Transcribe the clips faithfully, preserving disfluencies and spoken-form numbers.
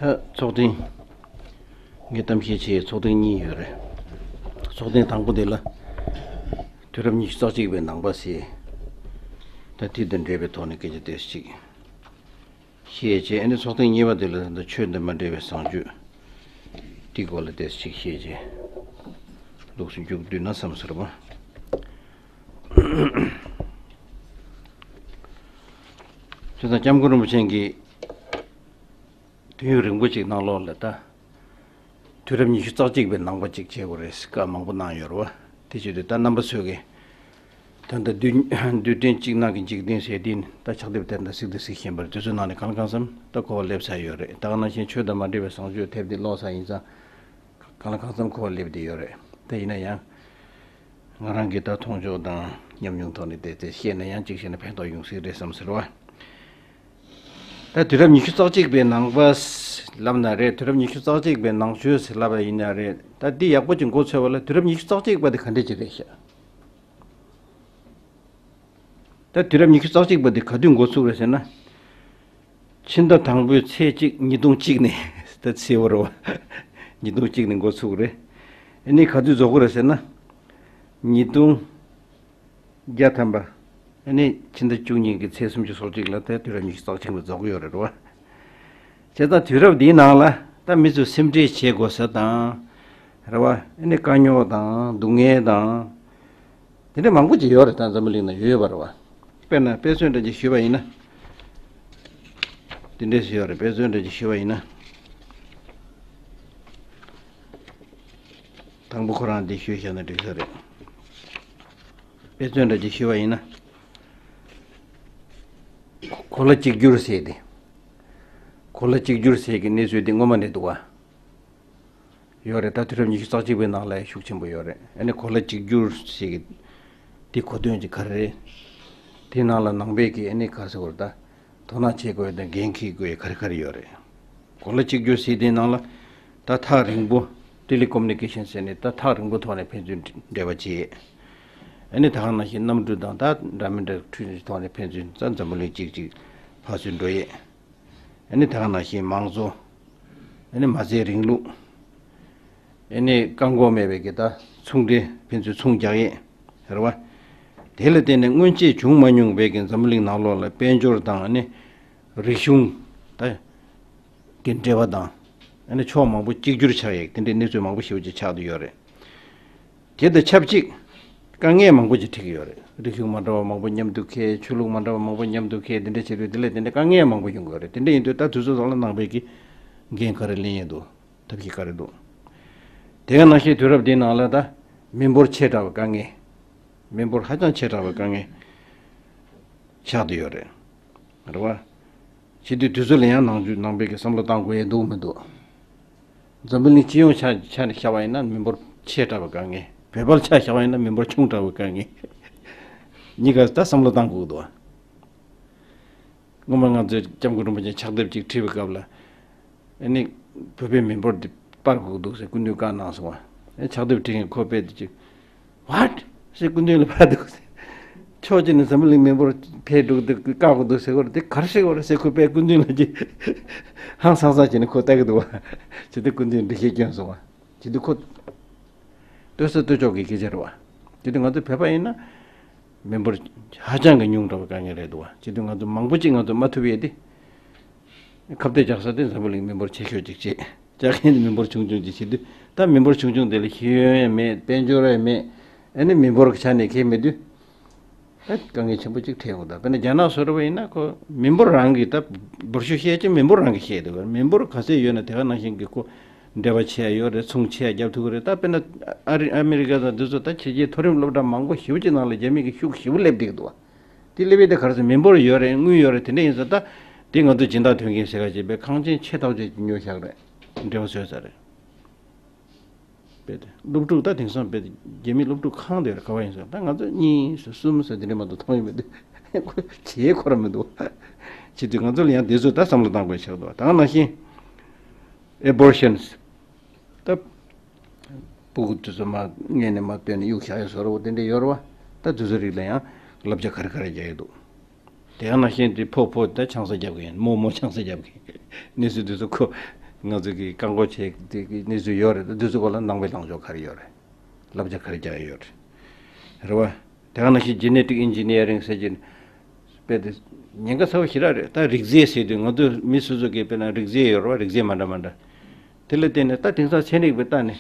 ད་ཚོགས་ཐེངས། ངས་གཏམ་བཤད་བྱས་ཚོགས་ཐེངས་གཉིས་ཡོད་རེད། ཚོགས་ཐེངས་དང་པོ་དེ་ལ། དུས་རབས་ཉི་ཤུ་རྩ་གཅིག་པའི་ནང་པ་ཟེར། ད་དེ་དང་འབྲེལ་བའི་ཐོག་ནས་སྐད་ཆ་ཏོག་ཙམ་ཅིག་བཤད་བྱས། ཨ་ནི་ཚོགས་ཐེངས་གཉིས་པ་དེ་ལ་ད་ཆོས་དང་མ་འབྲེལ་བའི་བཟང་སྤྱོད། དེའི་སྐོར་ལ་ཏོག་ཙམ་ཅིག་བཤད་བྱས། ལུགས་སུ་མཇུག་བསྡུས་ན་བསམ་ཟེར་བ། བྱས་ཙང་སྐྱབས་མགོན་རིན་པོ་ཆེ་གིས། དུས་ཡུན་རིང་པོ་ཅིག་ནང་ལོགས་ལ་ད། དུས་རབས་ཉི་ཤུ་རྩ་གཅིག་པའི་ནང་པ་ཅིག་བྱེད་དགོས་རེད་ཟེར་བཀའ་མང་པོ་གནང་ཡོད་རེད་བ། དེ་བྱེད་དུས་ད་རྣམ་པ་ཚོས་ཀྱི། ད་ལྟ་རྡུལ་རྡུལ་ཕྲན་གཅིག་ནང་གི་འཇིག་རྟེན་ཟེར་དེ་ནི་ད་ཕྱག་དེབ་དེ་འདྲ་གཟིགས་དང་གཟིགས་བཞིན་པར་དུས་ཚོད་ནང་ནས་གང་ལ་གང་འཚམ་ད་གོ་བ་སླེབས་ཚར་ཡོད་རེད། ད་ག་ནང་བཞིན་ཆོས་དང་མ་འབྲེལ་བའི་བཟང་སྤྱོད་དེབ་འདི་ཀློག་ཚར་ཡིན་ཙང་། གང་ལ་གང་འཚམ་གོ་བ་སླེབས་བསྡད་ཡོད་རེད། དེ་ཡིན་ན་ཡང་། ང་རང་གི་ད་མཐོང་ཕྱོགས་དང་ཉམས་མྱོང་ཐོག་ནས་བལྟས་ཏེ་བཤད་ན་ཡང་གཅིག་བཤད་ན་ཕན་ཐོགས་ཡོང་སྲིད་རེད་བསམ་ཟེར་བ། ད་དུས་རབས་ཉི་ཤུ་རྩ་གཅིག་པའི་ནང་པ་ལབ་ན་རེད། དུས་རབས་ཉི་ཤུ་རྩ་གཅིག་པའི་ནང་ཆོས་ཟེར་ལབ་པ་ཡིན་ན་རེད། ད་འདི་ཡག་པོ་ཅིག་མགོ་ཚོས་པ་ལ་དུས་རབས་ཉི་ཤུ་རྩ་གཅིག་པ་དེ་ག་འདྲ་ཅིག་རེད་ཤག་ད་དུས་རབས་ཉི་ཤུ་རྩ་གཅིག་པ་འདི་ག་དུས་འགོ་ཚུགས་རེད་ཟེར་ན། ཕྱི་ཟླ་དང་པོའི་ཚེས་གཅིག་ཉིས་སྟོང་གཅིག་ནས་ད་ཚེས་པ་རེད་བ། ཉིས་སྟོང་གཅིག་ནས་འགོ་ཚུགས་རེད། ཨ་ནི་ག་དུས་རྫོགས་ཀྱི་རེད་ཟེར་ན། ཉིས་སྟོང་བརྒྱ་ཐམ་པ། ཨ་ནི་ཕྱི་ཟླ་བཅུ་གཉིས་ཀྱི་ཚེས་སུམ་ཅུ་སོ་གཅིག་ལ་ད་དུས་རབས་ཉི་ཤུ་རྩ་གཅིག་པ་རྫོགས་ཀྱི་ཡོད་རེད་བ། བྱས་ཙང་དུས་རབས་འདིའི་ནང་ལ་ད་མི་ཚོས་སེམས་ཁྲལ་བྱེད་དགོས་ས་དང་། རེད་བ། ཨ་ནི་དཀའ་རྙོག་དང་སྡུག་བསྔལ་དང་། དེ་འདྲ་མང་པོ་ཅིག་ཡོད་རེད། ད་འཛམ་བུ་གླིང་ན་ཡོད་པ་རེད་བ། དཔེར་ན་དཔེ་མཚོན་འདྲ་ཅིག་ཞུས་པ་ཡིན་ན། དེ་འདྲས་ཡོད་རེད། དཔེ་མཚོན་འདྲ་ཅིག་ཞུས་པ་ཡིན་ན། དང་པོ་ཁོ་རང་འདི་ཞུས་བཞག་ན་འགྲིག་ས་རེད། དཔེ་མཚོན་འདྲ་ཅིག་ཞུས་པ་ཡིན་ན། གོ་ལ་གཅིག་གྱུར་ཟེར་ཏེ། གོ་ལ་གཅིག་གྱུར་ཟེར་གྱི་གནས་ཚུལ་འདི་སྔོན་མ་ནས་འདུག་བ། ཡོད་རེད། ད་དུས་རབས་ཉི་ཤུ་རྩ་གཅིག་པའི་ནང་ལ་ཤུགས་ཆེན་པོ་ཡོད་རེད། ཨ་ནི་གོ་ལ་གཅིག་གྱུར་ཞིག་གི་དེ་གོ་དོན་གྱི་ག་རེ་རེད། དེའི་ནང་ལ་ནང་པའི་གི་ཨ་ནི་ག་རེ་ཟེར་དགོས་རེད། ད་དོ་སྣང་བྱེད་དགོས་དང་འགན་འཁྱེར་དགོས་ག་རེ་ག་རེ་ཡོད་རེད། གོ་ལ་གཅིག་གྱུར་ཟེར་དེའི་ནང་ལ་ད་ཐག་རིང་པོ་ཏེ་ལེ་ཀོ་མུ་ནི་ཀེ་ཤན་ཟེར་ནས་ད་ཐག་རིང་པོ་ཐོག་ནས་ཕན་ཚུན་འབྲེལ་བ་བྱེད། ཨ་ནི་ད་ག་ནང་བཞིན་གནམ་གྲུ་དང་ད་འདྲ་མི་འདྲ་འཕྲུལ་ཆས་ཐོག་ནས་ཕན་ཚུན་ད་འཛམ་བུ་གླིང་གཅིག་གཅིག་ཕར་ཚུར་འགྲོ་ཡས། ཨ་ནི་ད་ག་ནང་བཞིན་མང་གཙོ། ཨ་ནི་མ་རྩའི་རིང་ལུགས། ཨ་ནི་བཀག་འགོག་མེད་པའི་གི་ད་ཚོང་འབྲེལ་ཕན་ཚུན་ཚོང་རྒྱག་ཡས། རེད་བ། དེ་ལ་བརྟེན་ནས་སྔོན་ཆད་བྱུང་མ་མྱོང་བའི་གི་འཛམ་བུ་གླིང་ནང་ལོགས་ལ་དཔལ་འབྱོར་དང་ཨ་ནི་རིག་གཞུང་ད་གི་འབྲེལ་བ་དང་། ཨ་ནི་ཕྱོགས་མང་པོ་གཅིག་གྱུར་ཆགས་ཡས་དེ་འདྲའི་གནས་ཚུལ་མང་པོ་ཞེ་པོ་ཅིག་ཆགས་བསྡད་ཡོད་རེད། དེ་དང་ཆབས་ཅིག་དཀའ་ངལ་མང་པོ་ཅིག་འཕྲད་ཀྱི་ཡོད་རེད། རིག་གཞུང་མ་འདྲ་བ་མང་པོ་མཉམ་དུ་འཁེལ། ཆོས་ལུགས་མ་འདྲ་བ་མང་པོ་མཉམ་དུ་འཁེལ། དེ་འདྲ་བྱེད་དུས་དེ་ལས་དེ་འདྲ་དཀའ་ངལ་མང་པོ་ཡོང་གི་ཡོད་རེད། དེ་འདྲ་ཡིན་དུས་ད་དུས་ཚོད་ཐོག་ལ་ནང་པའི་གི་འགན་ག་རེ་ལེན་ཡས་འདུག་ཐབས་ཤེས་ག་རེ་འདུག་དེ་ག་ནང་བཞིན་དུས་རབས་འདིའི་ནང་ལ་ད་མི་འབོར་ཆེ་དྲགས་པའི་དཀའ་ངལ། མི་འབོར་ཧ་ཅང་ཆེ་དྲགས་པའི་དཀའ་ངལ་ཆགས་བསྡད་ཡོད་རེད། རེད་བ། བྱེད་དུས་དུས་ཚོད་ལ་ཡང་ནང་ཆོས་ནང་པའི་གི་བསམ་བློ་བཏང་དགོས་ཡས་འདུག་མི་འདུག་འཛམ་བུ་གླིང་སྤྱི་ཡོངས་ཆ་ཆ་ནས་བཤད་པ་ཡིན་ན་མི་འབོར་ཆེ་དྲགས་པའི་དཀའ་ངལ། བོད་པར་ཆ་བཞག་པ་ཡིན་ན་མི་འབོར་ཆུང་དྲགས་པའི་དཀའ་ངལ། གཉིས་ཀ་ད་བསམ་བློ་བཏང་དགོས་འདུག་སྔོན་མ་ང་ཚོས་སྐྱབས་མགོན་རིན་པོ་ཆེ་ཕྱག་དེབ་ཅིག་བྲིས་པའི་སྐབས་ལ། ཨ་ནི་བོད་པའི་མི་འབོར་འདི་སྤར་དགོས་འདུག་ཟེར་སྐུ་མདུན་བཀའ་གནང་སོང་བ། ཨ་ཕྱག་དེབ་བྲིས་མཁན་ཁོ་དཔེ་དེ་ཅིག What? ཟེར་སྐུ་མདུན་ལ་ཕར་འདུག་ཟེར། ཕྱོགས་གཅིག་ནས་འཛམ་བུ་གླིང་མི་འབོར་འཕེལ་འགྲོ་གི་འདུག་བཀག་དགོས་འདུག་ཟེར་གོ་རེད། དེ་ག་རེ་ཟེར་གོ་རེད། དེ་ཁོ་དཔེ་སྐུ་མདུན་ལ་ཅིག་ཧང་སང་སང་བྱས་ནས་ཁོ་ལྟ་གི་འདུག་བ། བྱས་ཏེ་སྐུ་མདུན་འགྲེལ་བཤད་བསྐྱོན་སོང་བ། བྱས་ཏེ་ཁོ་ལྟོས་ས་ལྟོས་ཕྱོགས་ཀྱི་སྐད་ཆ་རེད་བ། བྱས་ཏེ་ང་ཚོ་བོད་པ་ཡིན་ན་མི་འབོར་ཧ་ཅང་གི་ཉུང་དྲགས་པའི་དཀའ་ངལ་རེད་འདུག་བ། བྱས་ཏེ་ང་ཚོ་མང་པོ་ཅིག་ང་ཚོ་མ་ཐུབ་ཡས་དེ། ཁ་གཏད་བཅག་ས་དེ་འཛམ་བུ་གླིང་མི་འབོར་ཆེ་ཤོས་ཅིག་བྱེད། བཅག་མཁན་དེ་མི་འབོར་ཆུང་ཆུང་ཅིག་བྱེད་དུས་ད་མི་འབོར་ཆུང་ཆུང་དེ་ལ་ཤེས་ཡོན་ཡང་མེད། དཔལ་འབྱོར་ཡང་མེད། ཨ་ནི་མི་འབོར་གྱི་ཆ་ནས་གལ་མེད་དུས། ཨ་དཀའ་ངལ་ཆེན་པོ་ཅིག་འཕྲད་ཡོང་གི་འདུག་དཔེར་ན་རྒྱ་ནག་བཟོ་འདྲ་བ་ཡིན་ན་ཁོ་མི་འབོར་རང་གི་ད་འབོར་ཤུགས་བཤད་ཀྱི་མི་འབོར་རང་གི་བཤད་འདུག་མི་འབོར་ག་ཚད་ཡོད་ན་དེ་ག་ནང་བཞིན་གྱི་ཁོ་འབྲེལ་བ་བྱས་ཡོད་རེད། ཚོང་བྱས་རྒྱབ་ཐུབ་ཀྱི་རེད། ད་དཔེར་ན་ཨ་རི་ཨ་མི་རི་ཀ་དང་འདི་ཚོ་ད་ཕྱི་རྒྱལ་མཐོ་རིམ་སློབ་གྲྭ་མང་པོ་ཞེ་པོ་ཅིག་ནང་ལ་རྒྱ་མི་གི་ཤུགས་ཞེ་པོ་སླེབས་བསྡད་ཀྱི་འདུག་དེ་སླེབས་ཡས་དེ་ག་རེ་ཟེར་མི་འབོར་ཡོད་རེད། དངུལ་ཡོད་རེད། དེ་འདྲ་ཡིན་ཙང་ད་དེ་ང་ཚོ་སྦྱིན་བདག་དོན་རྐྱེན་ཟེར་ག་ཅིག་པའི་ཁང་ཆེན་ཆེ་ཐག་ཆོད་ཅིག་ཉོས་བཞག་རེད། འབྲེལ་བ་བཟོས་ཚར་རེད། དཔེ་དེ་སློབ་ཕྲུག་ད་དེང་སང་དཔེ་དེ་རྒྱ་མི་སློབ་ཕྲུག་གང་དེ་རེད་ག་བ་ཡིན་ཟེར། ད་ང་ཚོ་གཉིས་ཟེར་གསུམ་ཟེར་དེ་འདྲ་མ་གཏོགས་མཐོང་ཡོད་མི་འདུག་ཁོ་བྱེད་ཁོ་ར་མི་འདུག་བྱེད་དུས་ང་ཚོ་ལ་ཡང་དེ་ཚོ་ད་བསམ་བློ་བཏང་དགོས་ཆགས་འདུག་ད་ག་ནང་བཞིན་abortions། ད་སྤུ་གུ་དེ་ཚོ་མ་མངལ་ནས་མ་བཏོན་ནས་གཡུག་བཞག་ཡས་བཟོ་འདྲ་བོ་དེ་འདྲ་ཡོད་རེད་བ། ད་དེ་ཚོ་རིགས་ལ་ཡང་བསླབ་བྱ་ག་རེ་ག་རེ་རྒྱག་ཡས་འདུག་དེ་ཡང་ནང་བཞིན་དེ་ཕོ་ཕོ་ད་ཆང་ས་རྒྱབ་མཁན། མོ་མོ་ཆང་ས་རྒྱབ་མཁན། གནས་ཚུལ་དེ་ཚོ་ཁོ་ ང་ཚོ་གི་བཀག་འགོག་བྱེད་ཀྱི་གནས་ཚུལ་ཡོད་རེད། འདི་ཚོ་སྐོར་ལ་ནང་པའི་ལངས་ཕྱོགས་ག་རེ་ཡོད་རེད། བསླབ་བྱ་ག་རེ་རྒྱག་ཡོད་རེད། རེད་བ། དེ་ག་ནང་བཞིན་genetic engineering ཟེར་གྱི་དཔེ་དེ་ཉེན་ཁ་ཚ་བོ་ཞེ་དྲག་རེད། ད་རིགས་རྫས་ཟེར་དུས་ང་ཚོ་མི་སོ་སོ་གི་དཔེར་ན་རིགས་རྫས་ཡོད་རེད་བ། རིགས་རྫས་མ་འདྲ་མ་འདྲ། དེ་ལ་བརྟེན་ནས་ད་དེང་སང་ཚན་རིག་པའི་ལྟ་ནས་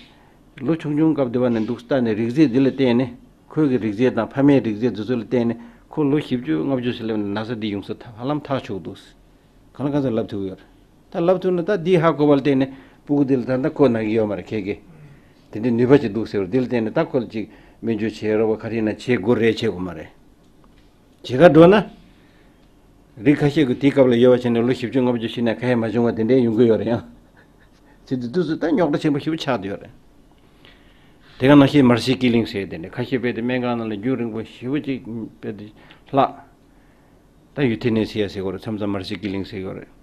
ལོ་ཆུང་ཆུང་སྐབས་དེ་བ་ནས་འདུག་ལྟ་ནས་རིགས་རྫས་འདི་ལ་བརྟེན་ནས་ཁོའི་གི་རིགས་རྫས་དང་ཕ་མའི་རིགས་རྫས་འདི་ཚོ་ལ་བརྟེན་ནས་ཁོ་ལོ་བཞི་བཅུ་ལྔ་བཅུ་ཟེར་ལབ་ནས་ན་ཚ་འདི་ཡོང་ས་ཧ་ལམ་ཐག་ཆོད་འདུག་གང་ལ་གང་འཚམ་ལབ་ཐུབ་ཡོད་རེད། ད་ལབ་ཐུབ་ན་ད་འདི་ཧ་གོ་བ་ལ་བརྟེན་ནས་སྤུ་གུ་འདི་ལ་ད་ལྟ་ཁོ་ན་གི་ཡོད་མ་རེད། ཁྱེད་ཀྱིས་དེ་འདྲའི་ནུས་པ་ཅིག་འདུག་ཟེར་བ་འདི་ལ་བརྟེན་ནས་ད་ཁོ་ལ་ཅིག་སྨན་བཅོས་བྱེད་རོགས་པ་ག་རེ་ཡིན་ན་བྱེད་དགོས་རེད། བྱེད་དགོས་མ་རེད། བྱེད་ག་འགྲོ་ན། རིགས་ཁ་ཤས་ཀྱིས་དེའི་སྐབས་ལ་ཡོད་པ་བྱས་ནས་ལོ་བཞི་བཅུ་ལྔ་བཅུ་ཕྱིན་ནས་ཁ་ཡ་མ་བྱུང་བ་དེ་འདྲའི་ཡོང་གི་ཡོད་རེད་ཡང་། ཚེ་འདི་དུས་སུ་ད་རྙོག་དྲ་ཆེན་པོ་ཞེ་པོ་ཆགས་བསྡད་ཡོད་རེད། དེ་ག་ནང་བཞིན་mercy killing ཟེར་དེ་འདྲ་ཁ་ཤས་དཔེ་དེ་སྨན་ཁང་ནང་ལ་རྒྱུན་རིང་པོ་ཞེ་པོ་ཅིག་དཔེ་དེ་ལྷག་ད་ཡུ་ཐི་ནེ་སི་ཡ་ཟེར་གྱི་ཡོད་རེད། མཚམས་མཚམས་mercy killing ཟེར་གྱི་ཡོད་རེད།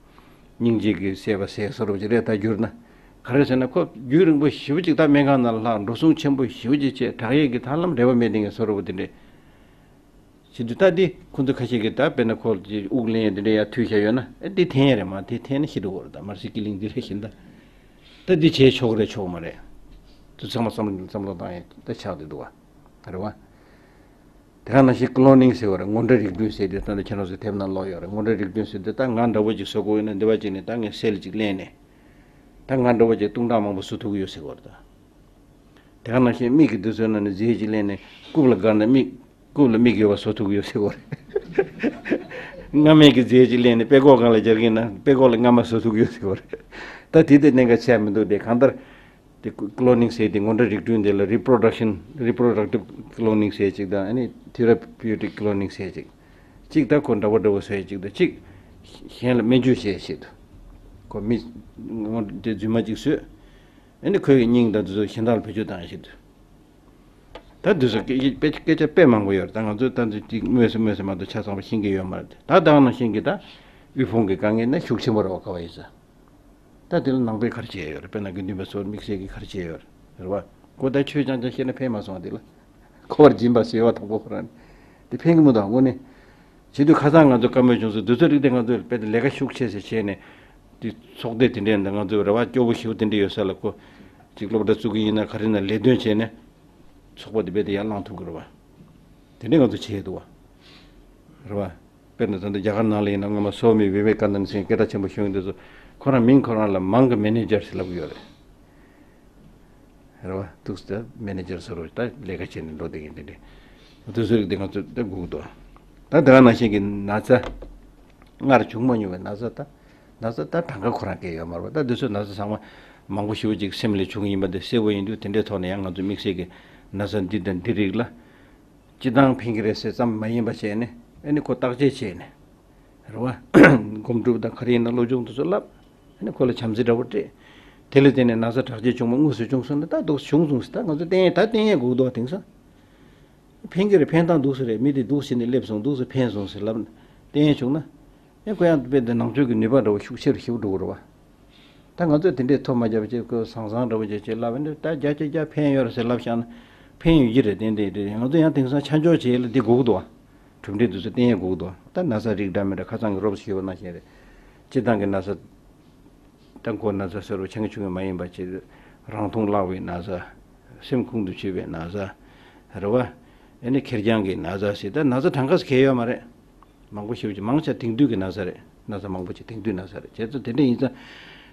སྙིང་རྗེ་གི་བསད་པ་ཟེར་བཟོ་འདྲ་ཅིག་རེད། ད་བསྒྱུར་ན་ག་རེ་ཟེར་ན་ཁོ་རྒྱུན་རིང་པོ་ཞེ་པོ་ཅིག་ད་སྨན་ཁང་ནང་ལ་ལྷག་འགྲོ་སོང་ཆེན་པོ་ཞེ་པོ་ཅིག་བྱས་དྲག་ཡས་ཀྱི་ད་ལམ་རེ་བ་མེད་དེ་ངས་བཟོ་འདྲ་པོ་དེ་འདྲས། བྱེད་དུས་ད་འདི་ཁོ་ཚོ་ཁ་ཤས་ཀྱིས་ད་དཔེར་ན་ཁོ་ལ་དབུགས་ལེན་ཡས་འདི་འདྲ་ཡ་མཐུད་བཞག་ཡོད་ན་ཨེ་འདི་འཐེན་ཡས་རེད། མ་དེ་འཐེན་ན་ཤི་འགྲོ་གི་རེད། ད་mercy killing འདི་རེད་བཞིན་ད། ད་འདི་བྱས་ཆོག་རེད་ཆོག་མ་རེད། དུ་ཚང་མ་བསམ་བློ་བསམ་བློ་བཏང་ཡས་ད་ཆགས་བསྡད་འདུག་བ། རེད་བ། དེ་ག་ནང་བཞིན་cloning ཟེར་བ་རེད། ངོ་འདྲ་རིགས་མཐུན་ཟེར་དུས་ད་ལྟ་ཁྱེད་རང་ཚོ་དེབ་ནང་ཀློག་ཡོད་རེད། ངོ་འདྲ་རིགས་མཐུན་ཟེར་དུས་ད་ང་འདྲ་བོ་ཅིག་བཟོ་དགོས་ཡོད་ན་འདི་བ་ཅིག་ནས་ད་ངས་སེལ་ཅིག་ལེན་ནས། ད་ང་འདྲ་བོ་ཅིག་སྟོང་ཕྲག་མང་པོ་བཟོ་ཐུབ་ཀྱི་ཡོད་ཟེར་བ་རེད་ད། དེ་ག་ནང་བཞིན་མིག་གི་འདི་ཚོའི་ནང་ནས་རྫས་ཅིག་ལེན་ནས་རྐུབ་ལ་བཀར་ནས་མིག་རྐུབ་ལ་མིག་ཡོད་པ་བཟོ་ཐུབ་ཀྱི་ཡོད་ཟེར་བ་རེད། རྔ་མེད་ཀྱི་རྫས་ཅིག་ལེན་ནས་དཔྲལ་ཀོག་སྒང་ལ་སྦྱར་གྱིན་ན་དཔྲལ་ཀོག་ལ་རྔ་མ་བཟོ་ཐུབ་ཀྱི་ཡོད་ཟེར་བ་རེད། ད་དེ་དེ་གནད་འགག་ཆེ་མི་འདུག་དེ་གང་ལྟར་དེ་cloning ཟེར་དེ་ངོ་འདྲ་རིགས་མཐུན་དེ་ལ་reproduction reproductive cloning ཟེར་ཅིག་དང་ཨ་ནི་therapeutic cloning ཟེར་ཅིག་ཅིག་ད་ཁོ་འདྲ་བོ་འདྲ་བོ་བཟོ་ཡས་ཅིག་དང་ཅིག་གཞན་ལ་སྨན་བཅོས་བྱས་ཤིག་ཏུ། ཁོ་མི་ངོ་དེ་རྫུན་མ་ཅིག་བཟོས། ཨ་ནི་ཁོའི་སྙིང་དང་དེ་ཚོ་གཞན་དག་ལ་བེད་སྤྱོད་བཏང་ཡས་ཤིག་ཏུ། ད་དེ་ཚོ་སྐད་སྐད་སྐད་ཆ་དཔེ་མང་པོ་ཡོད་རེད། ད་ང་ཚོས་ད་དེ་ཅིག་སྨོས་སུ་སྨོས་སུ་མ་གཏོགས་ཆ་ཚང་པ་ཤེས་ཀྱི་ཡོད་མ་རེད། ད་ད་ནང་བཞིན་གྱི་ད་དབུལ་ཕོངས་ཀྱི་དཀའ་ངལ་ནི་ཤུགས་ཆེན་པོ་རེད་བ། ག་བ་ཡིན་ས། ད་དེ་ལ་ནང་པས་ག་རེ་བྱས་ཡོད་རེད། དཔེར་ན་དགེ་འདུན་པ་ཚོར་དམིགས་བསལ་གྱི་ག་རེ་བྱས་ཡོད་རེད། རེད་བ། ཁོ་ད་ཆོས་རྐྱང་རྐྱང་བཤད་ན་ཕན་མ་སོང་བ་དེ་ལ། འཁོར་བར་སྦྱིན་པ་ཟེར་བ་དང་པོ་ཁོ་རང་དེ་ཕན་གྱི་མི་འདུག་དངོས་གནས། བྱེད་དུས་ཁ་སང་ང་ཚོ་བཀའ་མོལ་བྱུང་སོང་། དེ་ཚོ་རིགས་དེ་ང་ཚོས་དཔེ་དེ་ལས་ཀ་ཤུགས་ཆེ་ཟེར་བྱས་ནས་དེ་ཚོགས་སྡེ་དེ་འདྲས་འདི་ང་ཚོས་རེ་བ་སྐྱོ་པོ་ཞེ་པོ་དེ་འདྲས་ཡོད་ས་ལ་ཁོ་ཅིག་སློབ་གྲྭ་བཙུགས་ཀྱི་ཡིན་ན་ག་རེ་ན་ལས་དོན་བྱས་ནས་ཚོགས་པ་དེ་དཔེ་དེ་ཡར་བསླང་ཐུབ་ཀྱི་རེད་བ། དེ་འདྲས་ང་ཚོ་བྱས་འདུག་བ། རེད་བ། དཔེར་ན་ད་ལྟ་རྒྱ་གར་ནང་ལ་ཡིན་ན་སྔོན་མ་སོ་མི་བི་ཝེ་ཀ་ནན་ཟེར་སྐད་གྲགས་ཆེན་པོ་ཞིག་ཡོང་དུས་སུ་ཁོ་རང་མིང་ཁོ་རང་ལ་མང་གི་མེ་ནེ་ཇར་ཟེར་ལབ་ཀྱི་ཡོད་རེད། རེད་བ། ཐུགས་སུ་མེ་ནེ་ཇར་ཟེར་རོ་ད་ལས་ཀ་བྱས་ནས་འགྲོ་བསྡད་མཁན་དེ་འདྲས། དུས་ཚོད་རིགས་དེ་ང་ཚོ་ད་སྒུག་འདུག་ད་དེ་ག་ནང་བཞིན་གྱི་ན་ཚ། སྔར་བྱུང་མ་མྱོང་བའི་ན་ཚ་ད། ན་ཚ་ད་གྲངས་ཀ་ཁོ་རང་སྐད་ཡོད་མ་རེད་བ། ད་དུས་ཚོད་ན་ཚ་ཚང་མ་མང་པོ་ཞེ་པོ་ཅིག་སེམས་ལ་བྱུང་གི་ཡིན་པ་དེ་གསལ་པོ་ཡིན་དུས་དེ་འདྲའི་ཐོག་ནས་ཡང་ང་ཚོ་དམིགས་བསལ་གྱི་ན་ཚ་འདི་དང་འདི་རིགས་ལ། སྤྱི་བཏང་ཕན་གྱི་རེད་ཟེར་ཙམ་མ་ཡིན་པ་བྱས་ནས་ཨ་ནི་ཁོ་བརྟག་དཔྱད་བྱས་ནས། རེད་བ། སྒོམ་སྒྲུབ་དང་ག་རེ་ཡིན་ན་བློ་སྦྱོང་དེ་ཚོ་བསླབ། ཨ་ནི་ཁོ་ལ་བྱམས་བརྩེ་འདྲ་བོ་སྤྲད། དེ་ལས་དེ་ནས་ན་ཚ་དྲག་སྐྱེད་བྱུང་མ་དངོས་སུ་བྱུང་སོང་ན་ད་དུང་བྱུང་སོང་ཟེར་ད་ང་ཚོ་བསྟན་ཡས་ད་བསྟན་ཡས་སྒུག་འདུག་བ། དེང་སང་ཕན་གྱི་རེད། ཕན་སྟངས་འདུག་ཟེར་རེད། མི་དེ་འདུག་ཟེར་ནས་སླེབས་སོང་། འདུག་ཟེར་ཕན་སོང་ཟེར་ལབ་བསྟན་ཡས་བྱུང་ན། ཨེ་ཁོ་ཡང་དཔེ་དེ་ནང་ཆོས་ཀྱི་ནུས་པ་འདྲ་བོ་ཤུགས་ཆེ་རུ་ཞེ་པོ་འགྲོ་གི་རེད་བ། ད་ང་ཚོས་དེ་འདྲས་ཐོ་མ་བརྒྱབ་བྱས་ཁོ་བཟང་བཟང་འདྲ་བོ་བྱས་བྱས་ལབ་ནས་ད་བརྒྱ་ཆ་བརྒྱ་ཕན་ཡོད་རེད་ཟེར་ལབ་བཞག་ན་ཕན་ཡོད་ཀྱི་རེད། ཏན་ཏན་རེད། ང་ཚོ་ཡང་དེང་སང་ཆ་འཇོག་བྱེད་ཡས་ལ་འདི་དགོས་ཀྱི་འདུག་བ། གྲུབ་འབྲས་དེ་ཚོ་བསྟན་ཡས་དགོས་ཀྱི་འདུག་བ། ད་ན་ཚ་རིགས་འདྲ་མི་འདྲ་ཁ་སང་གི་རོབ་ཞུས་པ་ནང་བཞིན་རེད། སྤྱི་བཏང་གི་ན་ཚ། ད་མགོ་ན་ཚ་ཟེར་བ་ཆེ་གི་ཆུང་གི་མ་ཡིན་པ་བྱས། རང་མཐོང་བརླག་པའི་ན་ཚ། སེམས་ཁོང་དུ་ཆུད་པའི་ན་ཚ། རེད་བ། ཨ་ནི་ཁེར་རྐྱང་གི་ན་ཚ་ཟེར་ད་ན་ཚ་གྲངས་ཀ་ཟེར་གང་ཡོད་མ་རེད། མང་པོ་ཞེ་པོ་ཅིག་མང་ཆེ་དེང་དུས་ཀྱི་ན་ཚ་རེད། ན་ཚ་མང་པོ་ཅིག་དེང་དུས་ན་ཚ་རེད། བྱས་ཙང་དེ་འདྲ་ཡིན་ཙང་།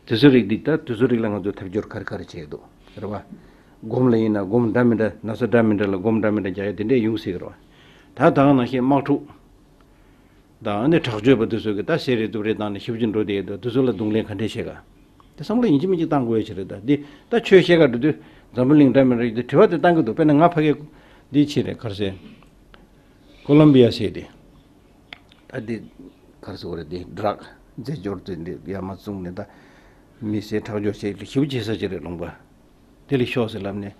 དེ་ཚོའི་རིགས་འདི་ད་དེ་ཚོའི་རིགས་ལ་ང་ཚོས་ཐབས་སྐྱོར་ག་རེ་ག་རེ་བྱས་འདུག་རེད་བ། སྒོམ་ལ་ཡིན་ན་སྒོམ་འདྲ་མི་འདྲ་ན་ཚ་འདྲ་མི་འདྲ་ལ་སྒོམ་འདྲ་མི་འདྲ་རྒྱག་ཡ་དེ་འདྲས་ཡོང་སྲིད་ཀྱི་རེད་བ། ད་ད་ག་ནང་བཞིན་དམག་འཁྲུག་དང་ཨ་ནི་དྲག་སྤྱོད་པ་དེ་ཚོ་གི་ད་ཟས་རེད་དུག་རེད་བཏང་ནས་ཞིབ་ཅིག་འགྲོ་བསྡད་ཡོད་དུས་དེ་ཚོ་ལ་རྡུང་ལེན་ག་འདྲས་བྱེད་ག་དེ་བསམ་བློ་ཡིན་གཅིག་མིན་གཅིག་བཏང་དགོས་ཡ་ཞིག་རེད། ད་འདི་ད་ཆོས་བཤད་ག་འགྲོ་དུས་འཛམ་བུ་གླིང་འདྲ་མི་འདྲ་ཡོད་དུས་དྲི་བ་དེ་བཏང་གི་འདུག་དཔེར་ན་ང་ཕ་གི་འདི་ཕྱིན་རེད་གར་སེ། ཀོ་ལོམ་བི་ཡ་ཟེར་དེ། ད་འདི་གར་སེ་བ་རེད། དེ་ཌ་རག་རྫས་སྦྱོར་དེ་འདི་ཡར་མར་བཙུགས་ནས་ད་མི་སེར་ཁྲག་སྦྱོར་བྱེད་ཞིབ་བྱེད་ས་ཅིག་རེད་ལུང་པ། དེ་ལ་ཤོག་ཟེར་ལབ་ནས།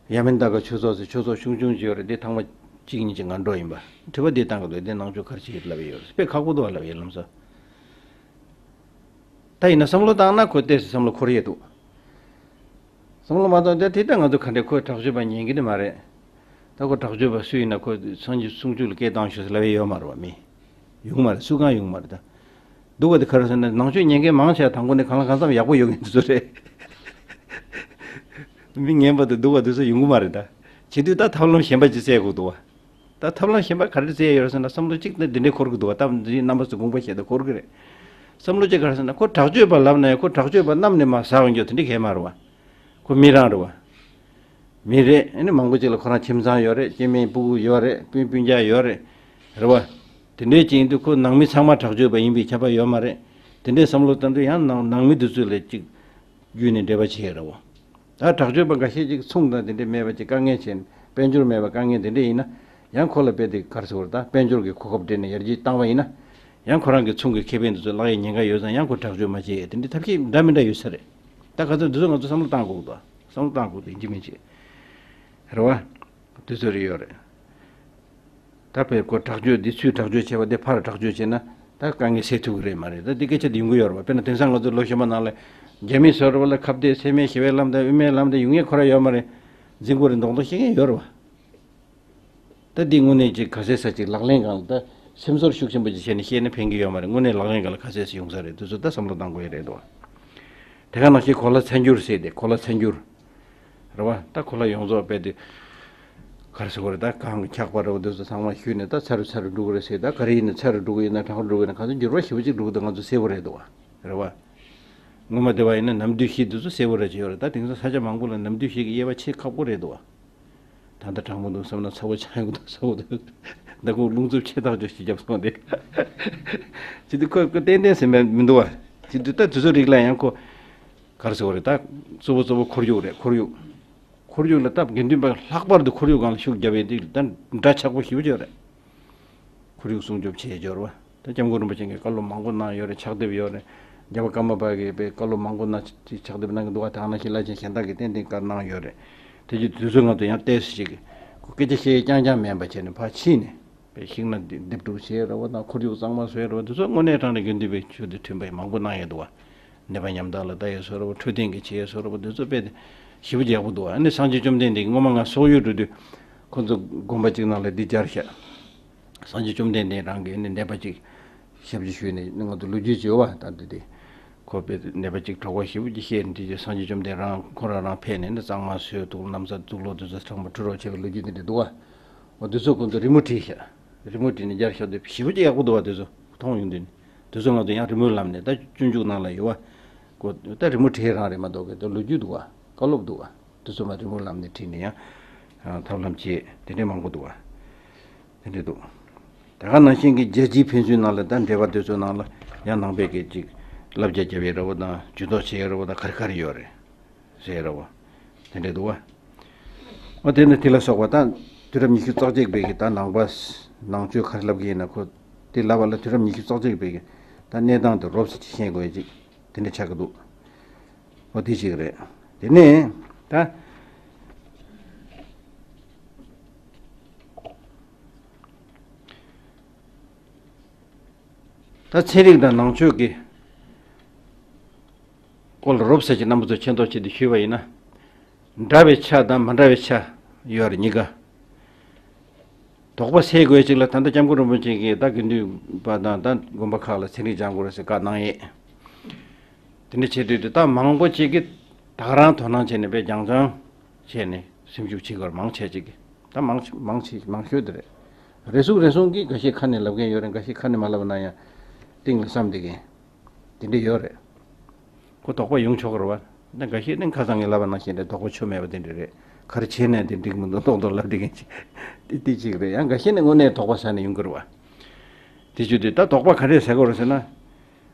ཡ་མིན་ད་ག་ཆོས་ཚོགས་ཟེར་ཆོས་ཚོགས་ཆུང་ཆུང་ཅིག་ཡོད་རེད། དེ་ཐེངས་མ་གཅིག་གཉིས་ཅིག་ང་འགྲོ་ཡིན་པ། དྲི་བ་དེ་བཏང་གི་འདུག་དེ་ནང་ཆོས་ག་རེ་བྱེད་ཀྱི་ལབ་ཡོད་རེད། དཔེ་ཁག་པོ་འདུག་བ་ལབ་ཡོད་ལམ་སང་། ད་ཡིན་ན་བསམ་བློ་བཏང་ན་ཁོ་ཏོག་ཙམ་བསམ་བློ་འཁོར་ཡས་འདུག་བསམ་བློ་མ་བཏང་དེ་དེ་ལྟ་ང་ཚོ་ག་འདྲས་ཁོ་དྲག་སྤྱོད་པ་ཉན་གི་ནི་མ་རེད། ད་ཁོ་དྲག་སྤྱོད་པ་སུ་ཡིན་ན་ཁོ་སངས་རྒྱས་གསུང་ཆོས་ལ་སྐད་བཏང་ཤོག་ཟེར་ལབ་ཡས་ཡོད་མ་རེད་བ། མི་ཡོང་མ་རེད། སུ་གང་ཡོང་མ་རེད་ད། སྡུག་པ་དེ་ག་རེ་ཟེར་ན། ནང་ཆོས་ཉན་མཁན་མང་ཆེ་བ་དང་པོ་ནས་གང་ལ་གང་འཚམ་ཡག་པོ་ཡོད་མཁན་དེ་ཚོ་རེད། མི་ངན་པ་དང་སྡུག་པ་དེ་ཚོ་ཡོང་གི་མ་རེད་ད། བྱེད་དུས་ད་ཐབས་ལམ་གཞན་པ་ཅིག་བཙལ་དགོས་འདུག་བ། ད་ཐབས་ལམ་གཞན་པ་ག་རེ་བཙལ་ཡོད་རེད་ཟེར་ན། བསམ་བློ་གཅིག་ནི་འདི་འདྲའི་འཁོར་གི་འདུག་བ། ད་འདི་རྣམ་པ་ཚོ་དགོངས་པ་བཞེས་ད་འཁོར་གི་རེད། བསམ་བློ་གཅིག་ག་རེ་ཟེར་ན། ཁོ་དྲག་སྤྱོད་པ་ལབ་ན་ཡང་ཁོ་དྲག་སྤྱོད་པ་རྣམས་ནས་མར་ཟ་འོང་རྒྱུ་དེ་འདྲ་གང་ཡང་མ་རེད་བ། ཁོ་མི་རང་རེད་བ། མི་རེད། ཨ་ནི་མང་པོ་ཅིག་ལ་ཁོ་རང་ཁྱིམ་ཚང་ཡོད་རེད། སྐྱེ་དམན་སྤུ་གུ་ཡོད་རེད། སྤུན་སྤུན་ཀྱག་ཡོད་རེད། རེད་བ། དེ་འདྲའི་ཅིག་ཡིན་དུས་ཁོ་ནང་མི་ཚང་མ་དྲག་སྤྱོད་པ་ཡིན་པའི་ཁྱབ་པ་ཡོད་མ་རེད། དེ་འདྲའི་བསམ་བློ་བཏང་དུས་ཡང་ནང་ནང་མི་དེ་ཚོ་ལ་ཅིག་བརྒྱུད་ནས་འབྲེལ་བ་བྱེད་ཡ་རེད་བ། ད་དྲག་སྤྱོད་པ་འགའ་ཤས་ཅིག་མཚུངས་དང་དེ་འདྲ་མེད་པ་ཅིག་དཀའ་ངལ་ཆེ་ནས་དཔལ་འབྱོར་མེད་པ་དཀའ་ངལ་དེ་འདྲ་ཡིན་ན། ཡང་ཁོ་ལ་རྦད་དེ་ག་རེ་ཟེར་དགོས་རེད། ད་དཔལ་འབྱོར་གྱི་གོ་སྐབས་སྤྲད་ནས་ཡར་རྒྱས་བཏང་བ་ཡིན་ན། ཡང་ཁོ་རང་གི་མཚུངས་ཀྱི་ཁེ་ཕན་དེ་ཚོ་བརླག་ཡའི་ཉེན་ཁ་ཡོད་ཙང་། ཡང་ཁོ་དྲག་སྤྱོད་མ་བྱེད་ཡ་དེ་འདྲའི་ཐབས་ཤེས་འདྲ་མི་འདྲ་ཡོད་ས་རེད། ད་ག་ཚོད་འདི་ཚོ་ང་ཚོ་བསམ་བློ་བཏང་དགོས་འདུག་བསམ་བློ་བཏང་དགོས་འདུག་ཡིན་གཅིག་མིན་གཅིག་རེད་བ། དེ་ཚོ་རེ་ཡོད་རེད། ད་དཔེ་ཁོ་དྲག་སྤྱོད་འདི་ཚུལ་དྲག་སྤྱོད་བྱས་པ་དེ་ཕར་དྲག་སྤྱོད་བྱས་ན་ད་དཀའ་ངལ་སེལ་ཐུབ་ཀྱི་རེད་མ་རེད། ད་འདི་སྐད་ཆ་དེ་ཡོང་གི་ཡོད་རེད་བ། དཔེར་ན་དེང་སང་ང་ཚོ་ལོ་གཞོན་པ་ནང་ལ་རྒྱ་མི་ཚོ་རེད་བ་ལ། ཁ་གཏད་ཚད་མེད་ཞི་བའི་ལམ་དང་དབུ་མའི་ལམ་དེ་ཡོང་ཡས་ཁོ་རང་ཡོད་མ་རེད། འཛིང་དགོས་རེད་མདོག་མདོག་བཤད་མཁན་ཡོད་རེད་བ། ད་འདི་དངོས་གནས་ཅིག་ག་ཚད་ས་ཅིག་ལག་ལེན་སྒང་ལ་ད་སེམས་ཚོར་ཤུགས་ཆེན་པོ་ཅིག་བྱས་ནས་བཤད་ན་ཕན་གྱི་ཡོད་མ་རེད། དངོས་གནས་ལག་ལེན་སྒང་ལ་ག་ཚད་ས་ཡོང་ས་རེད། དེ་ཚོ་ད་བསམ་བློ་གཏང་དགོས་ཡ་རེད་འདུག་དེ་ག་ནང་བཞིན་གོ་ལ་མཚན་འགྱུར་ཟེར་ཏེ། གོ་ལ་མཚན་འགྱུར་རེད་བ། ད་གོ་ལ་ཡོངས་རྫོགས་རྦད་དེ་ག་རེ་ཟེར་དགོས་རེད། ད་གངས་ཀྱི་འཁྱགས་པ་རེད་བ། དེ་ཚོ་ཚང་མ་བཤུས་ནས་ད་ཚ་རུ་ཚ་རུ་འགྲོ་གི་རེད་ཟེར། ད་ག་རེ་ཡིན་ན་ཚ་རུ་འགྲོ་གི་ཡིན་ན་གྲང་རུ་འགྲོ་གི་ཡིན་ན་གང་ཚོད་འགྱུར་བ་ཞེ་པོ་ཅིག་འགྲོ་གི་འདུག་ང་ཚོ་གསལ་པོ་རེད་འདུག་བ། རེད་བ། སྔོན་མ་དེ་བ་ཡིན་ན་ནམ་དུས་བཞི་དེ་ཚོ་གསལ་པོ་རེ་ཅིག་ཡོད་རེད། ད་དེང་སང་ས་ཆ་མང་པོ་ལ་ནམ་དུས་བཞི་གི་དབྱེ་བ་ཕྱེ་ཁག་པོ་རེད་འདུག་བ། ད་ལྟ་གྲང་མོ་འདུག་བསམ་ན་ཚ་པོ་ཆགས་ཡོང་གི་འདུག་ཚ་པོ་འདུག་ཟླ་གུང་རླུང་འཚུབ་ཆེ་ཐག་ཆོད་ཞིག་བརྒྱབ་སོང་སྟེ། ཅི་འདུག་ཁོ་ཁོ་ཏན་ཏན་ཟེར་མེད་མི་འདུག་བ། ཅི་འདུག་ད་དུས་ཚོད་རིགས་ལ་ཡང་ཁོ་ག་རེ་ཟེར་བ་རེད། ད་གཙོ་བོ་གཙོ་བོ་ཁོར་ཡུག་རེད། ཁོར་ཡུག་ཁོར་ཡུག་ལ་སྟབས་དགེ་འདུན་པ་ལྷག་པར་དུ་ཁོར་ཡུག་སྒང་ལ་ཤུགས་བརྒྱབ་པའི་དེ་ད་འདྲ་ཆགས་པོ་ཞེ་པོ་ཅིག་ཡོད་རེད། ཁོར་ཡུག་སྲུང་སྐྱོབ་བྱེད་འབྱོར་བ། ད་སྐྱབས་མགོན་རིན་པོ་ཆེ་གིས་བཀའ་སློབ་མང་པོ་གནང་ཡོད་རེད། ཕྱག་དེབ་ཡོད་རེད། རྒྱལ་བ་ཀརྨ་པ་གིས་དཔེ་བཀའ་སློབ་མང་པོ་གནང་། ཕྱག་དེབ་གནང་གི་འདུག་བ། དེ་ནང་བཞིན་བླ་ཆེན་གཞན་དག་གིས་ཏན་ཏན་བཀའ་གནང་ཡོད་རེད། དེ་རྗེས་དུས་ཚོད་ང་ཚོ་ཡང་ཏོག་ཙམ་ཞིག་ཁོ་སྐད་ཆ་བཤད་རྐྱང་རྐྱང་མིན་པ་བྱས་ནས་ཕར་ཕྱིན་ནས་དཔེ་ཤིང་སྣ་འདེབས་སྒྲུག་བྱས་རེད་བ། དང་ཁོར་ཡུག་གཙང་མ་བཟོས་རེད་བ། དེ་ཚོ་དངོས་གནས་དྲང་གནས་དགེ་འདུན་པའི་ཆོས་དང་མཐུན་པ་མང་པོ་གནང་ཡོད་འདུག་བ། ནད་པ་ཉམས་ཐག་ལ་ལྟ་ཡས་བཟོ་འདྲ་བོ། འཕྲོད་བསྟེན་གྱི་བྱེད་ཡས་བཟོ་འདྲ་བོ། འདི་ཚོ་དཔེ་ཞེ་པོ་ཅིག་ཡག་པོ་འདུག་ཨ་ནི་སངས་རྒྱས་བཅོམ་ལྡན་འདས་ཀྱིས་སྔོན་མ་ང་སོག་ཡུལ་འགྲོ་དུས་ཁོ་ཚོ་དགོན་པ་གཅིག་ནང་ལ་འདི་སྦྱར་ཤག་སངས་རྒྱས་བཅོམ་ལྡན་འདས་རང་གིས་ནི་ནད་པ་གཅིག་ཞབས་ཕྱི་ཞུས་ནས་ནི་ང་ཚོ་ལོ་རྒྱུས་བྱེད་བ་ད་འདི་དེ། ཁོ་དཔེ་ནད་པ་གཅིག་གྲོད་ཁོག་ཞེ་པོ་ཅིག་བཤལ་ནས་དེ་རྗེས་སངས་རྒྱས་བཅོམ་ལྡན་རང་ཁོ་རང་རང་ཕེབས་ནས་ནི་གཙང་མ་བཟོས་འདུག་ལམ་སང་དུག་ལོག་དེ་ཚོ་ཚང་མ་འཁྲུ་རོགས་བྱས་པའི་ལོ་རྒྱུས་འདི་འདྲ་འདུག་བ། འོ་དེ་ཚོ་ཁོ་ཚོ་རི་མོ་བྲིས་ཤག་རི་མོ་བྲིས་ནས་སྦྱར་ཤག་དེ་ཞེ་པོ་ཅིག་ཡག་པོ་འདུག་བ། དེ་ཚོ་མཐོང་ཡོང་དུས་ནི། དེ་ཚོ་ང་ཚོ་ཡང་རི་མོའི་ལམ་ནས་ད་སྤྱོད་འཇུག་ནང་ལ་ཡོད་བ། ཀོ་ད་རི་མོ་བྲིས་རང་རེད་མ་གཏོགས་གི་ད་ལོ་རྒྱུས་འདུག་བ། བཀའ་སློབ་འདུག་བ། དེ་ཚོ་མ་རི་མོའི་ལམ་ནས་བྲིས་ནས་ཡང་ཐབས་ལམ་བྱས་དེ་འདྲའི་མང་པོ་འདུག་བ། དེ་འདྲའི་འདུག་ད་ག་ནང་བཞིན་གྱི་རྒྱལ་སྤྱིའི་ཕན་ཚུན་ནང་ལ་ད་འབྲེལ་བ་དེ་ཚོའི་ནང་ལ་ཡང་ནང་པའི་གི་ཅིག་བསླབ་བྱ་རྒྱབ་ཡས་ར་བ་དང་ཇུས་གཏོགས་བྱེད་ཡས་ར་བ་དང་ག་རེ་ག་རེ་ཡོད་རེད། ཟེར་ར་བ། དེ་འདྲ་འདུག་བ། འོ་དེ་ནི་དེ་ལ་སོགས་པ་ད་དུས་རབས་ཉི་ཤུ་རྩ་གཅིག་པའི་གི་ད་ནང་པ་ནང་ཆོས་ག་རེ་ལབ་གི་ཡིན་ན་ཁོ་དེ་ལབ་པ་ལ་དུས་རབས་ཉི་ཤུ་རྩ་གཅིག་པའི་གི་ད་གནས་སྟངས་དེ་རོབ་ཙམ་ཅིག་ཤེས་དགོས་ཡ་ཅིག་དེ་འདྲ་ཆགས་ཀྱི་འདུག་འོ་དེ་ཅིག་རེད། དེ་ནས་ད་ད་ཚན་རིག་དང་ནང་ཆོས་ཀྱི་སྐོར་ལ་རོབ་ཙམ་ཅིག་རྣམ་པ་ཚོ་མཁྱེན་རྟོགས་ཆེད་དུ་ཞུས་པ་ཡིན་ན། འདྲ་བའི་ཆ་དང་མི་འདྲ་བའི་ཆ་ཡོད་རེད་གཉིས་ཀ། དོགས་པ་སེལ་དགོས་ཅིག་ལ་ད་ལྟ་སྐྱབས་མགོན་རིན་པོ་ཆེ་གིས་ད་དགེ་འདུན་པ་དང་ད་དགོན་པ་ཁག་ལ་ཚན་རིག་སྦྱང་དགོས་རེད་ཟེར་བཀའ་གནང་ཡས། དེ་འདྲ་བྱེད་དུས་དེ་ད་མང་པོ་ཅིག་གིས་ད་ག་རང་དོ་སྣང་བྱས་ནས་དཔེ་རྒྱང་རྐྱང་བྱས་ནས་སེམས་ཤུགས་ཆེ་དགོས་མང་ཆེ་ཅིག་གིས་ད་མང་ཆེ་མང་ཆེ་མང་ཤོས་དེ་རེད། རེ་ཟུང་རེ་ཟུང་གིས་འགའ་ཤས་ཁ་ནས་ལབ་མཁན་ཡོད་རེད། འགའ་ཤས་ཁ་ནས་མ་ལབ་ན་ཡང་གཏིང་ལ་བསམ་བསྡད་མཁན་དེ་འདྲ་ཡོད་རེད། ཁོ་དོགས་པ་ཡོང་ཆོག་གི་རེད་བ། ད་འགའ་ཤས་ནི་ཁ་སང་ངས་ལབ་པ་ནང་བཞིན་རེད། དོགས་པ་ཆོ་མེད་པ་དེ་འདྲ་རེད། ག་རེ་བྱས་ནས་དེ་འགྲིག་མི་འདུག་མདོག་མདོག་ལབ་བསྡད་མཁན་ཅིག་དེ་དེ་གཅིག་རེད། ཡང་འགའ་ཤས་ནི་དངོས་གནས་དོགས་པ་ཟ་ནས་ཡོང་གི་རེད་བ། དེ་བྱེད་དུས་ད་དོགས་པ་ག་རེ་ཟ་དགོས་རེད་ཟེར་ན།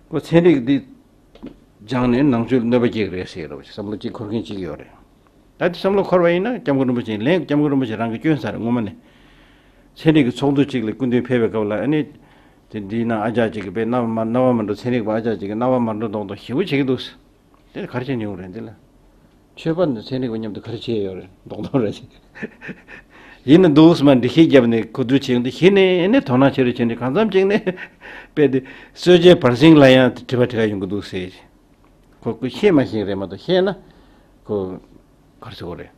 ཁོ་ཚན་རིག་འདི་སྦྱངས་ནས་ནང་ཆོས་ལ་གནོད་པ་སྐྱེལ་གི་རེད་ཟེར་གི་རེད་བ། བསམ་བློ་གཅིག་འཁོར་མཁན་གཅིག་ཡོད་རེད། ད་དེ་བསམ་བློ་འཁོར་བ་ཡིན་ན་སྐྱབས་མགོན་རིན་པོ་ཆེ་ལན་སྐྱབས་མགོན་རིན་པོ་ཆེ་རང་གིས་བསྐྱོན་ཚར་རེད་སྔོན་མ་ནས། ཚན་རིག་གི་ཚོགས་འདུ་གཅིག་ལ་སྐུ་མདུན་ཕེབས་པའི་སྐབས་ལ་ཨ་ནི། དེ་འདིའི་ནང་ཨ་ཅག་ཅིག་གིས་དཔེ་རྣ་བ་མ་རྣ་བ་མ་འགྲོ། ཚན་རིག་པ་ཨ་ཅག་ཅིག་གིས་རྣ་བ་མ་འགྲོ་མདོག་མདོག་ཞེ་པོ་བྱེད་ཀྱི་འདུག་དེ་ག་རེ་བྱས་ནས་ཡོང་རེད་འདི་ལ། ཆོས་པ་འདི་ཚན་རིག་པ་མཉམ་དུ་ག་རེ་བྱས་ཡོད་རེད་མདོག་མདོག་རེད། ཡིན་ན་འདུག་སེ་མར་འགྲེལ་བཤད་བརྒྱབ་ནས་གོ་བསྡུར་བྱས་ཡོང་དུས་གཞི་ནས་ཨ་ནི་དོ་སྣང་བྱེད་རེ་བྱས་ནས་གང་འཚམ་ཅིག་ནས་དཔེ་དེ་གསོལ་ཇའི་བར་གསེང་ལ་ཡང་དྲི་བ་དྲི་ག་ཡོང་གི་འདུག་ཟེར། ཁོ་ཁོ་ཤེས་མ་ཤེས་རེད་མ་གཏོགས་ཤེས་ན་ཁོ་ག་རེ་ཟེར་དགོས་རེད།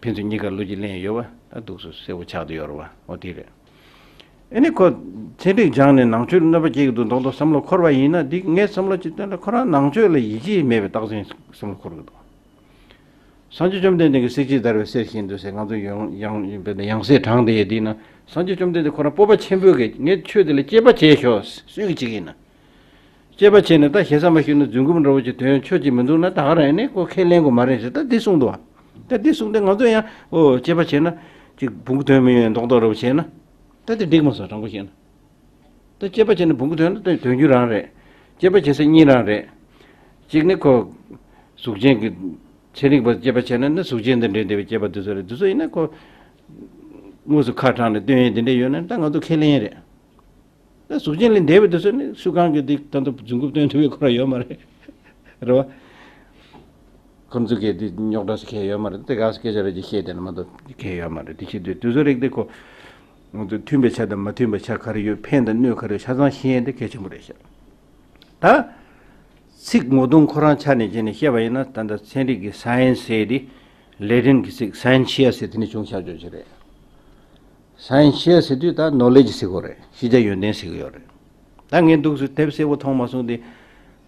ཕན་ཚུན་གཉིས་ཀར་བློ་སྐྱེད་ལེན་ཡོད་པ་ད་འདུག་སེ་གསལ་པོ་ཆགས་བསྡད་ཡོད་རེད་བ། འོ་དེ་རེད། ཨེ་ནི་ཁོ་ཚན་རིག་སྦྱངས་ནས་ནང་ཆོས་ལ་གནོད་པ་སྐྱེལ་གྱི་འདུག་མདོག་མདོག་བསམ་བློ་འཁོར་བ་ཡིན་ན། འདི་ངའི་བསམ་བློ་ཅིག་བཏོན་ན་ཁོ་རང་ནང་ཆོས་ལ་ཡིད་ཆེས་མེད་པའི་རྟགས་མཚན་བསམ་བློ་འཁོར་གྱི་འདུག། སངས་རྒྱས་བཅོམ་ལྡན་འདས་ཀྱིས་གསེར་གྱི་བརྡར་བའི་གསེར་བཞིན་དུ་ཟེར། ང་ཚོ་ཡང་ཡང་ཡང་སྲིད་དྲངས་བསྡད་ཡས་འདི་ན། སངས་རྒྱས་བཅོམ་ལྡན་འདས་ཁོ་རང་སྤོབས་པ་ཆེན་པོས་ཀྱིས་ངས་ཆོས་འདི་ལ་དཔྱད་པ་བྱས་ཤོག། སུས་ཀྱིས་བྱེད་ཀྱི་ཡིན་ན། དཔྱད་པ་བྱས་ནས་ད་ཞེ་ས་མ་ཞུས་ན་རྫུན་རྐུབ་འདྲ་བོ་ཅིག་དོན་ཆོས་ཅིག་མི་འདུག་ན། ད་ག་རང་ཡིན་ནས་ཁོ་ཁས་ལེན་དགོས་མ་རེད་ཟེར། ད་འདི་གསུངས་འདུག་བ། ད་འདི་གསུངས་ཏེ་ང་ཚོ་ཡང་ཨོ་དཔྱད་པ་བྱས་ན་ཅིག་བུང་གི་དོན་མི་ཡོང་མདོག་མདོག་འདྲ་བོ་བྱས་ན། ད་དེ་འགྲིག་མ་སོང་། དྲང་པོ་བཤད་ན། ད་དཔྱད་པ་བྱས་ན་བུང་གི་དོན་ལ་དོན་རྒྱུ་རང་རེད། དཔྱད་པ་བྱེད་ས་གཉིས་རང་རེད། གཅིག་ནི་ཁོ་གཟུགས་ཅན་གྱི་ཚན་རིག་པ་དཔྱད་པ་བྱས་ན་ནི་གཟུགས་ཅན་དང་འབྲེལ་བསྡད་པའི་དཔྱད་པ་དེ་ཚོ་རེད། དེ་ཚོ་ཡིན་ན་ཁོ་དངོས་སུ་ཁ་དྲངས་ནས་སྟོན་ཡས་དེ་འདྲ་ཡོད་ན་ད་ང་ཚོ་ཁས་ལེན་ཡས་རེད། ད་གཟུགས་ཅན་ལས་འདས་པའི་དེ་ཚོ་ནི་སུ་གང་གིས་དེ་ད་ལྟ་རྫུན་རྐུབ་སྟོན་ཐུབ་པའི་ཁོ་རང་ཡོད་མ་རེད། རེད་བ། ཁོང་ཚོ་གིས་དེ་རྙོག་དྲ་སུ་ཁས་ཡོད་མ་རེད། དེ་ག་སུ་སྐད་ཆ་རེ་ཅིག་བཤད་བསྡད་ན་མ་གཏོགས་ཁས་ཡོད་མ་རེད། དེ་བྱེད་དུས་དེ་ཚོ་རིགས་དེ་ཁོ་ང་ཚོ་མཐུན་པའི་ཆ་དང་མ་མཐུན་པའི་ཆ་ག་རེ་ཡོད། ཕན་དང་གནོད་ག་རེ་ཡོད། ཆ་ཚང་ཤེས་ཡས་དེ་གལ་ཆེན་པོ་རེད་ཤག། ད་ཚིག་ངོ་གདོང་ཁོ་རང་ཆ་ནས་བྱས་ནས་བཤད་པ་ཡིན་ན། ད་ལྟ་ཚན་རིག་གི་སའེན་སི་ཟེར་དེ་ལེ་ཊིན་གྱི་ཚིག་སའེན་ཤི་ཡ་ཟེར་དེ་ནས་བྱུང་ཆགས་ཆོག་ཅིག་རེད། སའེན་ཤི་ཡ་ཟེར་དུས་ད་ནོ་ལེ་ཇི་ཟེར་གོ་རེད། ཤེས་བྱ་ཡོན་ཏན་ཟེར་གི་ཡོད་རེད། ད་ངས་འདུག་སེ་དེབ་གསལ་པོ་མཐོང་མ་སོང་སྟེ།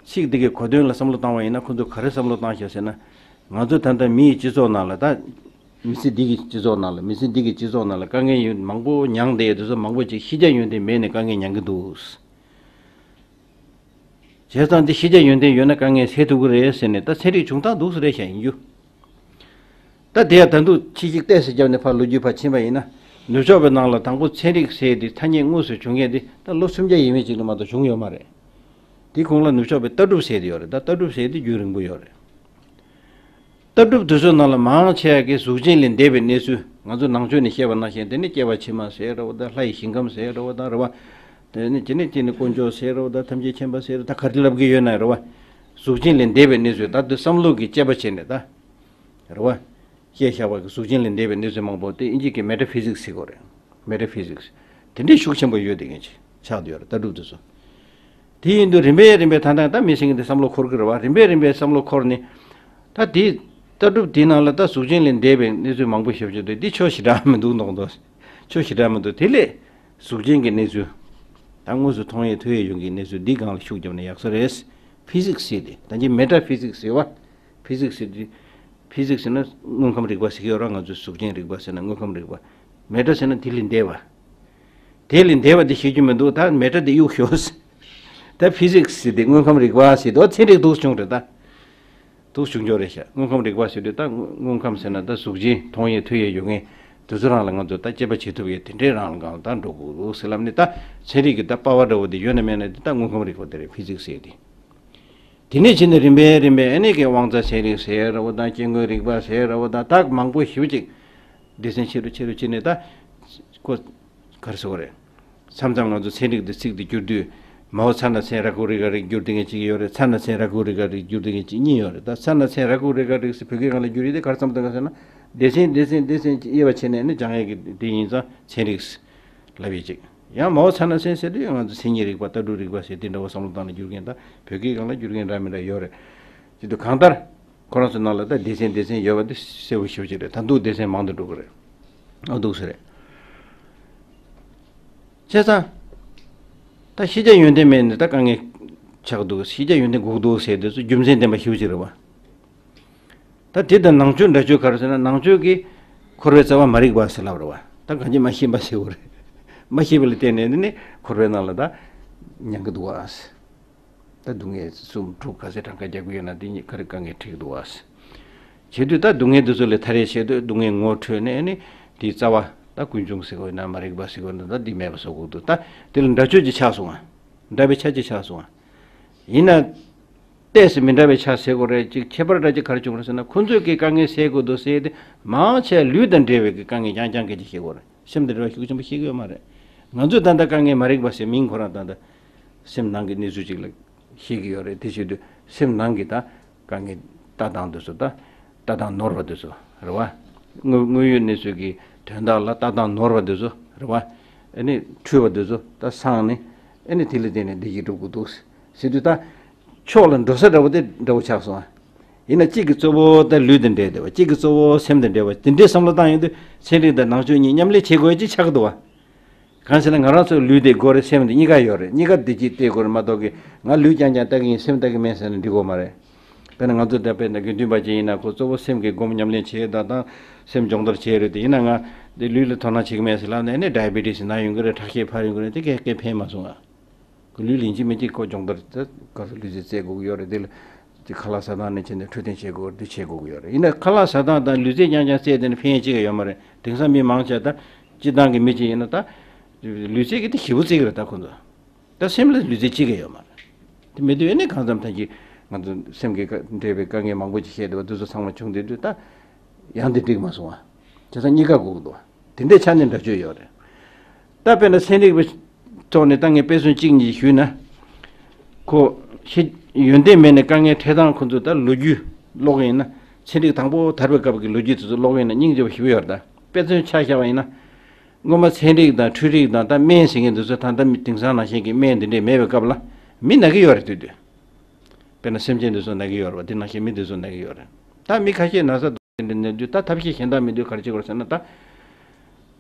ཚིག་འདི་གི་གོ་དོན་ལ་བསམ་བློ་བཏང་བ་ཡིན་ན་ཁོ་ཚོས་ག་རེ་བསམ་བློ་བཏང་ཤག་ཟེར་ན། ང་ཚོ་ད་ལྟ་མི་ཡི་སྤྱི་ཚོགས་ནང་ལ། ད་མི་ཚེ་འདི་གི་སྤྱི་ཚོགས་ནང་ལ། མི་ཚེ་འདི་གི་སྤྱི་ཚོགས་ནང་ལ་དཀའ་ངལ་ཡོད་མང་པོ་མྱངས་བསྡད་ཡོད་དེ་ཚོ་མང་པོ་ཅིག་ཤེས་བྱ་ཡོན་ཏན་མེད་ནས་དཀའ་ངལ་མྱངས་གི་འདུག། བྱས་ཙང་འདི་ཤེས་བྱ་ཡོན་ཏན་ཡོད་ན་དཀའ་ངལ་སེལ་ཐུབ་ཀྱི་རེད་ཟེར་ནས། ད་ཚན་རིག་བྱུང་སྟངས་འདུག་སེ་རེད་ཤག་ཡིན་རྒྱུ། ད་དེ་ཡང་ད་དུང་ཕྱི་གཞིག་ཏོག་ཙམ་བརྒྱབ་ནས་ཕར་ལོ་རྒྱུས་ཕར་ཕྱིན་པ་ཡིན་ན། ནུབ་ཕྱོགས་པའི་ནང་ལ་དང་པོ་ཚན་རིག་ཟེར་དེ་ཐ་སྙད་དངོས་སུ་བྱུང་མཁན་དེ་ད་ལོ་སུམ་བརྒྱ་ཡས་མས་ཅིག་ལ་མ་གཏོགས་བྱུང་ཡོད་མ་རེད། དེ་གོང་ལ་ནུབ་ཕྱོགས་པའི་ལྟ་གྲུབ་ཟེར་དེ་ཡོད་རེད། ད་ལྟ་གྲུབ་ཟེར་དེ་རྒྱུན་རིང་པོ་ཡོད་རེད། ལྟ་གྲུབ་དེ་ཚོའི་ནང་ལ་མང་ཆེ་བ་གིས་གཟུགས་ཅན་ལས་འདས་པའི་གནས་ཚུལ། ང་ཚོ་ནང་ཆོས་ནས་བཤད་པ་ནང་བཞིན་དེ་ནི་སྐྱེ་བ་ཕྱི་མ་ཟེར་རེད་བ། ད་ལྷ་ཡི་ཞིང་ཁམས་ཟེར་རེད་བ། ད་རེད་བ། དེ་ནི་དེ་ནི་དེ་ནི་དཀོན་མཆོག་ཟེར་རེད་བ། ད་ཐམས་ཅད་མཁྱེན་པ་ཟེར་རེད། ད་ག་རེ་ལབ་ཀྱི་ཡོད་ན་རེད་བ། གཟུགས་ཅན་ལས་འདས་པའི་གནས་ཚུལ། ད་དེ་བསམ་བློ་གིས་དཔྱད་པ་བྱས་ནས་ད། རེད་བ། བཤད་བཞག་པ་གི་གཟུགས་ཅན་ལས་འདས་པའི་གནས་ཚུལ་མང་པོ་དེ་ཨིན་ཇི་གི་མེ་ཊ་ཕི་ཟིག་སི་ཟེར་གོ་རེད། མེ་ཊ་ཕི་ཟིག་སི། དེ་འདྲའི་ཤུགས་ཆེན་པོ་ཡོད་དེ་ངེས་ཆགས་བསྡད་ཡོད་རེད། ལྟ་གྲུབ་དེ་ཚོ། དེ་ཡིན་དུས་རིམ་པས་རིམ་པས་ད་ལྟ་ད་མི་སེང་གེ་འདི་བསམ་བློ་འཁོར་གི་རེད་བ། རིམ་པས་རིམ་པས་བསམ་བློ་འཁོར་ནས། ད་དེ་ལྟ་གྲུབ་དེའི་ནང་ལ་ད་གཟུགས་ཅན་ལས་འདས་པའི་གནས་ཚུལ་མང་པོ་ཞིག་བྱུང་དུས་འདི་ཆོས་ཞེ་དྲག་མི་འདུག་མདོག་མདོག། ཆོས་ཞེ་དྲག་མི་འདུག། དེ་ལས་གཟུགས་ཅན་གྱི་གནས་ཚུལ། ད་དངོས་སུ་མཐོང་ཡས་ཐོས་ཡས་ཡོང་གི་གནས་ཚུལ་འདི་སྒང་ལ་ཤུགས་བརྒྱབ་ན་ཡག་ས་རེད། ཕི་ཟིག་སི་ཟེར་དེ། ད་ཅི་མེ་ཊ་ཕི་ཟིག་སི་ཟེར་བ། ཕི་ཟིག་སི་ཟེར་དུས། ཕི་ཟིག་སི་ཟེར་ན་དངོས་ཁམས་རིག་པ་ཟེར་གྱི་ཡོད་རེད། ང་ཚོས་གཟུགས་ཅན་རིག་པ་ཟེར་ན་དངོས་ཁམས་རིག་པ། མེ་ཊ་ཟེར་ན་དེ་ལས་འདས་པ། དེ་ལས་འདས་པ་དེ་ཤེས་རྒྱུ་མི་འདུག། ད་མེ་ཊ་དེ་གཡུག་ཤོག། ད་ཕི་ཟིག་སི་ཟེར་དེ་དངོས་ཁམས་རིག་པ་ཟེར་དུས་ཚན་རིག་འདུག་བྱུང་རེད་ད། འདུག་བྱུང་ཆོག་རེད་ཤག། དངོས་ཁམས་རིག་པ་ཟེར་དུས་ད་དངོས་ཁམས་ཟེར་ན་ད་གཟུགས་ཅན་མཐོང་ཡས་ཐོས་ཡས་ཡོད་མཁན་དེ་ཚོ་རང་ལ་ང་ཚོ་ད་དཔྱད་པ་བྱེད་ཐུབ་ཡས་དེ་འདྲའི་རང་ལ་སྒང་ད་འགྲོ་དགོས་འདུག་ཟེར་ལབ་ནས། ད་ཚན་རིག་གི་ད་པ་ཝར་འདྲ་བོ་དེ་ཡོད་ན་མེད་ན་དེ་ད་དངོས་ཁམས་རིག་པ་དེ་རེད། ཕི་ཟིག་སི་ཟེར་དེ། དེ་ནས་ཕྱིན་ནས་རིམ་པས་རིམ་པས་ཨ་ནི་གི་དབང་རྩ་ཚན་རིག་ཟེར་རེད་བ་དང་། སྐྱེ་དངོས་རིག་པ་ཟེར་རེད་བ་དང་། ད་མང་པོ་ཞེ་པོ་ཅིག་སྡེ་ཚན་ཆེ་རུ་ཆེ་རུ་ཕྱིན་ནས། ད་ཁོ་ག་རེ་ཟེར་དགོས་རེད། མཚམས་མཚམས་ང་ཚོ་ཚན་རིག་འདི་ཚིག་འདི་བསྒྱུར་དུས། མའོ་ཚ་ན་ཚན་ར་ཁུ་རི་ག་རིག་བསྒྱུར་བསྡད་མཁན་ཅིག་ཡོད་རེད། ཚ་ན་ཚན་ར་ཁུ་རི་ག་རིག་བསྒྱུར་བསྡད་མཁན་ཅིག་གཉིས་ཡོད་རེད། ད་ཚ་ན་ཚན་ར་ཁུ་རི་ག་རིག་ཟེར་བོད་སྐད་སྒང་ལ་བསྒྱུར་ཡས་དེ་ག་རེ་བསམ་བཏང་ག་ཟེར་ན། སྡེ་ཚན་སྡེ་ཚན་སྡེ་ཚན་ཅིག་དབྱེ་བ་ཕྱེ་ནས་ཨ་ནི་སྦྱང་ཡས་ཀྱི་དེ་ཡིན་ཙང་ཚན་རིག་ལབ་ཡས་ཅིག། ཡང་མའོ་ཚ་ན་ཚན་ཟེར་དུས་ང་ཚོ་མཚན་ཉིད་རིག་པ། ལྟ་གྲུབ་རིག་པ་ཟེར་དེ་འདྲ་བོ་བསམ་བློ་བཏང་ནས་བསྒྱུར་མཁན། ད་བོད་སྐད་སྒང་ལ་བསྒྱུར་མཁན་འདྲ་མི་འདྲ་ཡོད་རེད། བྱེད་དུས་གང་ལྟར་ཁོ་རང་ཚོའི་ནང་ལ་ད་སྡེ་ཚན་སྡེ་ཚན་ཡོད་པ་དེ་གསལ་པོ་ཞེ་པོ་ཅིག་རེད། ད་དུང་སྡེ་ཚན་མང་དུ་འགྲོ་གི་རེད། ཨ། འདུག་སེ་རེད། བྱས་ཙང་། ད་ཤེས་བྱ་ཡོན་ཏན་མེད་ནས་ད་དཀའ་ངལ་ཆགས་འདུག། ཤེས་བྱ་ཡོན་ཏན་དགོས་འདུག་ཟེར་དེ་ཚོ་རྒྱུ་མཚན་ལྡན་པ་ཞེ་པོ་ཅིག་རེད་བ། ད་དེ་དང་ནང་ཆོས་འདྲ་ཆོས་ག་རེ་ཟེར་ན། ནང་ཆོས་ཀྱིས་འཁོར་བའི་རྩ་བ་མ་རིག་པ་ཟེར་ལབ་རེད་བ། ད་གང་ཅི་མ་ཤེས་པ་ཟེར་བ་རེད། མ་ཤེས་པ་ལ་བརྟེན་ནས་ནི་འཁོར་བའི་ནང་ལ་ད་མྱང་གི་འདུག་བ། ད་སྡུག་བསྔལ་གསུམ་དྲུག་ག་ཚད་གྲངས་ཀ་རྒྱག་གི་ཡོད་ན་དེ་གཉིས་ཀ་རེ་དཀའ་ངལ་འཕྲད་ཀྱི་འདུག་བ། བྱེད་དུས་ད་སྡུག་བསྔལ་འདི་ཚོ་ལས་ཐར་ཡས་ཆེད་དུ་སྡུག་བསྔལ་ངོ་འཕྲོད་ནས་ནི་དེའི་རྩ་བ་ད་ཀུན་འབྱུང་ཟེར་དགོས་ན་མ་རིག་པ་ཟེར་དགོས་ན་ད་འདི་མེད་པ་བཟོ་དགོས་འདུག། ད་དེ་ལ་འདྲ་ཆོས་ཅིག་ཆགས་སོང་ང་། འདྲ་བའི་ཆ་ཅིག་ཆགས་སོང་ང་། ཡིན་ན། ཏོག་ཙམ་མི་འདྲ་བའི་ཆ་ཟེར་དགོས་རེད། ཅིག་ཁྱད་པར་འདྲ་ཅིག་ག་རེ་བྱུང་རེད་ཟེར་ན། ཁོ་ཚོས་ཀྱི་དཀའ་ངལ་སེལ་དགོས་འདུག་ཟེར་ཏེ་མང་ཆེ་ལུས་དང་འབྲེལ་བའི་གི་དཀའ་ངལ་རྐྱང་རྐྱང་སྐད་ཆ་བཤད་དགོས་རེད། སེམས་དང་འབྲེལ་བ་ཤུགས་ཆེན་པོ་བཤད་ཀྱི་ཡོད་མ་རེད། ང་ཚོས་ད་ལྟ་དཀའ་ངལ་མ་རིག་པ་ཟེར་མིང་ཁོ་རང་ད་ལྟ་སེམས་ནང་གི་གནས་ཚུལ་ཅིག་ལ་བཤད་ཀྱི་ཡོད་རེད། དེ་བྱེད་དུས་སེམས་ནང་གི་ད་དཀའ་ངལ་ལྟ་སྟངས་དེ་ཚོ། ད་ལྟ་སྟངས་ནོར་བ་དེ་ཚོ་རེད་བ། དངོས་དངོས་ཡོད་གནས་ཚུལ་གྱི་དོན་དག་ལ་ལྟ་སྟངས་ནོར་བ་དེ་ཚོ་རེད་བ། ཨ་ནི་འཁྲུལ་བ་དེ་ཚོ་ད་སངས་ནས། ཨ་ནི་དེ་ལ་བརྟེན་ནས་བདེ་སྐྱིད་སྒྲུབ་དགོས་འདུག་ཟེར་དུས། ད་ཕྱོགས་ལ་འགྲོ་ས་འདྲ་བོ་དེ་འདྲ་བོ་ཆགས་སོང་ཨ། ཡིན་ན་གཅིག་གི་གཙོ་བོ་ད་ལུས་དང་འབྲེལ་བསྡད་པ། གཅིག་གི་གཙོ་བོ་སེམས་དང་འབྲེལ་བ། དེ་འདྲའི་བསམ་བློ་བཏང་ཡོང་དུས་ཚན་རིག་དང་ནང་ཆོས་གཉིས་མཉམ་ལས་བྱེད་དགོས་ཡ་ཅིག་ཆགས་ཀྱི་འདུག་བ། གང་ཟེར་ན་ང་རང་ཚོའི་ལུས་དེ་དགོས་རེད། སེམས་དེ་གཉིས་ཀ་ཡོད་རེད། གཉིས་ཀ་བདེ་སྐྱིད་བལྟས་དགོས་རེད་མ་གཏོགས་ཀྱི་ང་ལུས་རྐྱང་རྐྱང་ལྟ་གི་ཡིན། སེམས་ལྟ་གི་མེད་ཟེར་ན་འགྲིག་གི་མ་རེད། དཔེར་ན་ང་ཚོ་ད་དཔེར་ན་དགེ་འདུན་པ་ཅིག་ཡིན་ན་ཁོ་གཙོ་བོ་སེམས་ཀྱི་སྒོམ་ཉམས་ལེན་བྱེད་ཡོད་ད་དང་སེམས་སྦྱོང་བརྡར་བྱེད་ཡོད་རེད་དེ། ཡིན་ན་ང་འདི་ལུས་ལ་དོ་སྣང་བྱེད་ཀྱི་མེད་ཟེར་ལབ་ནས་ཨ་ནི་ཌའི་བི་ཊི་སི་ན་ཡོང་གི་རེད། ཁྲག་ཤེད་འཕར་ཡོང་གི་རེད། དེ་གས་གས་ཕན་མ་སོང་ང་། ཁོ་ལུས་ལེན་གྱི་མེད་ཅིག་ཁོ་སྦྱོང་བརྡར་ད་ག་ཚོད་ལུས་རྩལ་རྩེད་དགོས་ཀྱི་ཡོད་རེད། དེ་ལ་དེ་ཁ་ལག་ཟ་སྟངས་ནས་བྱས་ནས་འཕྲོད་བསྟེན་བྱེད་དགོས་རེད། དེ་བྱེད་དགོས་ཀྱི་ཡོད་རེད། ཡིན་ན་ཁ་ལག་ཟ་སྟངས་དང་ལུས་རྩལ་རྐྱང་རྐྱང་རྩེད་དེ་ནི་ཕན་ཡོན་ཅི་ག་ཡོད་མ་རེད། དེང་སང་མི་མང་ཆེ་ད་སྤྱི་བཏང་གི་མི་ཅིག་ཡིན་ན་ད་ལུས་རྩལ་གྱི་དེ་ཞེ་པོ་རྩེད་ཀྱི་རེད། ད་ཁོ་ཚོ་ད་སེམས་ལ་ལུས་རྩལ་ཅི་ག་ཡོད་མ་རེད། དེ་མེད་དུས་ཨེ་ནས་གང་འཚམ་ཐང་གི་ང་ཚོ་སེམས་ཀྱི་དཀའ་འབྲེལ་བའི་དཀའ་ངལ་མང་པོ་ཅིག་བཤད་འདུག་བ། དེ་ཚོ་ཚང་མ་བྱུང་དེ་དུས་ད་ཡང་དེ་འགྲིག་མ་སོང་བ། བྱས་ཙང་གཉིས་ཀ་དགོས་ཀྱི་འདུག་བ། དེ་འདྲའི་ཆ་ནས་འདྲ་བཅོས་ཡོད་རེད། ད་དཔེར་ན་ཚན་རིག་པའི་ཐོག་ནས་ད་ངས་དཔེ་མཚོན་གཅིག་གཉིས་ཞུས་ན། ཁོ་ཤེས་ཡོན་ཏན་མེད་ནས་དཀའ་ངལ་འཕྲད་སྟངས་ཁོ་ཚོ་ད་ལོ་རྒྱུས་ཀློག་ཡིན་ན། ཚན་རིག་དང་པོ་དར་བའི་སྐབས་ཀྱི་ལོ་རྒྱུས་དེ་ཚོ་ཀློག་ཡིན་ན་སྙིང་རྗེ་པོ་ཞེ་པོ་ཡོད་རེད། ད་དཔེ་མཚོན་ཆ་བཞག་པ་ཡིན་ན། སྔོན་མ་ཚན་རིག་དང་འཕྲུལ་རིག་དང་ད་སྨན་ཟེར་མཁན་དེ་ཚོ་ད་ལྟ་མི་དེང་སང་ནང་བཞིན་གྱི་སྨན་དེ་འདྲས་མེད་པའི་སྐབས་ལ་མི་ན་གི་ཡོད་རེད། དུས་དུས་དཔེར་ན་སེམས་ཅན་དེ་ཚོ་ན་གི་ཡོད་རེད་བ། དེ་ནང་བཞིན་མི་དེ་ཚོ་ན་གི་ཡོད་རེད། ད་མི་ཁ་ཤས་ན་ཚ་དེ་འདྲས་ན་དུས་ད་ཐབས་ཤེས་གཞན་དག་མེད་དུས་ག་རེ་བྱེད་དགོས་ཟེར་ན། ད་ད་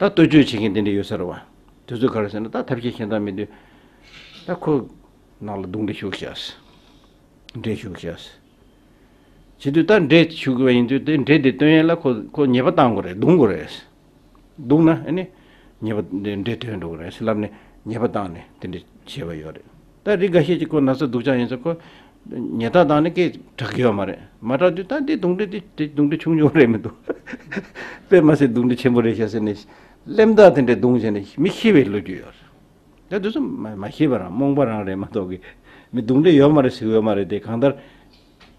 ལྟོ་བཅོས་བྱེད་མཁན་དེ་འདྲས་ཡོད་ས་རེད་བ། དེ་ཚོས་ག་རེ་ཟེར་ན་ད་ཐབས་ཤེས་གཞན་དག་མེད་དུས་ད་ཁོ་ནང་ལ་རྡུང་འདྲེ་ཤུགས་བཞག་འདྲེ་ཤུགས་བཞག་བྱེད་དུས་ད་འདྲེ་ཤུགས་བ་ཡིན་དུས་དེ་འདྲེ་དེ་སྟོན་ཡས་ལ་ཁོ་ཁོ་ཉེས་པ་བཏང་དགོས་རེད། རྡུང་དགོས་རེད། རྡུང་ན་ཨ་ནི་ཉེས་པ་འདི་འདྲེ་ཐོན་འགྲོ་གི་རེད་ཟེར་ལབ་ནས་ཉེས་པ་བཏང་ནས་དེ་འདྲ་བྱས་པ་ཡོད་རེད། ད་རིགས་འགའ་ཤས་ཀྱིས་ཁོ་ན་ཚ་སྡུག་ཅག་ཡིན་ཟེར་ཁོ་ཉེས་རྡུང་བཏང་ནས་སྐད་གྲག་གི་ཡོད་མ་རེད། མ་གྲག་དུས་ད་འདི་རྡུང་འདྲེ་འདི་འདི་རྡུང་འདྲེ་ཆུང་ཆུང་རེད་མི་འདུག་དཔེ་མ་སྲིད་རྡུང་འདྲེ་ཆེན་པོ་རེད་ཤག་ཟེར་ནས་གླེན་རྟགས་དེ་འདྲ་རྡུང་བྱས་ནས་མི་ཤི་བའི་ལོ་རྒྱུས་ཡོད་རེད། ད་དེ་ཚོ་མ་མ་ཤེས་པ་རང་རྨོངས་པ་རང་རེད་མ་གཏོགས་ཀྱི་མི་རྡུང་འདྲེ་ཡོད་མ་རེད་ཟེར་གི་ཡོད་མ་རེད་དེ། གང་ལྟར་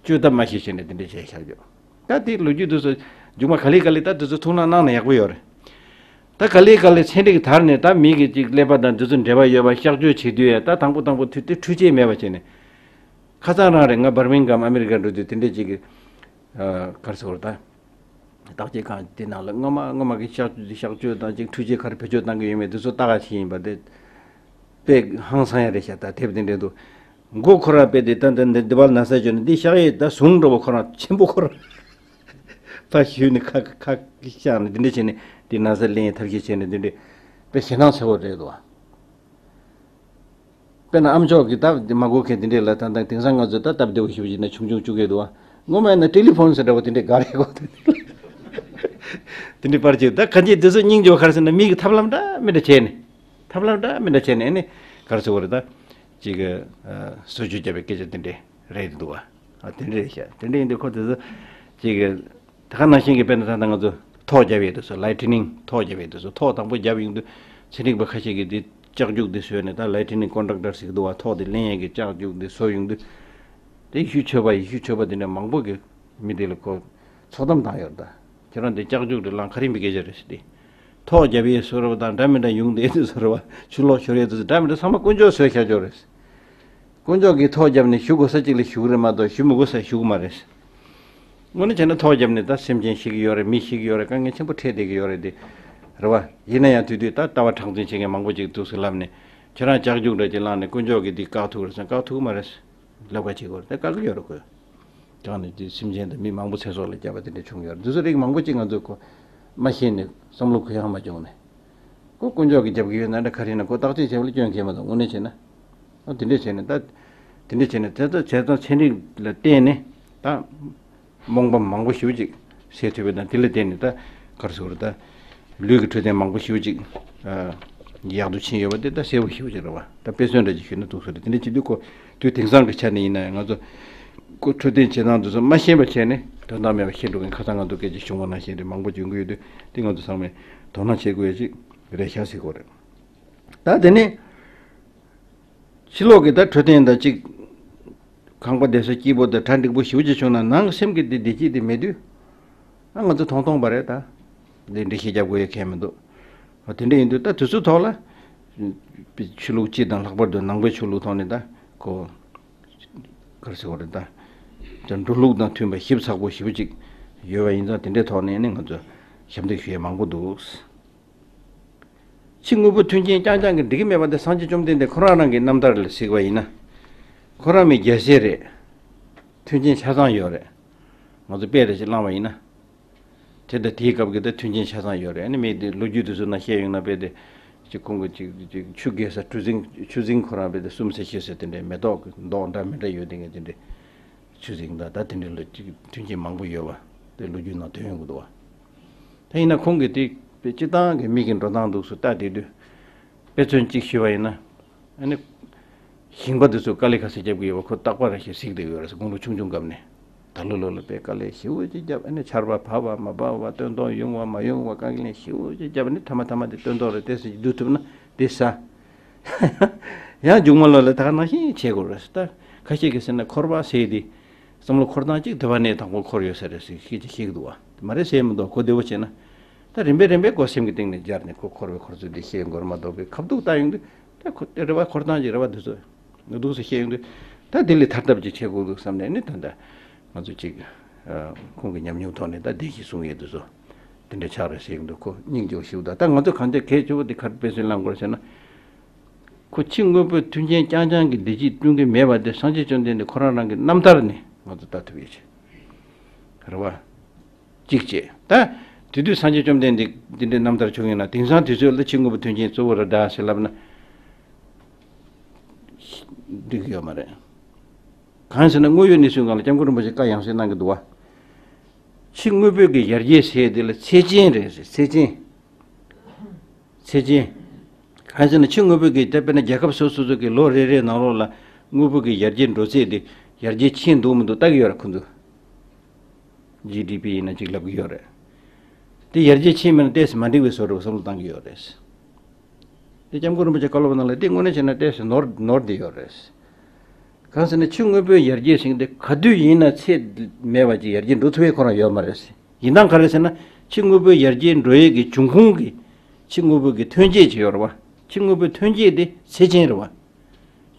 བཅོས་ཐབས་མ་ཤེས་བྱས་ནས་དེ་འདྲ་བྱས་ཤག་ཡོད། ད་དེ་ལོ་རྒྱུས་དེ་ཚོ་མཇུག་མ་ག་ལེ་ག་ལེ་ད་དེ་ཚོ་ཐུགས་སྣང་གནང་ན་ཡག་པོ་ཡོད་རེད། ད་ག་ལེ་ག་ལེ་ཚན་རིག་དར་ནས་ད་མི་གི་ཅིག་ཀླད་པ་དང་དེ་ཚོ་འབྲེལ་བ་ཡོད་པ་གཤག་བཅོས་བྱེད་དུས་ཡ་ད་དང་པོ་དང་པོ་དུས་དེ་འཕྲུལ་ཆས་མེད་པ་བྱས་ནས། ཁ་སང་རང་རེད། ང་བར་མིང་གམ་ཨ་མི་རི་ཀ་འགྲོ་དུས་དེ་འདྲས་ཅིག་གི་ཨ་ག་རེ་ཟེར་དགོས་རེད་ད། བརྟག་དཔྱད་ཁང་དེ་ནང་ལ་སྔོན་མ་སྔོན་མ་གི་གཤག་གཤག་བཅོས་དང་ཅིག་འཕྲུལ་ཆས་ག་རེ་བེད་སྤྱོད་གཏང་གི་ཡོད་མེད་དེ་ཚོ་ལྟ་ག་ཕྱིན་ཡིན་པ་དེ། དཔེ་ཧང་སང་ཡ་རེད་ཤག་ད་དེབ་དེ་འདྲས་འདུག་མགོ་ཁོ་རང་དཔེ་དེ་ད་འདི་འདི་འདི་བར་ན་ས་བཅོས་ནས་འདི་གཤག་ཡས་ད་ཟུང་འགྲོ་བ་ཁོ་རང་ཆེན་པོ་ཁོ་རང་ཕ་ཞུས་ནས་ཁ་ཁ་གཤག་ནས་འདི་འདྲས་བྱས་ནས་འདི་ན་ས་ལེན་ཡས་ཐབས་ཤེས་བྱས་ནས་འདི་འདྲས་དཔེ་ཞེད་སྣང་ཚ་བོ་རེད་འདུག་དཔེར་ན་ཨ་མཆོག་གིས་སྟབས་བདེ་མ་གོ་མཁན་དེ་འདྲས་ལ་ད་ལྟ་དེང་སང་ང་ཚོས་ད་སྟབས་བདེ་བོ་ཞེ་པོ་ཅིག་ན་ཆུང་ཆུང་བཅུག་གི་འདུག་བ། སྔོན་མ་ཡིན་ན་ཊེ་ལི་ཕོན་ཟེར་འདྲ་བོ་དེ་འདྲས་ག་རེ་གོ་དེ་འདྲས་པར་ཅིག་ད་ག་འདྲས་དེ་ཚོ་སྙིང་རྗེ་བོ་ག་རེ་ཟེར་ན་མི་གི་ཐབས་ལམ་འདྲ་མི་འདྲ་བྱས་ནས་ཐབས་ལམ་འདྲ་མི་འདྲ་བྱས་ནས་ཨ་ནི་ག་རེ་ཟེར་དགོས་རེད་ད། ཅིག་གི་བཟོ་བཅོས་བརྒྱབ་པའི་སྐད་ཆ་དེ་འདྲས་རེད་འདུག་བ། ཨ་དེ་འདྲས་ཤག་དེ་འདྲས་ཡིན་དུས་ཁོ་དེ་ཚོ་ཅིག་གི་ད་ག་ནང་བཞིན་གྱི་དཔེར་ན་ད་ལྟ་ང་ཚོ་ཐོག་བརྒྱབ་ཡས་དེ་ཚོ་ལའི་ཊི་ནིང་ཐོག་བརྒྱབ་ཡས་དེ་ཚོ་ཐོག་དང་པོ་བརྒྱབ་ཡོང་དུས་ཚན་རིག་པ་ཁ་ཤས་ཀྱིས་དེ་ལྕགས་རྒྱུག་དེ་བཟོས་ནས་ད་ལའི་ཊི་ནིང་ཀོན་ཌག་ཊར་ཟེར་གི་འདུག་བ། ཐོག་དེ་ལེན་ཡས་ཀྱི་ལྕགས་རྒྱུག་དེ་བཟོ་ཡོང་དུས་དེ་ཡེ་ཤུ་ཆོས་པ་ཡེ་ཤུ་ཆོས་པ་དེ་འདྲ་མང་པོ་གི་མི་དེ་ལ་ཁོ་ཚོགས་གཏམ་བཏང་ཡོད་རེད། ད་ཁྱེད་རང་དེ་ལྕགས་རྒྱུག་དེ་བླངས་ཁ་རིམ་པའི་སྐད་ཆ་རེད་ཟེར་ཏེ། ཐོག་བརྒྱབ་ཡས་བཟོ་འདྲ་བ་དང་འདྲ་མི་འདྲ་ཡོང་དེ་དེ་བཟོ་འདྲ་བ་ཆུ་ལོག་ཤོར་ཡས་དེ་ཚོ་འདྲ་མི་འདྲ་ཚང་མ་དཀོན་མཆོག་བཟོས་བཞག་ཆོག་རེད། དཀོན་མཆོག་གིས་ཐོག་བརྒྱབ་ནས་ཞུ་དགོས་ས་གཅིག་ལ་ཞུ་གི་རེད་མ་གཏོགས་ཞུ་མི་དགོས་ས་ཞུ་གི་མ་རེད། དངོས་གནས་བྱས་ན་ཐོག་བརྒྱབ་ནས་ད་སེམས་ཅན་ཤི་གི་ཡོད་རེད། མི་ཤི་གི་ཡོད་རེད། དཀའ་ངལ་ཆེན་པོ་འཕྲད་བསྡད་ཀྱི་ཡོད་རེད་དེ། རེད་བ། ཡིན་ན་ཡང་དུས་དུས་ད་ལྟ་བ་གྲངས་འཛིན་བྱེད་མཁན་མང་པོ་ཅིག་འདུག་ཟེར་ལབ་ནས་ཁྱེད་རང་ལྕགས་རྒྱུག་འདྲ་ཅིག་བླངས་ནས་དཀོན་མཆོག་གིས་འདི་བཀག་ཐུབ་ཀྱི་རེད་ཟེར་ན་བཀག་ཐུབ་ཀྱི་མ་རེད། ལབ་ཁ་བྱེད་དགོས་རེད། ད་བཀག་གི་ཡོད་རེད་ཁོས། ཀྱང་ནི་དེ་སེམས་ཅན་དང་མི་མང་པོ་ཚེ་སྲོག་ལ་བསྐྱབས་པ་དེ་འདྲ་བྱུང་ཡོད་རེད། འདི་ཚོ་རིགས་མང་པོ་ཅིག་ང་ཚོས་ཁོ་མ་ཤེས་ནས་བསམ་བློ་གུ་ཡངས་མ་བྱུང་ནས། ཁོ་དཀོན་མཆོག་གིས་རྒྱབ་ཀྱི་ཡོད་ན་འདྲ་ག་རེ་ཡིན་ན་ཁོ་བརྟག་དཔྱད་བྱས་པ་ལ་སྐྱོན་གང་ཡང་མ་འདུག་དངོས་གནས་བྱས་ན། ཨ་དེ་འདྲས་བྱས་ནས་ད། དེ་འདྲས་བྱས་ནས་དེ་ལྟར་བྱས་ཙང་ཚན་རིག་ལ་བརྟེན་ནས་ད་རྨོངས་པ་མང་པོ་ཞེ་པོ་ཅིག་སེལ་ཐུབ་པ་དང་། དེ་ལ་བརྟེན་ནས་ད་ག་རེ་ཟེར་དགོས་རེད། ད་ལུས་ཀྱི་འཕྲོད་བསྟེན་མང་པོ་ཞེ་པོ་ཅིག་ཨ་ཡག་ཏུ་ཕྱིན་ཡོད་པ་དེ་ད་གསལ་པོ་ཞེ་པོ་ཅིག་རེད་བ། ད་དཔེ་མཚོན་འདྲ་ཅིག་ཞུས་ན་འདུག་ས་རེད། དེ་འདྲས་བྱེད་དུས་ཁོ་དུས་དེང་སང་གི་ཆ་ནས་ཡིན་ན་ཡང་ང་ཚོ་ཁོ་འཕྲོད་བསྟེན་བྱེད་སྟངས་དེ་ཚོ་མ་ཤེས་པ་བྱས་ནས་དོན་དག་མེད་པ་བཤད་འགྲོ་མཁན་ཁ་སང་ང་ཚོ་སྐད་ཆ་བྱུང་བ་ནང་བཞིན་རེད། མང་པོ་བྱུང་གི་ཡོད་དུས་དེ་ང་ཚོ་ཚང་མས་དོ་སྣང་བྱེད་དགོས་ཡ་ཅིག་རེད་ཤག་ཟེར་དགོས་རེད། ད་དེ་ནས་ཕྱི་ལོགས་ཀྱི་ད་འཕྲོད་བསྟེན་དང་ཅིག་ཁང་པ་བསྡད་ས་སྐྱིད་པོ་དང་གྲ་འགྲིག་པོ་ཞེ་པོ་ཅིག་བྱུང་ན་ནང་གི་སེམས་ཀྱི་དེ་བདེ་སྐྱིད་དེ་མེད་དུས། ཨ་ང་ཚོ་ཐོང་ཐོང་པ་རེད་ད། འདི་འགྲེལ་བཤད་རྒྱབ་དགོས་ཡ་གང་ཡང་མི་འདུག་ཨ་དེ་འདྲ་ཡིན་དུས་ད་དུས་ཚོད་ཐོག་ལ། ཆོས་ལུགས་སྤྱི་དང་ལྷག་པར་དུ་ནང་པའི་ཆོས་ལུགས་ཐོག་ནས་ད་ཁོ། ག་རེ་ཟེར་དགོས་རེད་ད། ད་འགྲོ་ལུགས་དང་མཐུན་པ་ཞིབ་ཚགས་པོ་ཞེ་པོ་ཅིག་ཡོད་པ་ཡིན་ཙང་དེ་འདྲའི་ཐོག་ནས་ནི་ང་ཚོ་ཞབས་འདེགས་ཞུ་ཡ་མང་པོ་འདུག་ཕྱི་དངོས་པོ་མཐུན་རྐྱེན་རྐྱང་རྐྱང་གིས་འགྲིག་གི་མེད་པ་དེ་སངས་རྒྱས་བཅོམ་ལྡན་འདས་ཁོ་རང་རང་གི་རྣམ་ཐར་ལ་གཟིགས་པ་ཡིན་ན། ཁོ་རང་མི་རྒྱལ་སྲས་རེད། མཐུན་རྐྱེན་ཆ་ཚང་ཡོད་རེད། ང་ཚོ་དཔེ་རེ་ཞིག་བླངས་པ་ཡིན་ན། དེ་ལྟ་དེའི་སྐབས་ཀྱི་ད་མཐུན་རྐྱེན་ཆ་ཚང་ཡོད་རེད། ཨ་ནི་མི་དེ་ལོ་རྒྱུས་དེ་ཚོ་ནང་བཤད་ཡོང་ན་དཔེ་དེ། ཅིག་ཁོང་གི་ཅིག་ཅིག་ཆུ་རྒལ་ས་གྲུ་གཟིངས་ཆུ་གཟིངས་ཁོ་རང་བས་དེ་གསུམ་ཟེར་བཞི་ཟེར་དེ་འདྲའི་མེ་ཏོག་གི་མདོག་འདྲ་མི་འདྲ་ཡོད་དེ་ངས་དེ་འདྲའི་ཆུ་གཟིངས་དང་ད་དེ་འདྲའི་ལ་ཅིག་མཐུན་རྐྱེན་མང་པོ་ཡོད་པ་དེ་ལོ་རྒྱུས་ནང་ཐོན་ཡོང་གི་འདུག་བ། ད་ཡིན་ན་ཁོང་གིས་དེ་སྤྱི་བཏང་གི་མི་གི་འགྲོ་སྟངས་འདུག་སུ་ལྟ་དེ་དུས་དཔེ་མཚོན་གཅིག་ཞུས་པ་ཡིན་ན། ཨ་ནི། ཞིང་པ་དེ་ཚོ་དཀའ་ལས་ཁ་ཤས་རྒྱབ་ཀྱི་ཡོད་པ་ཁོ་རྟག་པར་ཞིག་གཟིགས་བསྡད་ཡོད་རེད། དགུང་ལོ་ཆུང་ཆུང་སྐབས་ནས་ད་ལོ་ལོ་ལ་དཔེ་དཀའ་ལས་ཞེ་པོ་ཅིག་རྒྱབ། ཨ་ནི་ཆར་པ་བབས་པ་མ་བབས་པ་སྟོན་ཐོག་ཡོང་བ་མ་ཡོང་བ་དཀའ་ལས་ཞེ་པོ་ཅིག་རྒྱབ། ཨ་ནི་མཐའ་མ་མཐའ་མ་དེ་སྟོན་ཐོག་རེད་དེ་ཟེར་བསྡུ་ཐུབ་ན་དེ་ཟ། ཡང་མཇུག་མ་ལོ་ལ་ད་ག་ནང་བཞིན་བྱེད་དགོས་རེད། ད་ཁ་ཤས་ཀྱིས་ཟེར་ན་འཁོར་བ་ཟེར་དེ་བསམ་བློ་འཁོར་སྟངས་གཅིག་དེ་བ་ནས་དང་པོ་འཁོར་ཡོད་ས་རེད་ཟེར་ཤེས་ཀྱི་ཤེས་ཀྱི་འདུག་བ། མ་རེད་ཟེར་མི་འདུག་གོ་བདེ་བོ་བྱས་ན། ད་རིམ་པས་རིམ་པས་གོ་སེམས་ཀྱི་སྟེང་ནས་སྦྱར་ནས་ཁོ་འཁོར་བའི་འཁོར་ཚུལ་དེ་ཤེས་དགོས་རེད་མ་གཏོགས་པའི་ཁ་བཏུག་བཏང་ཡོང་དུས། ད་ཁོ་དེ་རེ་བ་འཁོར་སྟངས་ཀྱི་རེ་བ་འདི་ཚོ་འདུག་སེ་བཤད་ཡོང་དུས། ད་དེ་ལས་ཐར་ཐབས་ཅིག་བྱེད་དགོས་འདུག་བསམ་ནས་ནི་ད་ལྟ་ང་ཚོ་ཅིག་ཁོང་གི་ཉམས་མྱོང་ཐོག་ནས་ད་བདེན་བཞི་གསུང་ཡས་འདི་ཚོ་དེ་འདྲ་ཆགས་རེད་བཤད་ཡོང་དུས་ཁོ་སྙིང་རྗེ་བོ་ཞིག་འདུག་ད་ང་ཚོ་གང་ལྟར་གལ་ཆེ་བོ་དེ་ག་རེ་དཔེ་མཚོན་བླང་དགོས་ཟེར་ན། ཁོ་ཕྱི་དངོས་པོའི་མཐུན་རྐྱེན་རྐྱང་རྐྱང་གི་བདེ་སྐྱིད་བསྐྲུན་གྱི་མེད་པ་དེ་སངས་རྒྱས་བཅོམ་ལྡན་འདས་ཁོ་རང་རང་གི་རྣམ་ཐར་ནས་ང་ཚོ་ལྟ་ཐུབ་ཡས་ཆེ་རེད་བ། གཅིག་བྱས། ད་དེ་དུས་སངས་རྒྱས་བཅོམ་ལྡན་འདས་འདི་འདྲའི་རྣམ་ཐར་བྱུང་ཡོད་ན་དེང་སང་དུས་ཚོད་ལ་ཕྱི་དངོས་པོ་མཐུན་རྐྱེན་གཙོ་བོ་རེད་ད་ཟེར་ལབ་ན་འགྲིག་གི་ཡོད་མ་རེད། གང་ཟེར་ན་དངོས་ཡོད་གནས་ཚུལ་སྒང་ལ་སྐྱབས་མགོན་རིན་པོ་ཆེ་བཀའ་ཡང་སེ་གནང་གི་འདུག་བ། ཕྱི་དངོས་པོའི་གི་ཡར་རྒྱས་ཟེར་དེ་ལ་ཚད་ཅན་རེད་ཟེར་ཚད་ཅན། ཚད་ཅན། གང་ཟེར་ན་ཕྱི་དངོས་པོའི་གི་ད་དཔེར་ན་རྒྱལ་ཁབ་སོ་སོ་སོ་གི་ལོ་རེ་རེའི་ནང་ལོགས་ལ་དངོས་པོ་གི་ཡར་རྒྱས་འགྲོ་ཚད་དེ་ཡར་རྒྱས་ཕྱིན་འདུག་མི་འདུག་ལྟ་གི་ཡོད་ར་ཁོ་ཚོ། ཇི་ཌི་པི་ཡིན་ན་ཅིག་ལབ་གི་ཡོད་རེད། དེ་ཡར་རྒྱས་ཕྱིན་མིན་ན་ཏོག་ཙམ་མ་འགྲིག་པའི་བཟོ་འདྲ་བསམ་བློ་བཏང་གི་ཡོད་རེད། དེ་སྐྱབས་མགོན་རིན་པོ་ཆེ་བཀའ་སློབ་ནང་ལ་དེ་དངོས་གནས་བྱས་ན་ཏོག་ཙམ་ནོར་ནོར་བསྡད་ཡོད་རེད། གང་ཟེར་ན་ཕྱི་དངོས་པོའི་ཡར་རྒྱས་ཟེར་མཁན་དེ་ག་དུས་ཡིན་ན་ཚད་མེད་པ་ཅིག་ཡར་རྒྱས་འགྲོ་ཐུབ་ཡས་ཁོ་རང་ཡོད་མ་རེད། ཡིན་ནའང་ག་རེ་ཟེར་ན་ཕྱི་དངོས་པོའི་ཡར་རྒྱས་འགྲོ་ཡས་ཀྱི་འབྱུང་ཁུངས་ཀྱི་ཕྱི་དངོས་པོ་གི་ཐོན་སྐྱེད་ཅིག་ཡོད་རེད་བ། ཕྱི་དངོས་པོའི་ཐོན་སྐྱེད་དེ་ཚད་ཅན་རེད་བ།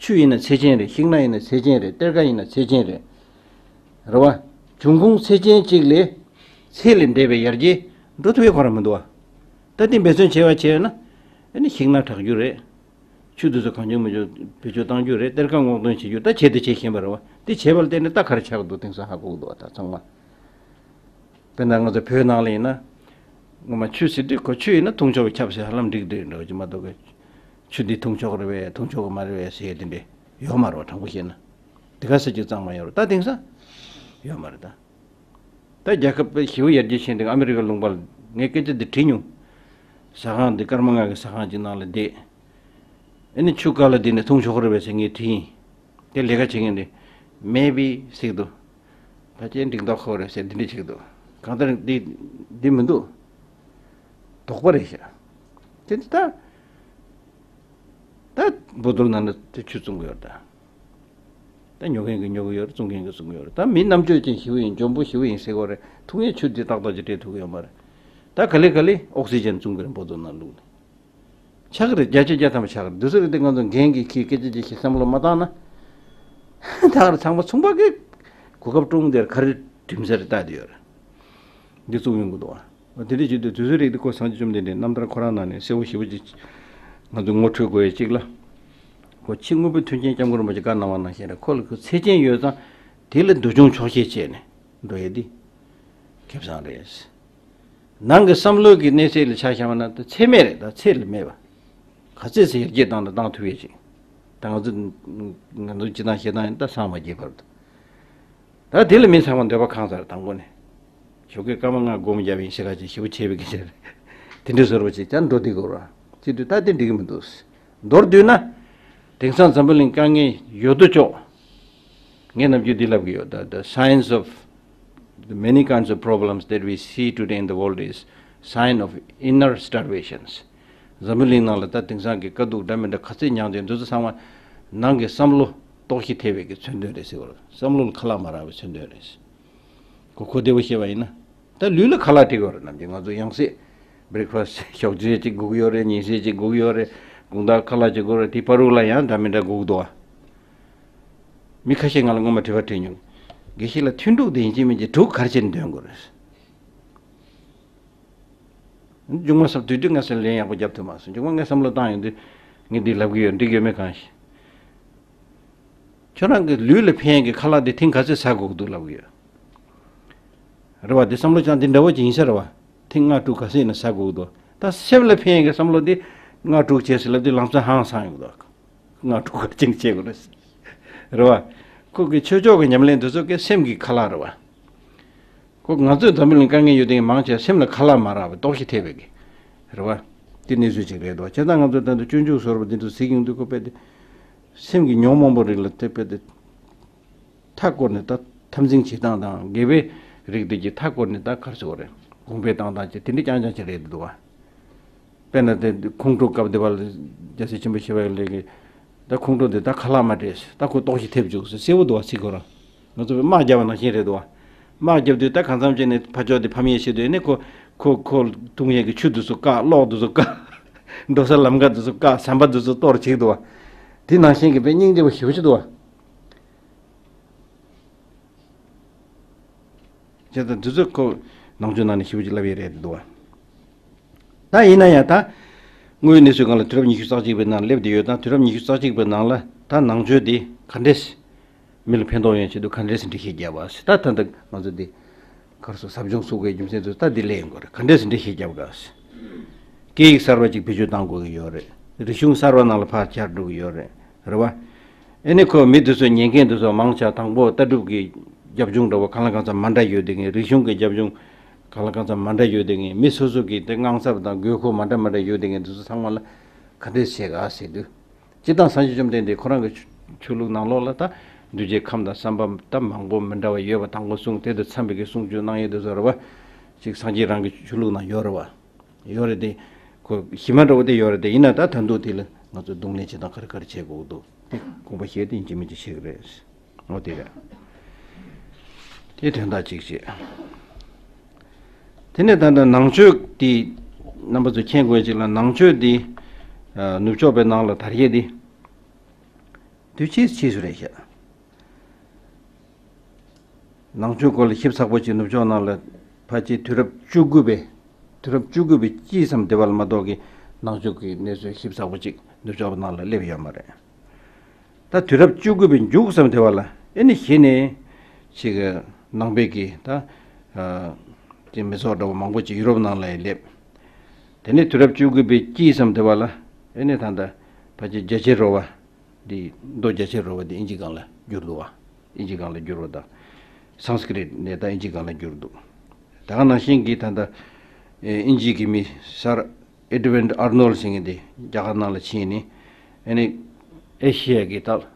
ཆུ་ཡིན་ན་ཚད་ཅན་རེད། ཤིང་སྣ་ཡིན་ན་ཚད་ཅན་རེད། གཏེར་ཁ་ཡིན་ན་ཚད་ཅན་རེད། རེད་བ། འབྱུང་ཁུངས་ཚད་ཅན་གཅིག་ལས་ཚད་ལས་འདས་པའི་ཡར་རྒྱས་འགྲོ་ཐུབ་ཡས་ཁོ་རང་མི་འདུག་བ། ད་དེ་འབད་བརྩོན་བྱས་པ་བྱས་ན་ཨ་ནི་ཤིང་སྣ་དྲག་རྒྱུ་རེད། ཆུ་དེ་ཚོ་གང་བྱུང་མི་བྱུང་བེད་སྤྱོད་གཏང་རྒྱུ་རེད། གཏེར་ཁ་སྔོག་འདོན་བྱེད་རྒྱུ་ད་བྱས་དེ་བྱེད་བཞིན་པ་རེད་བ། དེ་བྱས་པ་ལ་བརྟེན་ནས་ད་ག་རེ་ཆགས་འདུག་དེང་སང་ཧ་གོ་གི་འདུག་བ་ད་ཚང་མ། དཔེར་ན་ང་ཚོ་བོད་ནང་ལ་ཡིན་ན། ངོ་མ་ཆུ་ཟེར་དུས་ཁོ་ཆུ་ཡིན་ན་འཐུང་ཆོག་པའི་ཁྱབ་ཟེར་ཧ་ལམ་འགྲིག་འདུག་འགྲོ་གི་མ་གཏོགས་ཀི། ཆུ་འདི་འཐུང་ཆོག་རེད་པས་འཐུང་ཆོག་གི་མ་རེད་པས་ཟེར་དེ་འདྲས་ཡོད་མ་རེད་བ། དྲང་པོ་བཤད་ན། དེ་ག་ཟེར་རྒྱུ་གཙང་མ་ཡོད་རེད་ད་དེང་སང་། ཡོད་མ་རེད་ད། ད་རྒྱལ་ཁབ་པའི་ཞི་བ་ཡར་རྒྱས་ཕྱིན་དུས་ཨ་མི་རི་ཀ་ལུང་པ་ལ་ངས་སྐད་ཆ་འདི་དྲིས་མྱོང་། ཟ་ཁང་འདི་སྐར་མ་ལྔ་གི་ཟ་ཁང་གཅིག་ནང་ལ་བསྡད། ཨ་ནི་ཆུ་དཀར་ལ་བསྡད་ནས་འཐུང་ཆོག་གི་རེད་པས་ཟེར་ངས་དྲིས་ཡིན། དེ་ལས་ཀ་བྱེད་མཁན་དེ། མེ་བི་ཟེར་གི་འདུག་ཕལ་ཆེར་འགྲིག་མདོག་ཁ་པོ་རེད་ཟེར་འདི་འདྲ་བྱེད་ཀྱི་འདུག་གང་ལྟར་འདི་འདི་མི་འདུག་དོགས་པ་རེད་ཤག་དེ་འདི་ད་ད་བོ་དོལ་ནང་ན་དེ་ཆུ་བཙོང་གི་ཡོད་རེད་ད། ད་ཉོ་མཁན་གྱིས་ཉོ་གི་ཡོད་རེད། བཙོང་མཁན་གྱིས་བཙོང་གི་ཡོད་རེད། ད་མི་རྣམ་དཔྱོད་ཅན་ཞི་བ་ཡིན་འཇོན་པོ་ཞི་བ་ཡིན་ཟེར་གོ་རེད། འཐུང་ཡས་ཆུ་འདི་ཏག་ཏག་ཅིག་སྤྲད་ཐུབ་ཀྱི་ཡོད་མ་རེད། ད་ག་ལེ་ག་ལེ་ཨོག་སི་ཇན་བཙོང་གི་རེད་བོ་དོལ་ནང་བླུགས་ནས། ཆགས་ཀྱི་རེད། བརྒྱ་ཆ་བརྒྱ་ཐམ་པ་ཆགས་ཀྱི་རེད། འདི་ཚོ་རེད་དེ་ང་ཚོ་འགན་གྱི་ཁྱི་སྐད་ཆ་ཅིག་ཞིག་བསམ་བློ་མ་བཏང་ན། ད་ག་རེ་ཚང་མ་ཚོང་པ་གི་གོ་སྐབས་སྤྲོང་དེར་ག་རེ་གྲིམ་ཟེར་ལྟ་དེ་ཡོད་རེད། འདི་བཙུགས་ཡོང་གི་འདུག་བ། དེ་འདྲ་བྱེད་དུས་དུས་ཚོད་རིགས་དེ་ཁོ་སངས་རྒྱས་བཅོམ་ལྡན་འདས་རྣམ་ཐར་ཁོ་རང་ནང་ནས་གསལ་བོ་ཞེ་པོ་ཅིག་ང་ཚོས་ངོ་འཕྲོད་དགོས་ཡས་གཅིག་ལ། ཁོ་ཕྱི་དངོས་པོའི་མཐུན་རྐྱེན་སྐྱབས་མགོན་རིན་པོ་ཆེ་བཀའ་གནང་བ་ནང་བཞིན་རེད། ཁོ་ལ་ཁོ་ཚད་ཅན་ཡོད་ཙང་དེ་ལ་འདུལ་སྦྱོང་ཆོག་ཤེས་བྱས་ནས་འགྲོ་ཡས་འདི་ཁེ་བཟང་རེད། ནང་གི་བསམ་བློ་གི་གནས་ཚད་ལ་ཆ་བཞག་པ་ན་ད་ཚད་མེད་རེད། ད་ཚད་ལ་མེད་པ། ག་ཚད་ཟེར་ཡར་རྒྱས་བཏང་དང་བཏང་ཐུབ་ཡས་ཅིག་ད་ང་ཚོ་ང་ཚོ་སྤྱི་བཏང་བཤད་སྟངས་ཡིན་ད་སངས་མ་རྒྱས་བར་དུ། ད་དེ་ལ་མི་ཚང་མ་འདོད་པ་ཁེངས་ཚར་དང་པོ་ནས། ཞོགས་ཀས་སྐར་མ་ལྔ་སྒོམ་རྒྱབ་ཡིན་ཤི་ཁ་ཅིག་ཞེ་པོ་བྱས་པའི་སྐད་ཆ་རེད། དེ་འདྲའི་བཟོ་འདྲ་ཅིག་ཀྱང་འགྲོ་བསྡད་དགོས་ར། བྱེད་དུས་ད་དེ་འགྲིག་གི་མི་འདུག་མདོར་བསྡུས་ན། དེང་སང་འཛམ་བུ་གླིང་དཀའ་ངལ་ཡོད་དོ་ཅོག་ངས་ནམ་རྒྱུན་འདི་ལབ་ཀྱི་ཡོད། The, the signs of the many kinds of problems that we see today in the world is sign of inner starvations. འཛམ་བུ་གླིང་ནང་ལ་ད་དེང་སང་གི་དཀའ་སྡུག་འདྲ་མི་འདྲ་ག་ཚད་མྱངས་ཏེ་འདི་ཚོ་ཚང་མ་ནང་གི་བསམ་བློ་ལྟོགས་ཤི་ཐེབས་པའི་གི་མཚོན་དོན་རེད་ཟེར་བ་རེད། བསམ་བློ་ལ་ཁ་ལག་མ་རག་པའི་མཚོན་དོན་རེད། གོ་གོ་བདེ་བོ་བཤད་པ་ཡིན་ན། ད་ལུས་ལ་ཁ་ལག་སྤྲད་དགོས་རེད། ནམ་རྒྱུན་ང་ཚོ་ཡང་སྲིད་breakfast ཞོགས་ཇ་ཅིག་དགོས་ཀྱི་ཡོད་རེད། ཉིན་སྲིབ་ཅིག་དགོས་ཀྱི་ཡོད་རེད། དགོང་དག་ཁ་ལག་ཅིག་དགོས་རེད། དེ་བར་དུ་ལ་ཡང་འདྲ་མི་འདྲ་དགོས་ཀྱི་འདུག་ཨ། མི་ཁ་ཤས་ང་ལ་སྔོན་མ་དྲི་བ་དྲིས་མྱོང་། དགེ་བཤེས་ལགས་ཐུན་དྲུག་དེ་ཡིན་གཅིག་མིན་གཅིག་དྲུག་ག་རེ་བྱས་ནས་འདོན་དགོས་རེད། མཇུག་མ་བསམ་དུས་དུས་ང་ཚོས་ལན་ཡག་པོ་རྒྱབ་ཐུབ་མ་སོང་། མཇུག་མ་ངས་བསམ་བློ་བཏང་ཡོང་དུས་ངས་འདི་ལབ་ཀྱི་ཡོད། འགྲིག་ཡོད་མེད་གང་ཤེས། ཁྱོད་རང་གི་ལུས་ལ་ཕན་གྱི་ཁ་ལག་འདི་ཐེངས་ག་ཚོད་ཟ་དགོས་ཀྱི་འདུག་ལབ་ཀྱི་ཡོད། རེད་བ། འདི་བསམ་བློ་ཅང་འདི་འདྲ་བོ་ཅིག་ཡིན་ས་རེད་བ། ཐེངས་ལྔ་དྲུག་ག་ཚོད་ཡིན་ན་ཟ་དགོས་ཀྱི་འདུག་ད་སེམས་ལ་ཕན་གྱི་བསམ་བློ་འདི་ ལྔ་དྲུག་བྱས་ཟེར་ལབ་དུས་ལམ་སང་ཧང་སང་ཡོང་འདུག་ལྔ་དྲུག་ག་ཅིང་བྱེད་དགོས་རེད། རེད་བ། ཁོ་གི་ཆོས་ཕྱོགས་ཀྱི་ཉམས་ལེན་དེ་ཚོ་གི་སེམས་ཀྱི་ཁ་ལག་རེད་བ། ཁོ་ང་ཚོས་འཛམ་བུ་གླིང་དཀའ་ངལ་ཡོད་དེ་མང་ཆེ་སེམས་ལ་ཁ་ལག་མ་རག་པའི་ལྟོགས་ཤི་ཐེབས་པའི་གི། རེད་བ། དེ་གནས་ཚུལ་ཅིག་རེད་འདུག་བྱས་ཙང་ང་ཚོ་ད་ལྟ་སྤྱོད་འཇུག་བཟོ་འདྲ་པོ་འདི་ཚོ་གཟིགས་ཡོང་དུས་ཁོ་དཔེ་དེ། སེམས་ཀྱི་ཉོན་མོངས་པ་རིགས་ལ་དེ་དཔེ་དེ། མཐའ་བསྐོར་ནས་ད་འཐབ་འཛིང་བྱེད་སྟངས་དང་དགེ་བའི་རིགས་དེ་གྱི་མཐའ་བསྐོར་ནས་ད་ག་རེ་ཟེར་དགོས་རེད། གོང་འཕེལ་བཏང་སྟངས་ཀྱི་དེ་འདྲ་རྐྱང་རྐྱང་ཅིག་རེད་འདུག་བ། དཔེར་ན་དེ་ཁོང་ཁྲོ་སྐབས་དེ་བར་རྒྱལ་སྲས་ཆེན་པོ་ཞི་བ་ལྷས་ཀྱིས་ད་ཁོང་ཁྲོ་དེ་ད་ཁ་ལག་མ་སྤྲད། ད་ཁོ་ལྟོགས་ཤི་ཐེབས་བཅུག་ཟེར་གསལ་པོ་འདུག་བ། ཚིག་ཁོ་རང་ང་ཚོ་དམག་བརྒྱབ་པ་ནང་བཞིན་རེད་འདུག་བ། དམག་བརྒྱབ་དུས་ད་གང་འཚམ་བྱས་ནས་ཕར་ཕྱོགས་དེ་ཕམ་ཡས་བྱེད་དུས་ནི་ཁོ་ཁོ་ཁོ་འཐུང་ཡས་ཀྱི་ཆུ་དེ་ཚོ་བཀག་གློག་དེ་ཚོ་བཀག་འགྲོ་ས་ལམ་ཁ་དེ་ཚོ་བཀག་ཟམ་པ་དེ་ཚོ་གཏོར་བྱེད་འདུག་བ། དེ་ནང་བཞིན་གྱི་དཔེ་སྙིང་རྗེ་པོ་ཞེ་པོ་ཅིག་འདུག་བ། བྱས་ཙང་འདི་ཚོ་ཁོ་ནང་ཆོས་ནང་ནས་ཞེ་པོ་ཅིག་ལབ་ཡས་རེད་འདུག་བ། ད་ཡིན་ན་ཡང་ད་དངོས་ཡོད་གནས་ཚུལ་སྒང་ལ་དུས་རབས་ཉི་ཤུ་རྩ་གཅིག་པའི་ནང་སླེབས་བསྡད་ཡོད་ཙང་དུས་རབས་ཉི་ཤུ་རྩ་གཅིག་པའི་ནང་ལ་ད་ནང་ཆོས་འདི་ག་འདྲས་མི་ལ་ཕན་ཐོགས་ཡོང་ཆེད་དུ་ག་འདྲས་འགྲེལ་བཤད་རྒྱབ་པ་ད་ད་ལྟ་ང་ཚོ་འདི་ག་རེ་ཟེར་ཟབ་སྦྱོང་ཚུགས་པའི་རྒྱུ་མཚན་ཚོ་ད་འདི་ལས་ཡོང་གི་རེད། ག་འདྲས་འགྲེལ་བཤད་རྒྱབ་ག་སྐད་ཡིག་གསར་པ་ཅིག་བེད་སྤྱོད་གཏང་དགོས་ཀྱི་ཡོད་རེད། རིག་གཞུང་གསར་པ་ནང་ལ་ཕར་བཅར་འགྲོ་གི་ཡོད་རེད། རེད་བ། ཨེ་ནི་ཁོ་མི་དེ་ཚོ་ཉན་མཁན་དེ་ཚོ་མང་ཆེ་བ་དང་པོ་ལྟ་གྲུབ་ཀྱི་རྒྱབ་ལྗོངས་འདྲ་བོ་གང་ལ་གང་འཚམ་མ་འདྲ་ཡོད་དེ་ངས། རིག་གཞུང་གི་རྒྱབ་ལྗོངས་གང་ལ་གང་འཚམ་མ་འདྲ་ཡོད་དེ་ངས། མི་སོ་སོ་གི་དེ་དངངས་འཚབ་དང་དགོས་མཁོ་མ་འདྲ་མ་འདྲ་ཡོད་དེ་ངས། དེ་ཚོ་ཚང་མ་ལ་ག་འདྲས་བྱེད་ག་ཟེར་དུས། སྤྱིར་བཏང་སངས་རྒྱས་བཅོམ་ལྡན་འདས་ཁོ་རང་གི་ཆོས་ལུགས་ནང་ལོགས་ལ་ད་འདུས་བྱས་ཁམས་དང་བསམ་པ་ད་མང་པོ་མི་འདྲ་བ་ཡོད་པ་དང་པོ་གསུངས། དེ་དང་འཚམས་པའི་གི་གསུང་ཆོས་གནང་ཡས་དེ་ཚོ་རེད་བ། ཅིག་སངས་རྒྱས་རང་གི་ཆོས་ལུགས་ནང་ཡོད་རེད་བ། ཡོད་རེད་དེ། ཁོ་གཞི་མ་འདྲ་བོ་དེ་ཡོད་རེད་དེ། ཡིན་ན་ད་ད་དུང་དེ་ལ་ང་ཚོ་གདོང་ལེན་བྱེད་སྟངས་ག་རེ་ག་རེ་བྱེད་དགོས་འདུག་དེ་དགོངས་པ་བཞེས་ཏེ་ཡིན་གཅིག་མིན་གཅིག་བྱེད་ཀྱི་རེད། འོ་དེ་རེད། དེ་དོན་དག་གཅིག་བྱེད། དེ་ནས་ད་ལྟ་ནང་ཆོས་དེ་རྣམ་པ་ཚོ་མཁྱེན་དགོས་ཅིག་ལ། ནང་ཆོས་དེ་ནུབ་ཕྱོགས་པའི་ནང་ལ་དར་ཡས་དེ་དུས་ཕྱིས་ཕྱིས་སུ་རེད་ཤག་ནང་ཆོས་སྐོར་ལ་ཞིབ་ཚགས་པོ་ཅིག་ནུབ་ཕྱོགས་ནང་ལ་ཕལ་ཆེར་དུས་རབས་བཅུ་དགུ་པའི་དུས་རབས་བཅུ་དགུ་པའི་དཀྱིལ་ཙམ་དེ་བར་མ་གཏོགས་ཀྱི་ནང་ཆོས་ཀྱི་གནས་ཚུལ་ཞིབ་ཚགས་པོ་ཅིག་ནུབ་ཕྱོགས་ནང་ལ་སླེབས་ཡོད་མ་རེད། ད་དུས་རབས་བཅུ་དགུ་པའི་མཇུག་ཙམ་དེ་བར་ལ་ཨེ་ནི་གཞི་ནས་ཅིག་ནང་པའི་གི་ད་ཅིག་མི་ཚོགས་འདྲ་བོ་མང་པོ་ཅིག་ཡུ་རོབ་ནང་ལ་སླེབས། དེ་ནས་དུས་རབས་བཅུ་དགུ་པའི་དཀྱིལ་ཙམ་དེ་བར་ལ་ཨེ་ནི་ད་ལྟ་ཕལ་ཆེར་རྒྱ་ཆེར་རོལ་བ། འདི་མདོ་རྒྱ་ཆེར་རོལ་བ་འདི་ཨིན་ཇི་སྒང་ལ་བསྒྱུར་འདུག་བ། ཨིན་ཇི་སྒང་ལ་བསྒྱུར་བ་དང་། སཾ་སྐྲྀཏ་ནས་ད་ཨིན་ཇི་སྒང་ལ་བསྒྱུར་འདུག་ད་ག་ནང་བཞིན་གྱི་ད་ལྟ་ཨིན་ཇི་གི་མི་སར་ཨེ་ཌི་ཝིན་ཨར་ནོལ་ཟེར་མཁན་དེ་རྒྱ་གར་ནང་ལ་ཕྱིན་ནས་ཨེ་ནི་ཨེ་ཤི་ཡ་གི་ད་འོད་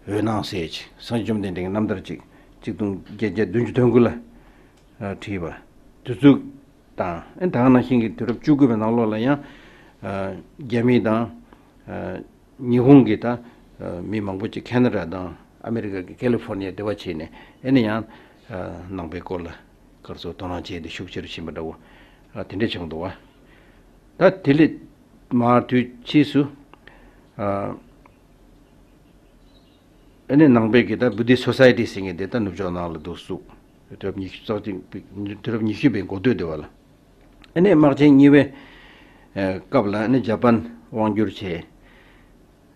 སྣང་ཟེར་ཅིག་སངས་རྒྱས་བཅོམ་ལྡན་འདས་ཀྱི་རྣམ་ཐར་ཅིག་གཅིག་སྟོང་བརྒྱད་བརྒྱ་བདུན་ཅུ་དོན་དགུ་ལ་བྲིས་པ་དེ་ཚོ་དང་། ཨེ་ད་ག་ནང་བཞིན་གྱི་དུས་རབས་བཅུ་དགུ་པའི་ནང་ལོགས་ལ་ཡང་རྒྱ་མི་དང་ཉི་ཧོང་གི་ད་མི་མང་པོ་ཅིག་ཁེ་ན་ཌ་དང་ཨ་མེ་རི་ཀ་གི་ཀེ་ལི་ཕོར་ནི་ཡ་དེ་བ་བྱས་ནས་ཨེ་ནི་ཡང་ནང་པའི་སྐོར་ལ་ག་རེ་ཟེར་དོ་སྣང་བྱས་ཏེ་ཤུགས་ཆེ་རུ་ཕྱིན་པ་འདྲ་བོ་དེ་འདྲ་བྱུང་འདུག་བ། ད་དེ་ལས་མར་དུས་ཕྱིས་སུ། ཨ་ནི་ནང་པའི་གི་ད་བུ་དྷིསྚ་སོ་སའི་ཊི་ཟེར་མཁན་དེ་ད་ནུབ་ཕྱོགས་ནང་ལ་འདུག་བཙུགས། དུས་རབས་ཉི་ཤུ་རྩ་གཅིག་པའི་དུས་རབས་ཉི་ཤུ་པའི་འགོ་སྟོད་དེ་བ་ལ། ཨ་ནི་དམག་ཆེན་གཉིས་པའི་སྐབས་ལ་ཨ་ནི་ཇ་པན་དབང་བསྒྱུར་བྱས།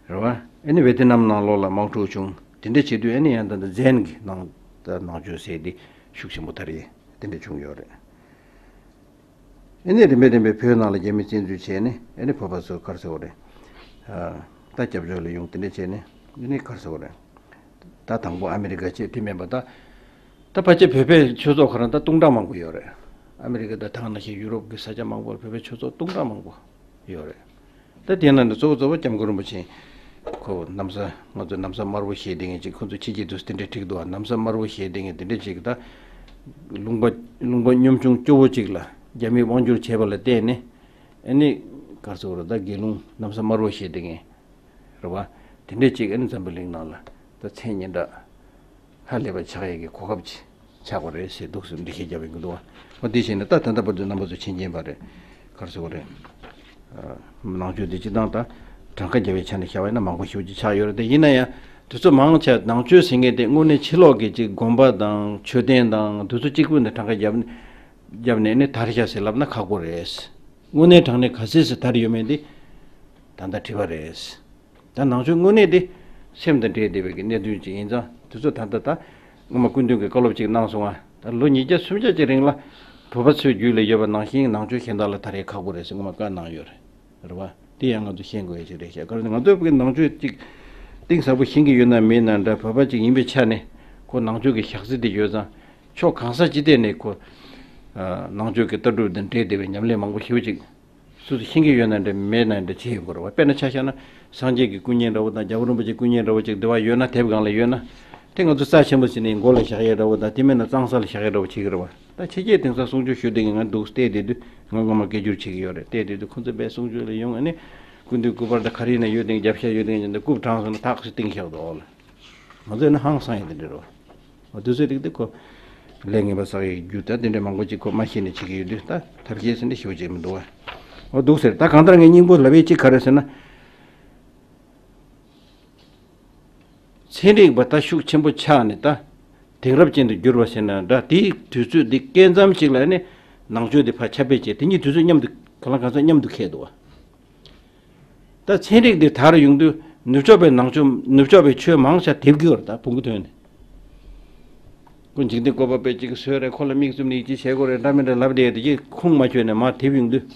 རེད་བ། ཨ་ནི་ཝེ་ཏི་ནམ་ནང་ལོགས་ལ་དམག་འཁྲུག་བྱུང་། དེ་འདྲ་བྱེད་དུས་ཨ་ནི་ཡང་ད་ལྟ་ཛེན་གྱི་ནང་ད་ནང་ཆོས་ཟེར་དེ་ཤུགས་ཆེན་པོ་དར་ཡས་དེ་འདྲ་བྱུང་ཡོད་རེད། ཨེ་ནི་རིམ་པས་རིམ་པས་བོད་ནང་ལ་རྒྱ་མི་བཙན་འཛུལ་བྱས་ནས་ཨེ་ནི་བོད་པ་ཚོ་ག་རེ་ཟེར་དགོས་རེད། ད་སྐྱབས་བཅོལ་ལ་ཡོང་དེ་འདྲ་བྱས་ནས་ཨེ་ནི་ག་རེ་ཟེར་དགོས་རེད། ད་དང་པོ་ཨ་མེ་རི་ཀ་བྱས། དེ་མིན་པ་ད་ད་ཕལ་ཆེར་བོད་པའི་ཆོས་ཚོགས་ཁོ་རང་ད་སྟོང་ཕྲག་མང་པོ་ཡོད་རེད། ཨ་མེ་རི་ཀ་དང་ད་ག་ནང་བཞིན་ཡུ་རོབ་ཀྱི་ས་ཆ་མང་པོར་བོད་པའི་ཆོས་ཚོགས་སྟོང་ཕྲག་མང་པོ་ཡོད་རེད། ད་དེ་ན་ནི་གཙོ་བོ་གཙོ་བོ་སྐྱབས་མགོན་རིན་པོ་ཆེ་ཁོ་གནམ་ས་ང་ཚོ་གནམ་ས་དམར་པོ་ཞེས་བསྡད་མཁན་ཅིག་ཁོ་ཚོ་ཕྱི་རྒྱལ་དུ་དེ་འདྲས་ཁྲིད་འདུག་བ། གནམ་ས་དམར་པོ་ཞེས་བསྡད་མཁན་དེ་འདྲས་ཅིག་ད་ལུང་པ་ལུང་པ་གཉོམ་ཆུང་སྐྱོ་བོ་ཅིག་ལ་རྒྱ་མིས་དབང་བསྒྱུར་བྱས་པ་ལ་བརྟེན་ནས་ཨ་ནི་ག་རེ་ཟེར་དགོས་རེད། ད་དགེ་སློང་གནམ་ས་དམར་པོ་ཞེས་བསྡད་མཁན་རེད་བ། དེ་འདྲས་ཅིག་ཨ་ནི་འཛམ་བུ་གླིང་ནང་ལ་ད་མཚན་སྙན་གྲགས་ཧ་ལས་པ་ཆགས་ཡས་ཀྱི་གོ་སྐབས་ཅིག་ཆགས་པ་རེད་ཟེར་འདུག་སེ་འགྲེལ་བཤད་རྒྱབ་ཡོང་གི་འདུག་བ། འོ་དེ་བྱས་ནས་ད་ད་ལྟ་བར་དུ་རྣམ་པ་ཚོ་མཁྱེན་མཁྱེན་པ་རེད། ག་རེ་ཟེར་དགོས་རེད། ནང་ཆོས་འདི་སྤྱི་བཏང་ད་གྲངས་ཀ་རྒྱབ་པའི་ཆ་ནས་བཤད་པ་ཡིན་ན་མང་པོ་ཞེ་པོ་ཅིག་ཆགས་ཡོད་རེད་དེ། ཡིན་ན་ཡང་དེ་ཚོ་མང་ཆེ་ནང་ཆོས་ཟེར་མཁན་དེ་དངོས་གནས་ཕྱི་ལོགས་ཀྱི་ཅིག་དགོན་པ་དང་མཆོད་རྟེན་དང་དེ་ཚོ་གཅིག་པུ་ནས་གྲངས་ཀ་རྒྱབ་ནས་རྒྱབ་ནས་ནི་དར་ཤག་ཟེར་ལབ་ན་ཁག་པོ་རེད། དངོས་གནས་དྲང་གནས་ག་ཚོད་ཙམ་དར་ཡོད་མེད་འདི་ད་ལྟ་དྲི་བ་རེད། ད་ནང་ཆོས་དངོས་གནས་དེ་སེམས་དང་འབྲེལ་བསྡད་པའི་གི་གནད་དོན་ཅིག་ཡིན་ཙང་དེ་ཚོ་ད་ལྟ་ད་སྔོན་མ་སྐུ་མདུན་གྱིས་བཀའ་སློབ་ཅིག་གནང་སོང་ང་། ད་ལོ་ཉིས་བརྒྱ་སུམ་བརྒྱ་ཅིག་རིང་ལ་བོད་པ་ཚོའི་རྒྱུད་ལ་ཡོད་པ་ནང་བཞིན་ནང་ཆོས་གཞན་དག་ལ་དར་ཡས་ཁག་པོ་རེད་ཟེར་སྔོན་མ་བཀའ་གནང་ཡོད་རེད། རེད་བ། དེ་ཡང་ང་ཚོ་ཤེས་དགོས་ཡ་ཅིག་རེད་ཤག་ག་རེ་ཟེར་ན་ང་ཚོ་བོད་ཀྱི་ནང་ཆོས་ཅིག་གཏིང་ཟབ་པོ་ཤེས་ཀྱི་ཡོད་ན་མེད་ན་འདྲ། བོད་པ་ཅིག་ཡིན་པའི་ཆ་ནས་ཁོ་ནང་ཆོས་ཀྱི་ཞག་རྩི་དེ་ཡོད་ཙང་ཕྱོགས་གང་ས་ཅི་ཐད་ནས་ཁོ་ནང་ཆོས་ཀྱི་ལྟ་གྲུབ་དང་འབྲེལ་བསྡད་པའི་ཉམས་ལེན་མང་པོ་ཞེ་པོ་ཅིག་སོ་སོ་ཤེས་ཀྱི་ཡོད་ན་འདྲ་མེད་ན་འདྲ་བྱེད་ཡོད་དགོས་རེད་བ། དཔེར་ན་ཆ་བཞག་ན་སངས་རྒྱས་ཀྱི་སྐུ་བརྙན་འདྲ་བོ་དང་རྒྱལ་བ་རིན་པོ་ཆེའི་སྐུ་བརྙན་འདྲ་བོ་ཅིག་འདི་བ་ཡོད་ན་དེབ་སྒང་ལ་ཡོད་ན་དེ་ང་ཚོ་རྩ་ཆེན་པོ་བྱས་ནས་མགོ་ལ་བཞག་ཡས་འདྲ་བོ་དང་དེ་མེད་ན་གཙང་ས་ལ་བཞག་ཡས་འདྲ་བོ་བྱེད་ཀྱི་རེད་བ། ད་ཕྱི་རྒྱལ་དེང་སང་གསུང་ཆོས་ཞུ་བསྡད་མཁན་ང་འདུག་བལྟས་བསྡད་དུས་ང་སྔོན་མ་སྐད་སྒྱུར་བྱེད་ཀྱི་ཡོད་རེད། བལྟས་བསྡད་དུས་ཁོང་ཚོ་དཔེ་གསུང་ཆོས་ལ་ཡོང་ཨ་ནི་སྐུ་མདུན་སྐུ་པར་དང་ག་རེ་ཡིན་ན་ཡོད་དེ་རྒྱབ་ཤ་ཡོད་དེ་ཡིན་ན་རྐུབ་དྲངས་སོང་ན་ཐག་ཆོད་བཏིང་བཞག་འདུག་ཨོ་ལ། ང་ཚོ་ཡིན་ན་ཧང་སང་ཡིན་དེ་འདྲ་རེད་བ། འོ་དུས་ཚོད་རིག་དེ་ཁོ་ལས་ངན་པ་བསགས་ཡས་རྒྱུ་ད་དེ་འདྲ་མང་པོ་ཅིག་ཁོ་མ་ཤེས་ནས་བྱེད་ཀྱི་ཡོད་དུས་ད་ཐབས་ཤེས་ཟེར་འདྲ་ཞེ་པོ་ཅིག་མི་འདུག་བ། འོ་འདུག་ཟེར། ད་གང་ལྟར་ངས་སྙིང་པོ་ལབ་ཡས་ཅིག་ག་རེ་ཟེར་ན། ཚན་རིག་པ་ད་ཤུགས་ཆེན་པོ་ཆགས་ནས་ད་དེང་རབས་ཅན་དུ་གྱུར་བ་ཟེར་ན་འདྲ། དེའི་དུས་ཚོད་འདི་སྐབས་མཚམས་ཅིག་ལ་ནི་ནང་ཆོས་འདི་ཕར་ཁྱབ་སྤེལ་བྱས་དེ་གཉིས་དུས་ཚོད་མཉམ་དུ་གང་ལ་གང་འཚམ་མཉམ་དུ་འཁེལ་འདུག་བ། ད་ཚན་རིག་འདི་དར་ཡོང་དུས་ནུབ་ཕྱོགས་པའི་ནང་ཆོས་ནུབ་ཕྱོགས་པའི་ཆོས་མང་ཆེ་དེབ་ཀྱི་བར་ད་བོང་གུ་ཐོན་ནས། ཁོ་འཇིག་རྟེན་བཀོད་པ་དཔེ་གཅིག་བཟོས་རེད། ཁོ་ལ་མིག་བཙུམ་ནས་ཡིད་ཆེས་བྱེད་དགོས་རེད་འདྲ་མི་འདྲ་ལབ་བསྡད་དེ་ཁོང་མ་ཆོད་ནས་མར་དེབ་ཡོང་དུས།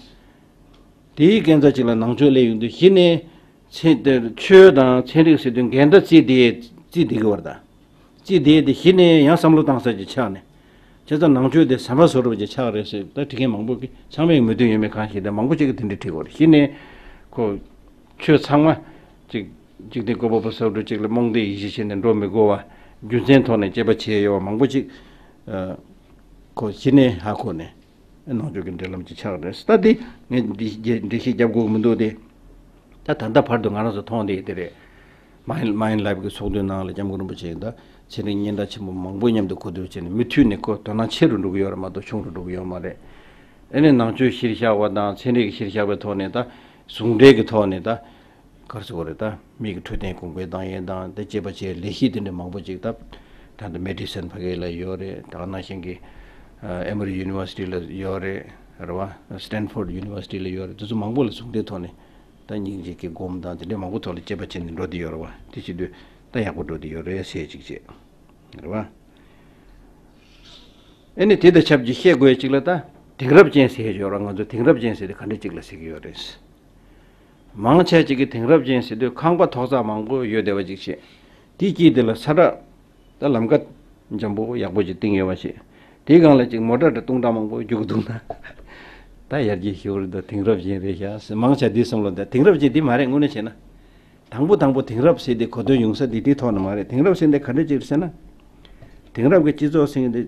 དེའི་སྐབས་མཚམས་གཅིག་ལ་ནང་ཆོས་སླེབས་ཡོང་དུས་གཞི་ནས་ཚན་དེ་ཆོས་དང་ཚན་རིག་ཟེར་དུས་འགལ་ཟླ་བརྩིས་ཏེ་བརྩིས་བསྡད་ཀྱི་བར་དང་། བརྩིས་བསྡད་དེ་གཞི་ནས་ཡང་བསམ་བློ་བཏང་ས་ཅིག་ཆགས་ནས། བྱས་ཙང་ནང་ཆོས་དེ་ཟམ་པ་བཟོ་འདྲ་བ་ཅིག་ཆགས་རེད་ཟེར་ད་བྲིས་མཁན་མང་པོ་གིས་ཚང་མས་མོས་མཐུན་ཡོད་མེད་གང་ཤེས་ད་མང་པོ་ཅིག་གིས་དེ་འདྲ་བྲིས་ཡོད་རེད། གཞི་ནས་ཁོ་ཆོས་ཚང་མ་ཅིག་འཇིག་རྟེན་བཀོད་པ་པོ་བཟོ་འདྲ་ཅིག་ལ་རྨོངས་དད་ཡིད་ཆེས་བྱས་ནས་འགྲོ་མི་དགོས་པ་རྒྱུ་མཚན་ཐོག་ནས་དཔྱད་པ་བྱས་ཡོད་པ་མང་པོ་ཅིག་ཁོ་གཞི་ནས་ཧ་གོ་ནས། ནང་ཆོས་ཀྱི་འབྲེལ་ལམ་གྱི་ཆགས་རེད། ད་འདི་ངས་འགྲེལ་བཤད་རྒྱབ་དགོས་མི་འདུག་སྟེ། ད་ད་ལྟ་བར་དུ་ང་རང་ཚོ་མཐོང་བསྡད་དེ་རེད། མའིན་མའིན་ལབ་ཀྱི་ཚོགས་འདུའི་ནང་ལ་སྐྱབས་མགོན་རིན་པོ་ཆེ་ཡིས་ད་ཚན་རིག་སྙན་གྲགས་ཆེན་པོ་མང་པོ་མཉམ་དུ་གོ་བསྡུར་བྱས་ནས་མུ་མཐུད་ནས་ཁོ་དོ་སྣང་ཆེ་རུ་འགྲོ་གི་ཡོད་རེད་མ་གཏོགས་ཆུང་རུ་འགྲོ་གི་ཡོད་མ་རེད། ཨ་ནི་ནང་ཆོས་གཞིར་བཞག་པ་དང་ཚན་རིག་གཞིར་བཞག་པའི་ཐོག་ནས་ད་ཟུང་འབྲེལ་གྱི་ཐོག་ནས་ད། ག་རེ་ཟེར་དགོས་རེད་ད། མི་གི་འཕྲོད་བསྟེན་གོང་འཕེལ་བཏང་ཡས་དང་དེ་བཅས་པ་བཅས་ལས་གཞི་དེ་འདྲ་མང་པོ་ཅིག་ད། ད་ལྟ་མེ་ཌི་སན་ཕ་གི་ལ་ཡོད་རེད། ད་ག་ནང་བཞིན་གྱི་ཨེ་མོ་རི་ཡུ་ནི་ཝར་སི་ཊི་ལ་ཡོད་རེད། རེད་བ། སི་ཊན་ཕོར་ཌི་ཡུ་ནི་ཝར་སི་ཊི་ལ་ཡོད་རེད། དེ་ཚོ་མང་པོ་ལ་ཟུང་འབྲེལ་ཐོག་ནས་ད་སྙིང་རྗེ་གི་སྒོམ་དང་དེ་འདྲ་མང་པོ་ཐོག་ལ་དཔྱད་པ་བྱས་ནས་འགྲོ་བསྡད་ཡོད་རེད་བ། དེ་བྱེད་དུས་ད་ཡག་པོ་འགྲོ་བསྡད་ཡོད་རེད་ཟེར་ཅིག་བྱས། རེད་བ། ཨེ་ནི་དེ་དང་ཆབས་ཅིག་བཤད་དགོས་ཡ་ཅིག་ལ་ད་དེང་རབས་ཅན་ཟེར་ཡོད་རེད། ང་ཚོ་དེང་རབས་ཅན་ཟེར་དེ་ག་འདྲ་ཅིག་ལ་ཟེར་གྱི་ཡོད་རེད། མང་ཆེ་ཅིག་གིས་དེང་རབས་ཅན་ཟེར་དུས་ཁང་པ་ཐོག་ས་མང་པོ་ཡོད་བསྡད་པ་ཅིག་བྱས། དེའི་དཀྱིལ་དེ་ལ་ས་བཀྲ་ད་ལམ་ཀ་འཇམ་པོ་ཡག་པོ་ཅིག་བཏིང་ཡོད་པ་ཞིག་དེའི་སྒང་ལ་ཅིག་མོ་ཊ་འདྲ་སྟོང་ཕྲག་མང་པོ་རྒྱུག་འདུག་ན། ད་ཡར་རྒྱས་ཞེ་པོ་རེད་འདུག་དེང་རབས་ཅན་རེད་ཤག་ཟེར་མང་ཆེ་དེའི་བསམ་བློ་འདི་དེང་རབས་ཅན་འདི་མ་རེད། དངོས་གནས་བྱས་ན། དང་པོ་དང་པོ་དེང་རབས་ཟེར་དེ་གོ་དོན་ཡོང་ས་འདི་དེའི་ཐོག་ནས་མ་རེད། དེང་རབས་ཟེར་འདི་ག་འདྲ་ཅིག་རེད་ཟེར་ན། དེང་རབས་ཀྱི་སྤྱི་ཚོགས་ཟེར་མཁན་འདི།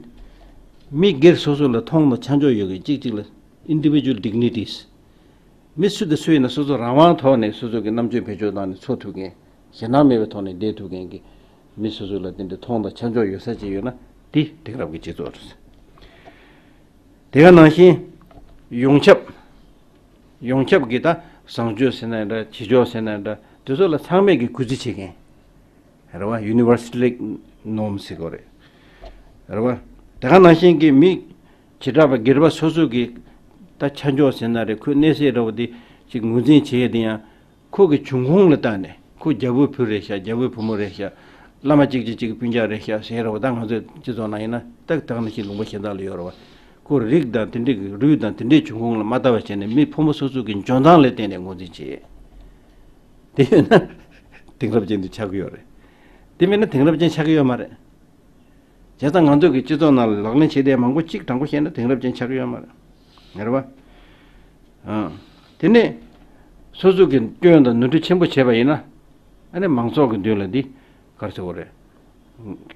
མི་སྒེར་སོ་སོ་ལ་མཐོང་དང་ཆ་འཇོག་ཡོད་མཁན་གཅིག་གཅིག་ལ་individual dignities། མི་སུ་དང་སུ་ཡིན་ན་སོ་སོ་རང་དབང་ཐོག་ནས་སོ་སོ་གི་རྣམ་དཔྱོད་བེད་སྤྱོད་བཏང་ནས་འཚོ་ཐུབ་མཁན། ཞེད་སྣང་མེད་པའི་ཐོག་ནས་བསྡད་ཐུབ་མཁན་གྱི་མི་སོ་སོ་ལ་དེ་འདྲའི་མཐོང་དང་ཆ་འཇོག་ཡོད་ས་ཅིག་ཡོད་ན་དེ་དེང་རབས་ཀྱི་སྤྱི་ཚོགས་རེད། དེ་ག་ནང་བཞིན་ཡོངས་ཁྱབ། ཡོངས་ཁྱབ་ཀྱི་ད་བཟང་སྤྱོད་ཟེར་ན་འདྲ་བྱེད་ཕྱོགས་ཟེར་ན་འདྲ་དེ་ཚོ་ལ་ཚང་མས་ཀྱི་གུས་བརྩི་བྱེད་མཁན། རེད་བ། ཡུ་ནི་ཝར་སལ་ནོརམ་ཟེར་དགོས་རེད། རེད་བ། དེ་ག་ནང་བཞིན་གྱི་མི་བྱེ་བྲག་པ་སྒེར་པ་སོ་སོ་གི་ད་ཆ་འཇོག་ཟེར་ན་རེད། ཁོའི་གནས་ཚད་འདྲ་བོ་དེ་ཅིག་ངོས་འཛིན་བྱེད་ཡས་དེ་ཡང་ཁོ་གི་འབྱུང་ཁུངས་ལ་བལྟས་ནས་ཁོ་རྒྱལ་པོའི་བུ་རེད་ཤག་རྒྱལ་པོའི་བུ་མོ་རེད་ཤག་བླ་མ་གཅིག་གཅིག་གཅིག་གི་སྤུན་ཀྱག་རེད་ཤག་ཟེར་རེད་བ། ད་ང་ཚོའི་སྤྱི་ཚོགས་ནང་ཡིན་ན་ད་དེ་ག་ནང་བཞིན་ལུང་པ་གཞན་དག་ལ་ཡོད་རེད་བ། ཁོ་རིགས་དང་དེ་འདྲའི་གི་རུས་དང་དེ་འདྲའི་འབྱུང་ཁུངས་ལ་མ་ལྟ་བ་བྱས་ནས་མི་ཕོ་མོ་སོ་སོ་གི་འཇོན་ཐང་ལ་བརྟེན་ནས་ངོས་འཛིན་བྱེད། དེ་ཡོད་ན་དེང་རབས་ཅན་དུ་ཆགས་ཀྱི་ཡོད་རེད། དེ་མིན་ན་དེང་རབས་ཅན་ཆགས་ཀྱི་ཡོད་མ་རེད། བྱས་ཙང་ང་ཚོ་གི་སྤྱི་ཚོགས་ནང་ལ་ལག་ལེན་བྱེད་བསྡད་མང་པོ་གཅིག་དྲང་པོ་བཤད་ན་དེང་རབས་ཅན་ཆགས་ཀྱི་ཡོད་མ་རེད། རེད་བ། ཨང་། དེ་ནས་སོ་སོ་གི་སྐྱོན་དང་ནོར་འཁྲུལ་ཆེན་པོ་བྱས་པ་ཡིན་ན། ཨ་ནི་མང་ཚོགས་ཀྱི་མདུན་ལ་འདི་ག་རེ་ཟེར་དགོས་རེད།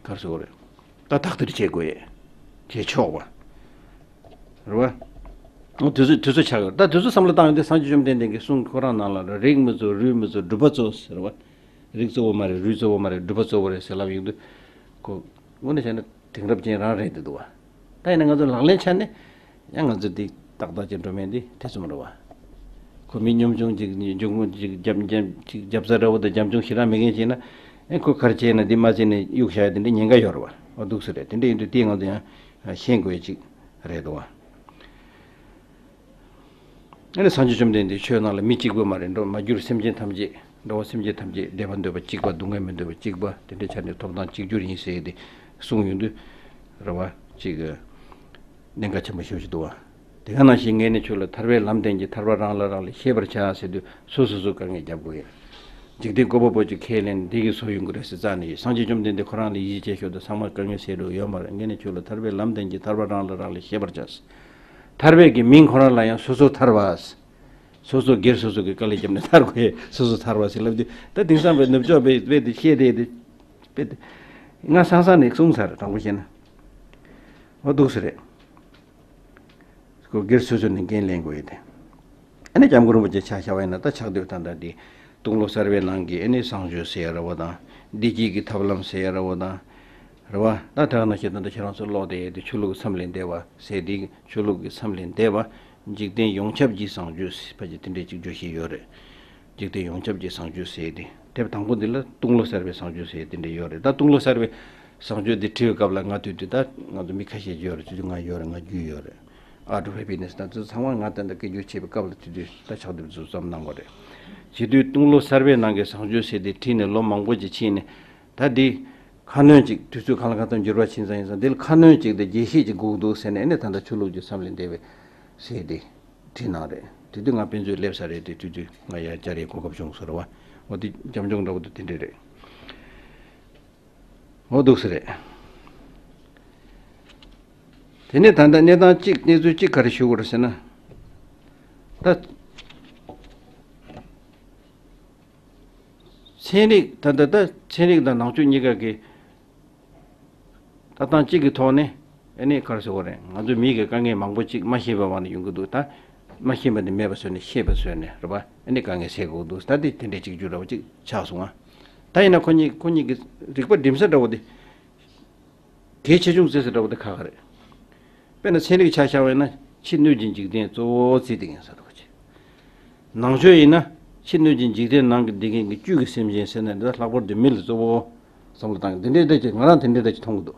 ག་རེ་ཟེར་དགོས་རེད། ད་དག་ཐེར་བྱེད་དགོས་ཡས། བྱེད་ཆོག་པ། རེད་བ། འོ་དུས་ཚོད་དུས་ཚོད་ཆགས་ཡོད། ད་དུས་ཚོད་བསམ་བློ་བཏང་ཡོང་དུས་སངས་རྒྱས་བཅོམ་ལྡན་འདས་ཀྱི་གསུང་ཁོ་རང་ནང་ལ་རིགས་མི་གཙོ་རུས་མི་གཙོ་སྒྲུབ་པ་གཙོ་ཟེར་བ། རིགས་གཙོ་བོ་མ་རེད། རུས་གཙོ་བོ་མ་རེད། སྒྲུབ་པ་གཙོ་བོ་རེད་ཟེར་ལབ་ཡོང་དུས། ཁོ་དངོས་གནས་བྱས་ན་དེང་རབས་ཅན་རང་རེད་འདི་འདུག་བ། ད་ཡིན་ན་ང་ཚོ་ལག་ལེན་ཆ་ནས་ཡང་ང་ཚོ་འདི་ཏག་ཏག་ཅིག་འགྲོ་མེད་འདི་དེ་ཙམ་རེད་བ། ཁོ་མི་གཉོམ་ཆུང་ཅིག་འབྱུང་ཁུངས་ཅིག་རྒྱབ་རྒྱབ་ཅིག་རྒྱབ་རྩ་འདྲ་བོ་དང་རྒྱབ་ལྗོངས་ཞེ་དྲག་མེད་མཁན་ཅིག་ན། ཨེ་ཁོ་ག་རེ་བྱས་ན་འདི་མ་བྱས་ནས་གཡུག་བཞག་ཡ་དེ་འདྲའི་ཉེན་ཁ་ཡོད་རེད་བ། འོ་འདུག་སེ་རེད། དེ་འདྲ་ཡིན་དུས་དེ་ང་ཚོ་ཡང་ཤེས་དགོས་ཡ་ཅིག་རེད་འདུག་བ། ཨ་ནི་སངས་རྒྱས་བཅོམ་ལྡན་འདས་ཆོས་ནང་ལ་མི་གཅིག་པུ་མ་རེད། འགྲོ་མ་གྱུར་སེམས་ཅན་ཐམས་ཅད། འགྲོ་བ་སེམས་ཅན་ཐམས་ཅད་བདེ་བ་འདོད་པ་གཅིག་པ། སྡུག་བསྔལ་མི་འདོད་པ་གཅིག་པ། དེ་འདྲའི་ཆ་ནས་ཐོབ་ཐང་གཅིག་གྱུར་ཡིན་ཟེར་ཏེ་གསུངས་ཡོང་དུས་རེད་བ། ཅིག་གནད་འགག་ཆེན་པོ་ཞེ་པོ་ཅིག་འདུག་བ། དེ་ག་ནང་བཞིན་ངས་ནི་ཁྱོད་ལ་ཐར་པའི་ལམ་བསྟན་གྱི་ཐར་པ་རང་ལ་རག་ལས་ཤེས་པར་བྱ་ཟེར་དུས་སོ་སོ་སོ་དཀའ་ངལ་རྒྱབ་དགོས་ཡིན། འཇིག་རྟེན་བཀོད་པ་པོ་ཅིག་ཁས་ལེན་འདི་གི་བཟོ་ཡོང་གི་རེད་ཟེར་རྩ་ནས་ཡིན། སངས་རྒྱས་བཅོམ་ལྡན་འདས་ཁོ་རང་ལ་ཡིད་ཆེས་ཤོར་དུས་ཚང་མ་དཀའ་ངལ་སེལ་འགྲོ་ཡོད་མ་རེད། ངས་ནི་ཁྱོད་ལ་ཐར་པའི་ལམ་བསྟན་གྱི་ཐར་པ་རང་ལ་རག་ལས་ཤེས་པར་བྱ། ཐར་པའི་གི་མིང་ཁོ་རང་ལ་ཡང་སོ་སོ་ཐར་པ། སོ་སོ་སྒེར་སོ་སོ་གི་དཀའ་ལས་བརྒྱབ་ནས་ཐར་དགོས་སོ་སོ་ཐར་པ་ཟེར་ལབ་དུས་ད་དེང་སང་བའི་ནུབ་ཕྱོགས་པའི་དཔེ་དེ་བཤད་དེ་དེ་དཔེ་དེ་ང་སང་སང་ནས་གསུངས་ཚར་དྲང་པོ་བཤད་ན་འོ་འདུག་སེ་རེད། ཁོ་སྒེར་སོ་སོ་ནས་འགན་ལེན་དགོས་ཡོད་དེ། ཨ་ནི་སྐྱབས་མགོན་རིན་པོ་ཆེ་ཕྱག་བཞག་པ་ཡིན་ན་ད་ཕྱག་དེབ་ད་ལྟ་འདི་སྟོང་ལོ་གསར་པའི་ནང་གི་ཨ་ནི་བཟང་སྤྱོད་ཟེར་ཡ་ར་བ་དང་བདེ་སྐྱིད་ཀྱི་ཐབས་ལམ་ཟེར་ཡ་ར་བ་དང་རེད་བ། ད་དེ་ག་ནང་བཞིན་ད་ལྟ་ཁྱེད་རང་ཚོ་ཀློག་བསྡད་ཡོད་དེ་ཆོས་ལུགས་ཀྱི་མཚམས་ལས་འདས་པ་ཟེར་དེ་ཆོས་ལུགས་ཀྱི་མཚམས་ལས་འདས་པ་འཇིག་རྟེན་ཡོངས་ཁྱབ་ཀྱི་བཟང་སྤྱོད་ཟེར་ཕལ་ཆེར་དེ་འདྲས་ཅིག་བརྗོད་བཞིན་ཡོད་རེད། འཇིག་རྟེན་ཡོངས་ཁྱབ་ཀྱི་བཟང་སྤྱོད་ཟེར་དེ་དེབ་དང་པོ་འདི་ལ་སྟོང་ལོ་གསར་པའི་བཟང་སྤྱོད་ཟེར་དེ་འདྲས་ཡོད་རེད། ད་སྟོང་ལོ་གསར་པའི་བཟང་སྤྱོད་འདི་བྲིས་པའི་སྐབས་ལ་ང་དུས་དུས་ད་ང་ཚོ་མི་ཁ་ཤས་ཀྱི་ཡོད་རེད། ཚུལ་དུ་ང་ཡོད་རེད། ང་རྒྱུས་ཡོད་རེད། Art of Happiness དང་དེ་ཚོ་ཚང་མ་ང་ད་ལྟ་སྐད་སྒྱུར་བྱེད་པའི་སྐབས་ལ་དུས་དུས་ད་ཕྱག་དེབ་ཚོ་བརྩམས་གནང་བ་རེད། བྱེད་དུས་སྟོང་ལོ་གསར་པའི་ནང་གི་བཟང་སྤྱོད་ཟེར་དེ་བྲིས་ནས་ལོ་མང་པོ་ཅིག་ཕྱིན་ནས་ད་འདི་ཁ་སྣོན་ཅིག་དུས་ཚོད་གང་ལ་གང་འཚམ་འགྱུར་བ་ཕྱིན་ཙང་ཡིན་ཙང་འདི་ལ་ཁ་སྣོན་ཅིག་དང་རྒྱས་བཤད་ཅིག་དགོས་འདུག་ཟེར་ནས་ཨ་ནི་ད་ལྟ་ཆོས་ལུགས་ཀྱི་མཚམས་ལས་འདས་པའི་ཟེར་དེ་བྲིས་གནང་རེད། དེ་དུས་ང་དཔེ་མཛོད་སླེབས་ས་རེད་དེ་དུས་དུས་ང་ཡར་བཅར་ཡའི་གོ་སྐབས་བྱུང་སོང་རེད་བ། འོ་དེ་རྒྱབ་ལྗོངས་འདྲ་བོ་དེ་དེ་འདྲས་རེད། འོ་འདུག་སེ་རེད། དེ་ནས་ད་ལྟ་གནས་སྟངས་གཅིག་གནས་ཚུལ་གཅིག་ག་རེ་ཞུ་དགོས་རེད་ཟེར་ན། ད་ཚན་རིག་ད་ལྟ་ད་ཚན་རིག་དང་ནང་ཆོས་གཉིས་ཀ་གི་ལྟ་སྟངས་གཅིག་གི་ཐོག་ནས་ཨ་ནི་ག་རེ་ཟེར་དགོས་རེད། ང་ཚོ་མི་གི་དཀའ་ངལ་མང་པོ་གཅིག་མ་ཤེས་པའི་དབང་ནས་ཡོང་གི་འདུག་ད་མ་ཤེས་པ་དེ་མེད་པ་བཟོས་ནས་ཤེས་པ་བཟོས་ནས་རེད་པ། ཨ་ནི་དཀའ་ངལ་སེལ་དགོས་འདུག་ད་དེ་དེ་འདྲའི་གཅིག་གྱུར་འདྲ་བོ་གཅིག་ཆགས་སོང་ང་། ད་ཡིན་ན་ཁོ་གཉིས་ཁོ་གཉིས་ཀྱི་རིག་པ་འགྲིམ་ས་འདྲ་བོ་དེ། གལ་ཆེ་ཆུང་བརྩི་ས་འདྲ་བོ་དེ་ཁག་ཁག་རེད། དཔེར་ན་ཚན་རིག་ཆ་བཞག་པ་ཡིན་ན་ཕྱི་སྣོད་ཀྱི་འཇིག་རྟེན་གཙོ་བོ་བརྩིས་བསྡད་མཁན་ཟེར་བ་ཅིག་ནང་ཆོས་ཡིན་ན་ཕྱི་སྣོད་ཀྱི་འཇིག་རྟེན་ནང་གི་བསྡད་མཁན་གྱི་བཅུད་ཀྱི་སེམས་ཅན་ཟེར་ན་འདི་ལྷག་པར་དུ་མི་ལ་གཙོ་བོ་བསམ་བློ་བཏང་གི་འདི་འདྲའི་འདྲ་ཅིག་ང་རང་དེ་འདྲའི་འདྲ་ཅིག་མཐོང་གི་འདུག་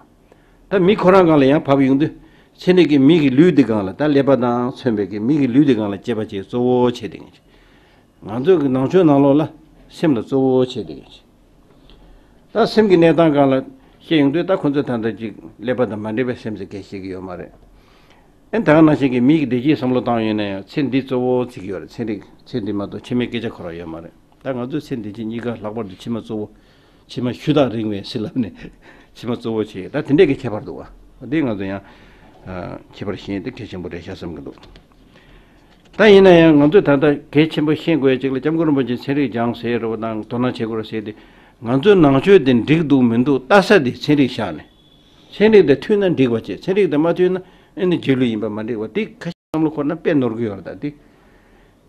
ད་མི་ཁོ་རང་སྒང་ལ་ཡང་བབས་ཡོང་དུས་ཚན་རིག་གིས་མི་གི་ལུས་འདི་སྒང་ལ་ད་ཀླད་པ་དང་མཚོན་པའི་གི་མི་གི་ལུས་འདི་སྒང་ལ་དཔྱད་པ་བྱེད་གཙོ་བོ་བྱེད་བསྡད་མཁན་ཅིག་ང་ཚོ་གི་ནང་ཆོས་ནང་ལོགས་ལ་སེམས་ལ་གཙོ་བོ་བྱས་ཏེ། ད་སེམས་ཀྱི་གནས་སྟངས་སྒང་ལ་བཤད་ཡོང་དུས་ད་ཁོ་ཚོས་ད་ལྟ་ཅིག་ཀླད་པ་དང་མ་འདྲེས་པའི་སེམས་ཟེར་སྐད་བཤད་ཀྱི་ཡོད་མ་རེད། ཨེ་ད་ག་ནང་བཞིན་གྱི་མི་གི་བདེ་སྐྱིད་བསམ་བློ་བཏང་ཡོང་ན་ཡང་ཚེ་འདི་གཙོ་བོ་བརྩི་གི་ཡོད་རེད། ཚེ་འདི་ཚེ་འདི་མ་གཏོགས་ཕྱི་མའི་སྐད་ཆ་ཁོ་རང་ཡོད་མ་རེད། ད་ང་ཚོས་ཚེ་འདི་ཕྱི་གཉིས་ཀ་ལྷག་པར་དུ་ཕྱི་མ་གཙོ་བོ། ཕྱི་མ་ཤུ་དག་རིང་བས་ཟེར་ལབ་ནས་ཕྱི་མ་གཙོ་བོ་བྱས་ད་དེ་འདྲས་ཀྱི་ཁྱད་པར་འདུག་བ། འདི་ང་ཚོ་ཡང་ཁྱད་པར་ཤེས་ཡོན་དེ་གལ་ཆེན་པོ་རེད་ཤག་བསམ་གྱི་འདུག་ད་ཡིན་ན་ཡང་ང་ཚོས་ད་ལྟ་གལ་ཆེན་པོ་ཤེས་དགོས་ཡ་གཅིག་ལ་སྐྱབས་མགོན་རིན་པོ་ཆེས་ཚན་རིག་སྦྱངས་ཟེར་རོ་དང་དོ་སྣང་བྱེད་དགོས་རོ་ཟེར་ཏེ་ང་ཚོའི་ནང་ཆོས་དེ་འགྲིག་འདུག་མི་འདུག་ལྟ་ས་དེ་ཚན་རིག་བཞག་ནས་ཚན་རིག་དེ་མཐུན་ན་འགྲིག་པ་བྱས། ཚན་རིག་དེ་མ་མཐུན་ན་ཨེ་ནི་རྗེས་ལུས་ཡིན་པ་མ་འགྲིག་པ་དེ་ཁ་ཤས་བསམ་བློ་འཁོར་ན་དཔེ་ནོར་གི་ཡོད་རེད། ད་དེ་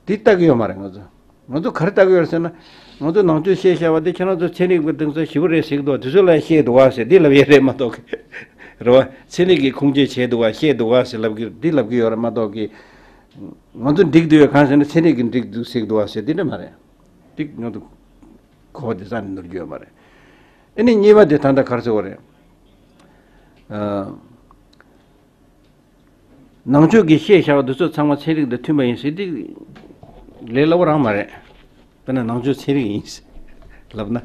དེ་ལྟ་གི་ཡོད་མ་རེད། ང་ཚོ་ང་ཚོ་ག་རེ་ལྟ་གི་ཡོད་རེད་ཟེར་ན་ང་ཚོ་ནང་ཆོས་བཤད་བཞག་པ་དེ་ཁྱེད་རང་ཚོ་ཚན་རིག་པ་དེ་ཚོ་ཞེ་པོ་རེད་ཟེར་གི་འདུག་དེ་ཚོ་ལ་བཤད་འདུག་བ་ཟེར་དེ་ལབ་ཡས་རེད་མ་གཏོགས་གི་རེད་བ། ཚན་རིག་གིས་ཁུངས་སྐྱེལ་བྱས་འདུག་བ་བཤད་འདུག་བ་ཟེར་ལབ་གི་དེ་ལབ་གི་ཡོད་རེད་མ་གཏོགས་གི་ང་ཚོ་འགྲིག་འདུག་ཡོད་གང་ཟེར་ན་ཚན་རིག་གིས་འགྲིག་འདུག་ཟེར་གི་འདུག་བ་ཟེར་དེ་འདྲ་མ་རེད། དེ་ང་ཚོ་གོ་བ་དེ་རྩ་ནས་ནོར་རྒྱུ་ཡོད་མ་རེད། ཨ་ནི་གཉིས་པ་དེ་ད་ལྟ་ག་རེ་ཟེར་བ་རེད། ཨ། ནང་ཆོས་ཀྱི་བཤད་བཞག་པ་འདི་ཚོ་ཚང་མ་ཚན་རིག་དང་མཐུན་པ་ཡིན་ཟེར་དེ་ལས་སླ་བོ་རང་མ་རེད། དཔེར་ན་ནང་ཆོས་ཚན་རིག་ཡིན་ལབ་ན།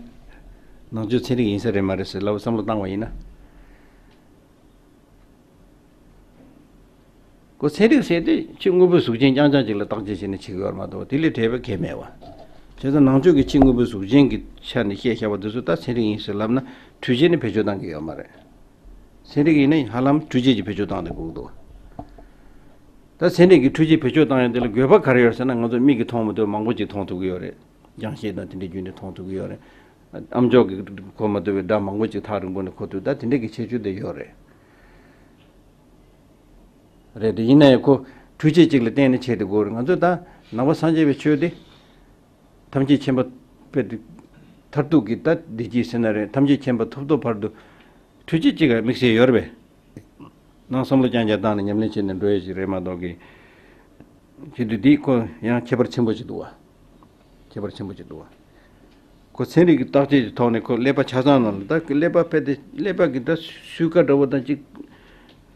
ནང་ཆོས་ཚན་རིག་ཡིན་ས་རེད་མ་རེད་ཟེར་ལབ་བསམ་བློ་བཏང་བ་ཡིན་ན། ཁོ་ཚན་རིག་ཟེར་དེ་ཕྱི་དངོས་པོའི་གཟུགས་ཅན་རྐྱང་རྐྱང་ཅིག་ལ་བརྟག་དཔྱད་བྱས་ནས་བྱེད་ཀྱི་ཡོད་མ་གཏོགས་དེ་ལས་བྲལ་བའི་གལ་མེད་པ། བྱས་ཙང་ནང་ཆོས་ཀྱི་ཕྱི་དངོས་པོའི་གཟུགས་ཅན་གྱི་ཆ་ནས་བཤད་བཞག་པ་འདི་ཚོ་ད་ཚན་རིག་ཡིན་ཟེར་ལབ་ན་འཕྲུལ་ཆས་ནི་བེད་སྤྱོད་བཏང་གི་ཡོད་མ་རེད། ཚན་རིག་ཡིན་ན་ཧ་ལམ་འཕྲུལ་ཆས་ཀྱི་བེད་སྤྱོད་བཏང་ནས་དགོས་ཀྱི་འདུག་ད་ཚན་རིག་གི་འཕྲུལ་ཆས་བེད་སྤྱོད་བཏང་ཡོང་དེ་ལ་དགོས་པ་ག་རེ་ཡོད་ཟེར་ན་ང་ཚོ་མིག་གིས་མཐོང་མ་ཐུབ་པ་མང་པོ་ཅིག་མཐོང་ཐུབ་ཀྱི་ཡོད་རེད། རྒྱང་ཤེལ་དང་དེ་འདྲའི་བརྒྱུད་ནས་མཐོང་ཐུབ་ཀྱི་ཡོད་རེད། ཨ་མཆོག་གིས་གོ་མ་ཐུབ་པའི་སྒྲ་མང་པོ་ཅིག་ཐག་རིང་པོ་ནས་གོ་ཐུབ། ད་དེ་འདྲའི་གི་ཁྱད་ཆོས་དེ་ཡོད་རེད། རེད་དེ་ཡིན་ན་ཡང་ཁོ་འཕྲུལ་ཆས་གཅིག་ལ་བརྟེན་ནས་བྱས་ཏེ་དགོས་རེད། ང་ཚོ་ད་ནང་པ་སངས་རྒྱས་པའི་ཆོས་དེ། ཐམས་ཅད་མཁྱེན་པ་དཔེ་དེ་མཐར་ཐུག་གི་ད་བདེ་སྐྱིད་ཟེར་ན་རེད། ཐམས་ཅད་མཁྱེན་པ་ཐོབ་ཐོབ་བར་དུ་འཕྲུལ་ཆས་གཅིག་ག་དམིགས་བསལ་ཡོད་རེད་པས། ནང་བསམ་བློ་རྐྱང་རྐྱང་བཏང་ནས་ཉམས་ལེན་བྱས་ནས་འགྲོ་ཡས་ཅིག་རེད་མ་གཏོགས་གི། བྱེད་དུས་འདི་ཁོ་ཡང་ཁྱད་པར་ཆེན་པོ་ཅིག་འདུག་བ། ཁྱད་པར་ཆེན་པོ་ཅིག་འདུག་བ། ཁོ་ཚན་རིག་གི་བརྟག་དཔྱད་ཀྱི་ཐོག་ནས་ཁོ་ཀླད་པ་ཆ་ཚང་ནང་ལ་ད་ཀླད་པ་དཔེ་དེ་ཀླད་པ་གི་ད་སུས་ཀ་འདྲ་བོ་དང་ཅིག་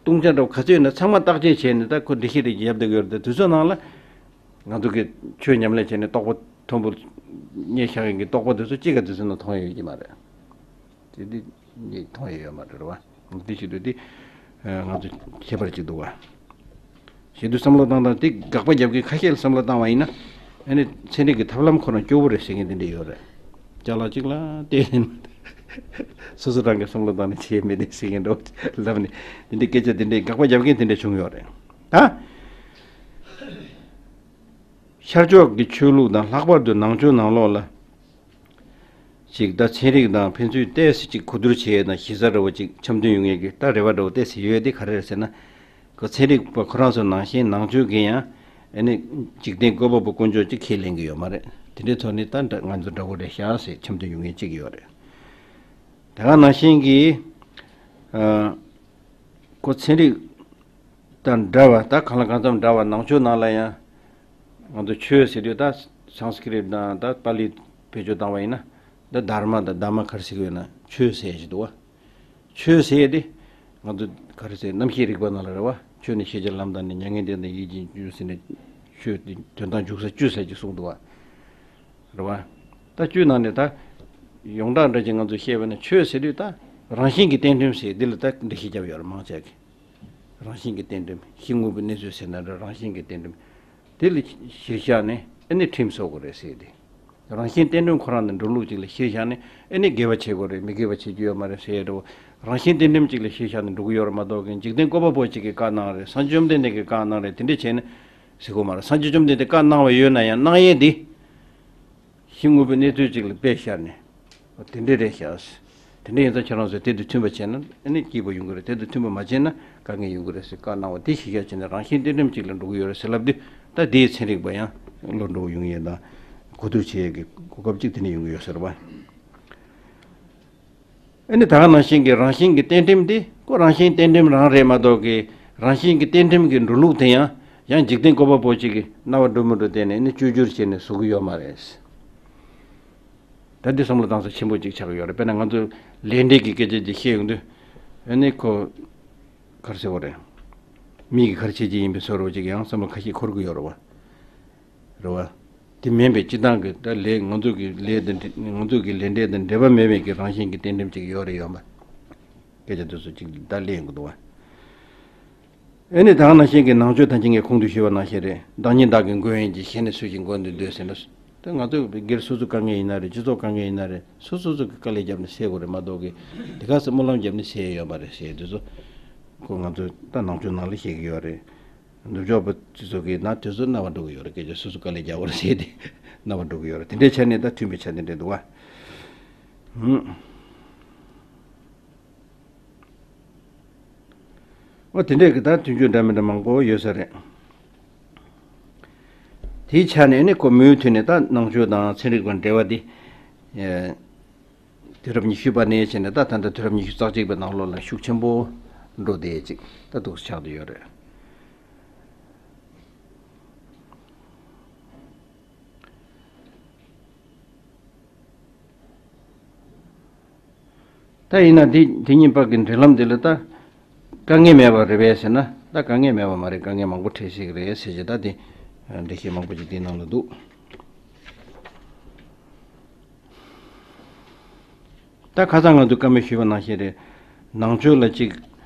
བཏུང་བྱ་འདྲ་བོ་ག་ཚོད་ཡོད་ན་ཚང་མ་བརྟག་དཔྱད་བྱས་ནས་ད་ཁོ་འགྲེལ་བཤད་རེ་ཡབ་བསྡད་ཀྱི་ཡོད་རེད། ད་དུས་ཚོད་ནང་ལ་ང་ཚོ་གི་ཆོས་ཉམས་ལེན་བྱས་ནས་རྟོགས་པ་མཐོན་པོ་རྙེད་བཞག་མཁན་གྱི་རྟོགས་པ་དེ་ཚོ་གཅིག་ག་དུས་ཚོད་ནང་མཐོང་ཡ་ཡོད་ཀྱི་མ་རེད། དེ་འདི་ནི་མཐོང་ཡ་ཡོད་མ་རེད་བ། འདི་བྱེད་དུས་འདི་ང་ཚོ་ཁྱད་པར་ཅིག་འདུག་བ། བྱེད་དུས་བསམ་བློ་བཏང་སྟངས་དེ་དགག་པ་རྒྱབ་མཁན་ཁ་ཤས་ལ་བསམ་བློ་བཏང་བ་ཡིན་ན། ཨ་ནི་ཚན་རིག་གི་ཐབས་ལམ་ཁོ་རང་སྐྱོ་བོ་རེད་ཟེར་མཁན་དེ་འདྲ་ཡོད་རེད། ཅ་ལག་གཅིག་ལ་བལྟས་ནས་སོ་སོ་རང་གིས་བསམ་བློ་བཏང་ནས་བྱས་མེད་དེ་ཟེར་མཁན་འདྲ་བོ་ལབ་ནས། དེ་འདྲའི་སྐད་ཆ་དེ་འདྲའི་དགག་པ་རྒྱབ་མཁན་དེ་འདྲ་བྱུང་ཡོད་རེད། ད་ཤར་ཕྱོགས་ཀྱི་ཆོས་ལུགས་དང་ལྷག་པར་དུ་ནང་ཆོས་ནང་ལོགས་ལ། ཅིག་ད་ཚན་རིག་དང་ཕན་ཚུན་ཏོག་ཙམ་ཅིག་གོ་བསྡུར་བྱེད་ཡས་དང་གཞི་རྩ་འདྲ་བོ་ཅིག་འཆམ་མཐུན་ཡོང་ཡས་ཀྱི་ད་རེ་བ་འདྲ་བོ་ཏོག་ཙམ་ཡོད་དེ་ག་རེ་རེད་ཟེར་ན། ཁོ་ཚན་རིག་པ་ཁོ་རང་ཚོ་ནང་བཞིན་ནང་ཆོས་ཀྱི་ཡང་ཨ་ནི་འཇིག་རྟེན་བཀོད་པ་པོ་དཀོན་མཆོག་ཅིག་ཁས་ལེན་གྱི་ཡོད་མ་རེད། དེ་འདྲའི་ཐོག་ནས་ད་འདྲ་ང་ཚོ་འདྲ་བོ་རེད་ཤག་ཟེར་འཆམ་མཐུན་ཡོང་ཡས་ཅིག་ཡོད་རེད། དེ་ག་ནང་བཞིན་གྱི་ཨ། ཁོ་ཚན་རིག་དང་འདྲ་བ་ད་གང་ལ་གང་འཚམ་འདྲ་བ་ནང་ཆོས་ནང་ལ་ཡང་། ང་ཚོ་ཆོས་ཟེར་དུས་ད་སཾ་སྐྲྀཏ་དང་ད་པཱ་ལི་བེད་སྤྱོད་བཏང་བ་ཡིན་ན། ད་དྷརྨ་དང་དྷམྨ་ག་རེ་ཟེར་གྱི་ཡོད་ན་ཆོས་ཟེར་ཞིག་འདུག་བ། ཆོས་ཟེར་དེ་ང་ཚོ་ག་རེ་ཟེར་རྣམ་ཤེས་རིག་པ་ནང་ལ་རེད་བ། ཆོས་ནི་ཤེས་བྱ་ལམ་དང་ནི་མྱ་ངན་འདས་དང་ཡིད་ཀྱི་རྒྱུ་ཟེར་ནས། ཆོས་དེ་དོན་དང་འཇུག་ས་བཅུ་ཟེར་གྱི་གསུངས་འདུག་བ། རེད་བ། ད་བཅུའི་ནང་ནས་ད་ཡོངས་གྲགས་འདྲ་ཅིག་ང་ཚོས་བཤད་པ་ན་ཆོས་ཟེར་དུས་ད་རང་བཞིན་གྱི་རྟེན་འབྲེལ་ཟེར་འདི་ལ་ད་འགྲེལ་བཤད་བརྒྱབ་ཡོད་རེད་མང་ཆེ་གིས། རང་བཞིན་གྱི་རྟེན་འབྲེལ་གཞི་དངོས་པོའི་གནས་ཚུལ་ཟེར་ན་འདྲ་རང་བཞིན་གྱི་རྟེན་འབྲེལ་དེ་ལ་གཞིར་བཞག་ནས་ཨ་ནི་ཁྲིམས་བཟོ་དགོས་རེད་ཟེར་ཏེ། རང་བཞིན་རྟེན་འབྲེལ་ཁོ་རང་ནི་འགྲོ་ལུགས་ཅིག་ལ་གཞིར་བཞག་ནས་ཨ་ནི་དགེ་བ་བྱེད་དགོས་རེད། མི་དགེ་བ་བྱེད་རྒྱུ་ཡོད་མ་རེད་ཟེར་ཡས་འདྲ་བོ། རང་བཞིན་རྟེན་འབྲེལ་ཅིག་ལ་གཞིར་བཞག་ནས་འགྲོ་གི་ཡོད་རེད་མ་གཏོགས་ཀྱི་འཇིག་རྟེན་བཀོད་པ་པོ་ཅིག་གིས་བཀའ་གནང་རེད། སངས་རྒྱས་བཅོམ་ལྡན་འདས་ཀྱིས་བཀའ་གནང་རེད་དེ་འདྲས་བྱས་ནས་ཟེར་དགོས་མ་རེད། སངས་རྒྱས་བཅོམ་ལྡན་འདས་བཀའ་གནང་བ་ཡོད་ན་ཡང་གནང་ཡས་འདི། གཞི་དངོས་པོའི་གནས་ཚུལ་ཅིག་ལ་དཔེ་བཞག་ནས། དེ་འདྲས་རེད་ཤག་དེ་འདྲས་ཡིན་ཙང་ཁྱེད་རང་ཚོས་དེ་དང་མཐུན་པ་བྱས་ན་ཨ་ནི་སྐྱིད་པོ་ཡོང་གི་རེད། དེ་དང་མཐུན་པ་མ་བྱས་ན་དཀའ་ངལ་ཡོང་གི་རེད་ཟེར་བཀའ་གནང་བ་དེ་གཞིར་བཞག་བྱས་ནས་རང་བཞིན་རྟེན་འབྲེལ་ཅིག་ལ་འགྲོ་གི་ཡོད་རེད་ཟེར་ལབ་དུས་ད་དེའི་ཚན་རིག་པ་ཡང་བློ་འགྲོ་ཡོང་ཡས་དང་གོ་བསྡུར་བྱེད་ཡས་ཀྱི་གོ་སྐབས་ཅིག་དེ་ནས་ཡོང་གི་ཡོད་ཟེར་བ། ཨ་ནི་ད་ག་ནང་བཞིན་གྱི་རང་བཞིན་གྱི་རྟེན་འབྲེལ་དེ་ཁོ་རང་བཞིན་རྟེན་འབྲེལ་རང་རེད་མ་གཏོགས་ཀྱི་རང་བཞིན་གྱི་རྟེན་འབྲེལ་གྱི་འགྲོ་ལུགས་དེ་ཡང་ཡང་འཇིག་རྟེན་བཀོད་པ་པོ་ཅིག་གིས་རྣ་བ་འགྲོ་མི་འགྲོ་བལྟས་ནས་ཨ་ནི་བཅོས་བསྒྱུར་བྱས་ནས་བཟོ་གི་ཡོད་མ་རེད། ད་འདི་བསམ་བློ་གཏོང་ས་ཆེན་པོ་ཅིག་ཆགས་ཀྱི་ཡོད་རེད། དཔེར་ན་ང་ཚོ་ལས་འབྲས་ཀྱི་སྐད་ཆ་ཅིག་བཤད་ཡོང་དུས་ཨ་ནི་ཁོ་ག་རེ་ཟེར་བ་རེད། མིག་གིས་ག་རེ་བྱེད་ཀྱི་ཡིན་པའི་བཟོ་འདྲ་ཅིག་ཡང་བསམ་བློ་ཁ་ཤས་འཁོར་གྱི་ཡོད་རེད་བ། རེད་བ། དེ་མིན་པའི་སྤྱིར་བཏང་གི་ད་ལས་ང་ཚོ་གི་ལས་དང་འབྲེལ་ང་ཚོ་གི་ལས་འབྲས་དང་འབྲེལ་བ་མེད་པའི་གི་རང་བཞིན་གྱི་རྟེན་འབྲེལ་ཅིག་ཡོད་རེད་ཡོད་མ། སྐད་ཆ་དེ་ཚོ་ཅིག་ད་གླེང་གི་འདུག་བ། ཨེ་ནི་ད་ག་ནང་བཞིན་གྱི་ནང་ཆོས་ད་ཅི་ངས་གོང་དུ་ཞུས་པ་ནང་བཞིན་རེད། བདག་ཉིད་བདག་གི་མགོན་ཡིན་གྱི། གཞན་ནི་སུ་ཞིག་མགོན་དུ་འདོད་ཟེར་ན། ད་ང་ཚོ་སྒེར་སོ་སོ་དཀའ་ངལ་ཡིན་ན་རེད། སྤྱི་ཚོགས་དཀའ་ངལ་ཡིན་ན་རེད། སོ་སོ་སོ་གི་དཀའ་ལས་བརྒྱབ་ནས་སེལ་དགོས་རེད་མ་གཏོགས་གི། དེ་ག་ཚོ་སྨོན་ལམ་བརྒྱབ་ནས་སེལ་ཡོད་མ་རེད་ཟེར་དེ་ཚོ། ཁོ་ང་ཚོ་ད་ནང་ཆོས་ནང་ལ་བཤད་ཀྱི་ཡོད་རེད། ནུབ་ཕྱོགས་པ་སྤྱི་ཚོགས་ཀྱི་ནང་དེ་ཚོ་རྣ་བ་འགྲོ་གི་ཡོད་རེད། སྐད་ཆ་སོ་སོ་དཀའ་ལས་རྒྱག་དགོས་རེད་ཟེར་ཏེ་རྣ་བ་འགྲོ་གི་ཡོད་རེད། དེ་འདྲའི་ཆ་ནས་ད་མཐུན་པའི་ཆ་དེ་འདྲ་འདུག་བ། ཧུམ། འོ་དེ་འདྲས་ཀྱི་ད་དུས་རྒྱུན་འདྲ་མི་འདྲ་མང་པོ་ཡོད་ས་རེད། དེའི་ཆ་ནས་ནི་ཁོ་མུ་མཐུད་ནས་ད་ནང་ཆོས་དང་ཚན་རིག་པ་འབྲེལ་བ་འདི། ཨེ། དུས་རབས་ཉི་ཤུ་པ་ནས་བྱས་ནས་ད་ད་ལྟ་དུས་རབས་ཉི་ཤུ་རྩ་གཅིག་པའི་ནང་ལོགས་ལ་ཤུགས་ཆེན་པོ་འགྲོ་བསྡད་ཅིག་ད་འདུག་ཆགས་བསྡད་ཡོད་རེད། ད་ཡིན་ན་འདི་འདི་གཉིས་བར་གྱི་འབྲེལ་ལམ་འདི་ལ་ད་དཀའ་ངལ་མེད་པ་རེད་པས་ཟེར་ན་ད་དཀའ་ངལ་མེད་པ་མ་རེད། དཀའ་ངལ་མང་པོ་འཕྲད་སྲིད་ཀྱི་རེད་ཟེར་གྱི་ད་དེ་འགྲེལ་བཤད་མང་པོ་ཅིག་འདིའི་ནང་ལ་འདུག་ད་ཁ་སང་ང་ཚོས་བཀའ་མོལ་ཞུས་པ་ནང་བཞིན་རེད། ནང་ཆོས་ལ་ཅིག་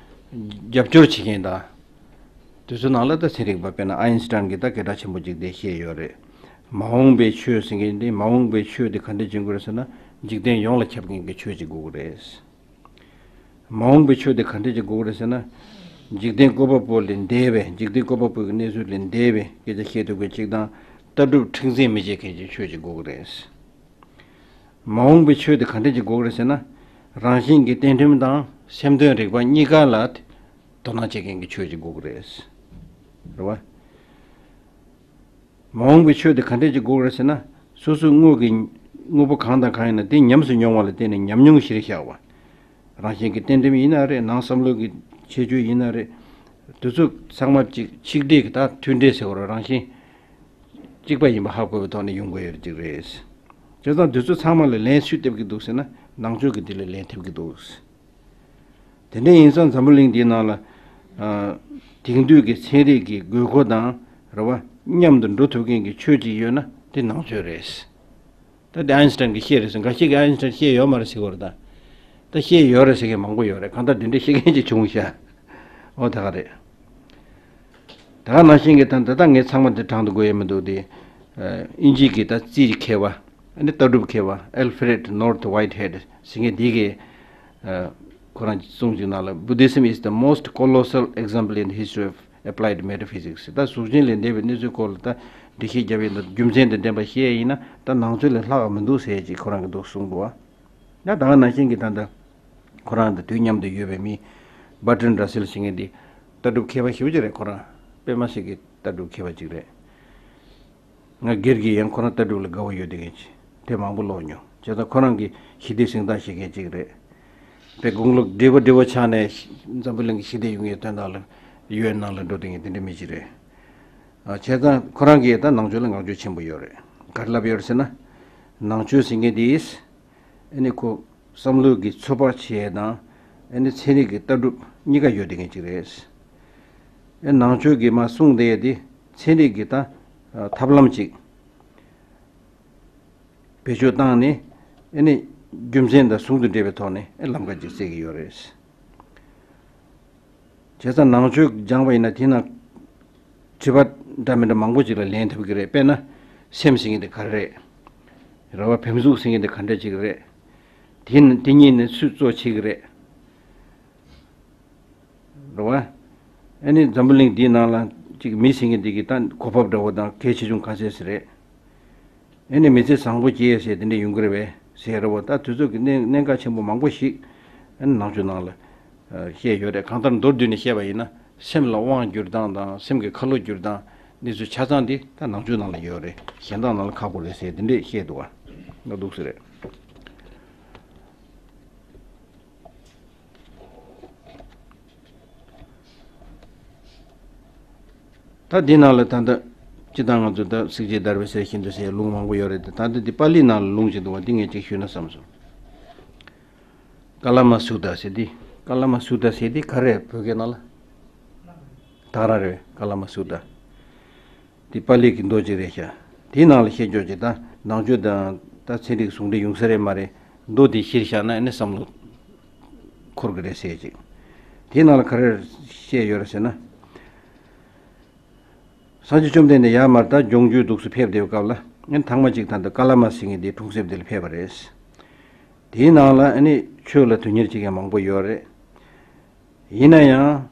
རྒྱབ་སྐྱོར་བྱེད་མཁན་དང་། དེ་ཚོའི་ནང་ལ་ད་ཚན་རིག་པ་དཔེར་ན་ཨའིན་སི་ཊན་གྱིས་ད་སྐད་གྲགས་ཆེན་པོ་ཅིག་དེ་བཤད་ཡོད་རེད། མ་འོངས་པའི་ཆོས་ཟེར་མཁན་དེ་མ་འོངས་པའི་ཆོས་དེ་ག་འདྲ་བྱེད་དགོས་རེད་ཟེར་ན་འཇིག་རྟེན་ཡོངས་ལ་ཁྱབ་མཁན་གྱི་ཆོས་ཅིག་དགོས་ཀྱི་རེད། མ་འོངས་པའི་ཆོས་དེ་ག་འདྲ་ཅིག་དགོས་ཀྱི་རེད་ཟེར་ན། འཇིག་རྟེན་བཀོད་པ་པོ་ལས་འདས་པའི་འཇིག་རྟེན་བཀོད་པ་པོའི་གནས་ཚུལ་ལས་འདས་པའི་སྐད་ཆ་བཤད་ཐུབ་མཁན་ཅིག་དང་ལྟ་གྲུབ་མཁྲེགས་འཛིན་མི་བྱེད་མཁན་གྱི་ཆོས་ཅིག་དགོས་ཀྱི་རེད། མ་འོངས་པའི་ཆོས་དེ་ག་འདྲ་ཅིག་དགོས་ཀྱི་རེད་ཟེར་ན། རང་བཞིན་གྱི་རྟེན་འབྲེལ་དང་སེམས་དོན་རིག་པ་གཉིས་ཀ་ལ་དོ་སྣང་བྱེད་མཁན་གྱི་ཆོས་ཅིག་དགོས་ཀྱི་རེད། རེད་བ། མ་འོངས་པའི་ཆོས་དེ་ག་འདྲ་ཅིག་དགོས་ཀྱི་རེད་ཟེར་ན། སོ་སོའི་དངོས་ཀྱི་དངོས་པོ་གང་དང་གང་ཡིན་ན་དེ་ཉམས་སུ་མྱོང་བ་ལ་བརྟེན་ནས་ཉམས་མྱོང་གཞིར་བཞག་པ། རང་བཞིན་གྱི་རྟེན་འབྲེལ་ཡིན་ན་རེད། ནང་བསམ་བློ་གི་ཁྱད་ཆོས་ཡིན་ན་རེད། དེ་ཚོ་ཚང་མ་ཅིག་ཆིག་སྒྲིལ་གྱི་ད་མཐུན་འབྲེལ་ཟེར་བ་རང་བཞིན་གཅིག་པ་ཡིན་པ་ཧ་གོ་བའི་ཐོག་ནས་ཡོང་དགོས་ཡོད་ཅིག་རེད། བྱས་ཙང་དེ་ཚོ་ཚང་མ་ལ་ལན་སུས་ཐེབས་ཀྱི་འདུག་ཟེར་ན་ནང་ཆོས་ཀྱིས་དེ་ལ་ལན་ཐེབས་ཀྱི་འདུག་དེ་འདྲ་ཡིན་ཙང་འཛམ་བུ་གླིང་འདིའི་ནང་ལ། ཨ། དེང་དུས་ཀྱི་ཚན་རིག་གི་དགོས་མཁོ་དང་རེད་བ། མཉམ་དུ་འགྲོ་ཐུབ་མཁན་གྱི་ཆོས་ཅིག་ཡོད་ན་དེ་ནང་ཆོས་རེད། ད་དེ་ཨའིན་སི་ཊན་གྱིས་བཤད་རེད་ཟེར། འགའ་ཞིག་གིས་ཨའིན་སི་ཊན་བཤད་ཡོད་མ་རེད་ཟེར་གྱི་ཡོད་རེད་ད། ད་བཤད་ཡོད་རེད་ཟེར་མཁན་མང་པོ་ཡོད་རེད། གང་ལྟར་དེ་འདྲ་བཤད་མཁན་ཅིག་བྱུང་ཤག་འོ་ད་ག་རེད། ད་ག་ནང་བཞིན་གྱི་ད་ད་ལྟ་ངས་ཚང་མ་འདི་དྲང་དུ་འགོད་ཡས་མི་འདུག་སྟེ། ཨ་དབྱིན་ཇིའི་གི་ད་རྩིས་མཁས་པ། ཨ་ནི་ལྟ་གྲུབ་མཁས་པ་Alfred North Whitehead ཟེར་མཁན་འདི་གིས་ཨ་ཁོ་རང་གི་གསུང་ཅིག་ནང་ལ། Buddhism is the most colossal example in the history of applied metaphysics. ད་གཟུགས་ཅན་ལས་འདས་པའི་གནས་ཚུལ་སྐོར་ལ་ད་འགྲེལ་བཤད་རྒྱབ་ཡས་ད་རྒྱུ་མཚན་དང་ལྡན་པ་བཤད་ཡས་ཡིན་ན། ད་ནང་ཆོས་ལས་ལྷག་མི་འདུག་ཟེར་ཅིག་ཁོ་རང་གིས་འདུག་གསུངས་འདུག་བ། ཡང་ད་ག་ནང་བཞིན་གྱི་ད་ལྟ་ཁོ་རང་དང་དུས་མཉམ་དུ་ཡོད་པའི་མི་Bertrand Russell ཟེར་མཁན་འདི་ལྟ་གྲུབ་མཁས་པ་ཞེ་པོ་ཅིག་རེད། ཁོ་རང་དཔེ་མ་སྲིད་ཀྱི་ལྟ་གྲུབ་མཁས་པ་ཅིག་རེད། ང་སྒེར་གྱི་ཡང་ཁོ་རང་ལྟ་གྲུབ་ལ་དགའ་བོ་ཡོད་དེ་མཁན་ཅིག་དེབ་མང་པོ་ཀློག་མྱོང་། བྱས་ཙང་ཁོ་རང་གི་ཞི་བདེ་གཟེངས་རྟགས་བཞེས་མཁན་ཅིག་རེད། དཔེ་དགུང་ལོ་བགྲེས་པོ་བགྲེས་པོ་ཆགས་ནས་འཛམ་བུ་གླིང་གི་ཞི་བདེ་ཡོང་ཡས་དོན་དག་ལ་ཡུ་ཨེན་ནང་ལ་འགྲོ་བསྡད་མཁན་དེ་འདྲའི་མི་ཅིག་རེད། ཨ་བྱས་ཙང་ཁོ་རང་གིས་ད་ནང་ཆོས་ལ་བསྔགས་བརྗོད་ཆེན་པོ་ཡོད་རེད། ག་རེ་ལབ་ཡོད་རེད་ཟེར་ན། ནང་ཆོས་ཟེར་མཁན་དེ་ཨ་ནི་ཁོ་བསམ་བློ་གི་ཚོད་དཔག་བྱེད་ཡས་དང་། ཨ་ནི་ཚན་རིག་གི་ལྟ་གྲུབ་གཉིས་ཀ་ཡོད་བསྡད་མཁན་ཅིག་རེད། ཨ་ནང་ཆོས་ཀྱིས་མར་གསུངས་བསྡད་ཡས་དེ་ཚན་རིག་གི་ད་ཐབས་ལམ་ཅིག་བེད་སྤྱོད་བཏང་ནས། ཨ་ནི་རྒྱུ་མཚན་དང་ཟུང་དུ་འབྲེལ་བའི་ཐོག་ནས་ཨ་ལམ་ཁ་ཅིག་བཙལ་གྱི་ཡོད་རེད། བྱས་ཙང་ནང་ཆོས་སྦྱངས་པ་ཡིན་ན་དེ་ནང་དྲི་བ་འདྲ་མི་འདྲ་མང་པོ་ཅིག་ལ་ལན་ཐོབ་ཀྱི་རེད། དཔེར་ན་སེམས་ཟེར་མཁན་དེ་ག་རེ་རེད། རེད་བ། བེམ་གཟུགས་ཟེར་མཁན་དེ་ག་འདྲ་ཅིག་རེད། དེ་དེ་གཉིས་ནི་སུས་གཙོ་བྱེད་ཀྱི་རེད། རེད་བ། ཨ་ནི་འཛམ་བུ་གླིང་འདིའི་ནང་ལ་ཅིག་མི་ཟེར་མཁན་འདི་གི་ད་གོ་བབ་འདྲ་བོ་དང་གལ་ཆེ་ཆུང་ག་ཚད་ཟེར་རེད། ཨ་ནི་མི་ཚེ་བཟང་པོ་སྐྱེལ་ཟེར་དེ་འདྲ་ཡོང་གི་རེད་པས་ཟེར་རེད་བ། ད་དུས་ཚོད་ཀྱི་གནད་གནད་འགག་ཆེན་པོ་མང་པོ་ཞིག་ཨ་ནི་ནང་ཆོས་ནང་ལ་ཨ་བཤད་ཡོད་རེད། གང་ལྟར་མདོར་བསྡུས་ནས་བཤད་པ་ཡིན་ན། སེམས་ལ་དབང་བསྒྱུར་སྟངས་དང་། སེམས་ཀྱི་ཁ་ལོ་བསྒྱུར་སྟངས། འདི་ཚོ་ཆ་ཚང་འདི་ད་ནང་ཆོས་ནང་ལ་ཡོད་རེད། གཞན་དག་ནང་ལ་ཁག་པོ་རེད་ཟེར་དེ་འདྲས་བཤད་འདུག་བ། ང་འདུག་ཟེར་རེད། ད་འདི་ནང་ལ་ད་ལྟ་སྤྱིར་བཏང་ང་ཚོ་ད་གཟི་བརྗིད་བརྡར་བའི་གསེར་བཞིན་དུ་ཟེར་ལུང་མང་པོ་ཡོད་རེད་དེ། ད་ལྟ་འདི་པཱ་ལི་ནང་ལ་ལུང་ཅིག་འདུག་བ། འདི་ངས་ཅིག་ཞུས་ན་བསམ་སོང་། ཀ་ལ་མ་སུ་ཏྲ་ཟེར་འདི། ཀ་ལ་མ་སུ་ཏྲ་ཟེར་འདི་ག་རེ་རེད། བོད་སྐད་ནང་ལ་ད་ག་རང་རེད། ཀ་ལ་མ་སུ་ཏྲ། འདི་པཱ་ལི་གི་མདོ་ཅིག་རེད་ཤག་དེའི་ནང་ལ་བཤད་རྒྱུ་ཅིག་ད་ནང་ཆོས་དང་ད་ཚན་རིག་ཟུང་འབྲེལ་ཡོང་ས་རེད་མ་རེད། མདོ་འདི་གཞིར་བཞག་ན་ཨ་ནི་བསམ་བློ་འཁོར་གི་རེད་ཟེར་ཅིག་དེའི་ནང་ལ་ག་རེ་བཤད་ཡོད་རེད་ཟེར་ན། སངས་རྒྱས་བཅོམ་ལྡན་འདས་ཡར་མར་ད་ལྗོངས་རྒྱུའི་འདུག་སེ་ཕེབས་བསྡད་པའི་སྐབས་ལ། ཨ་ནི་ཐེངས་མ་གཅིག་ད་ལྟ་ཀ་ལ་མ་ཟེར་མཁན་དེ་གྲོང་གསེབ་དེ་ལ་ཕེབས་པ་རེད། དེའི་ནང་ལ་ཨ་ནི་ཆོས་ལ་དོན་གཉེར་བྱེད་མཁན་མང་པོ་ཡོད་རེད། ཡིན་ན་ཡང་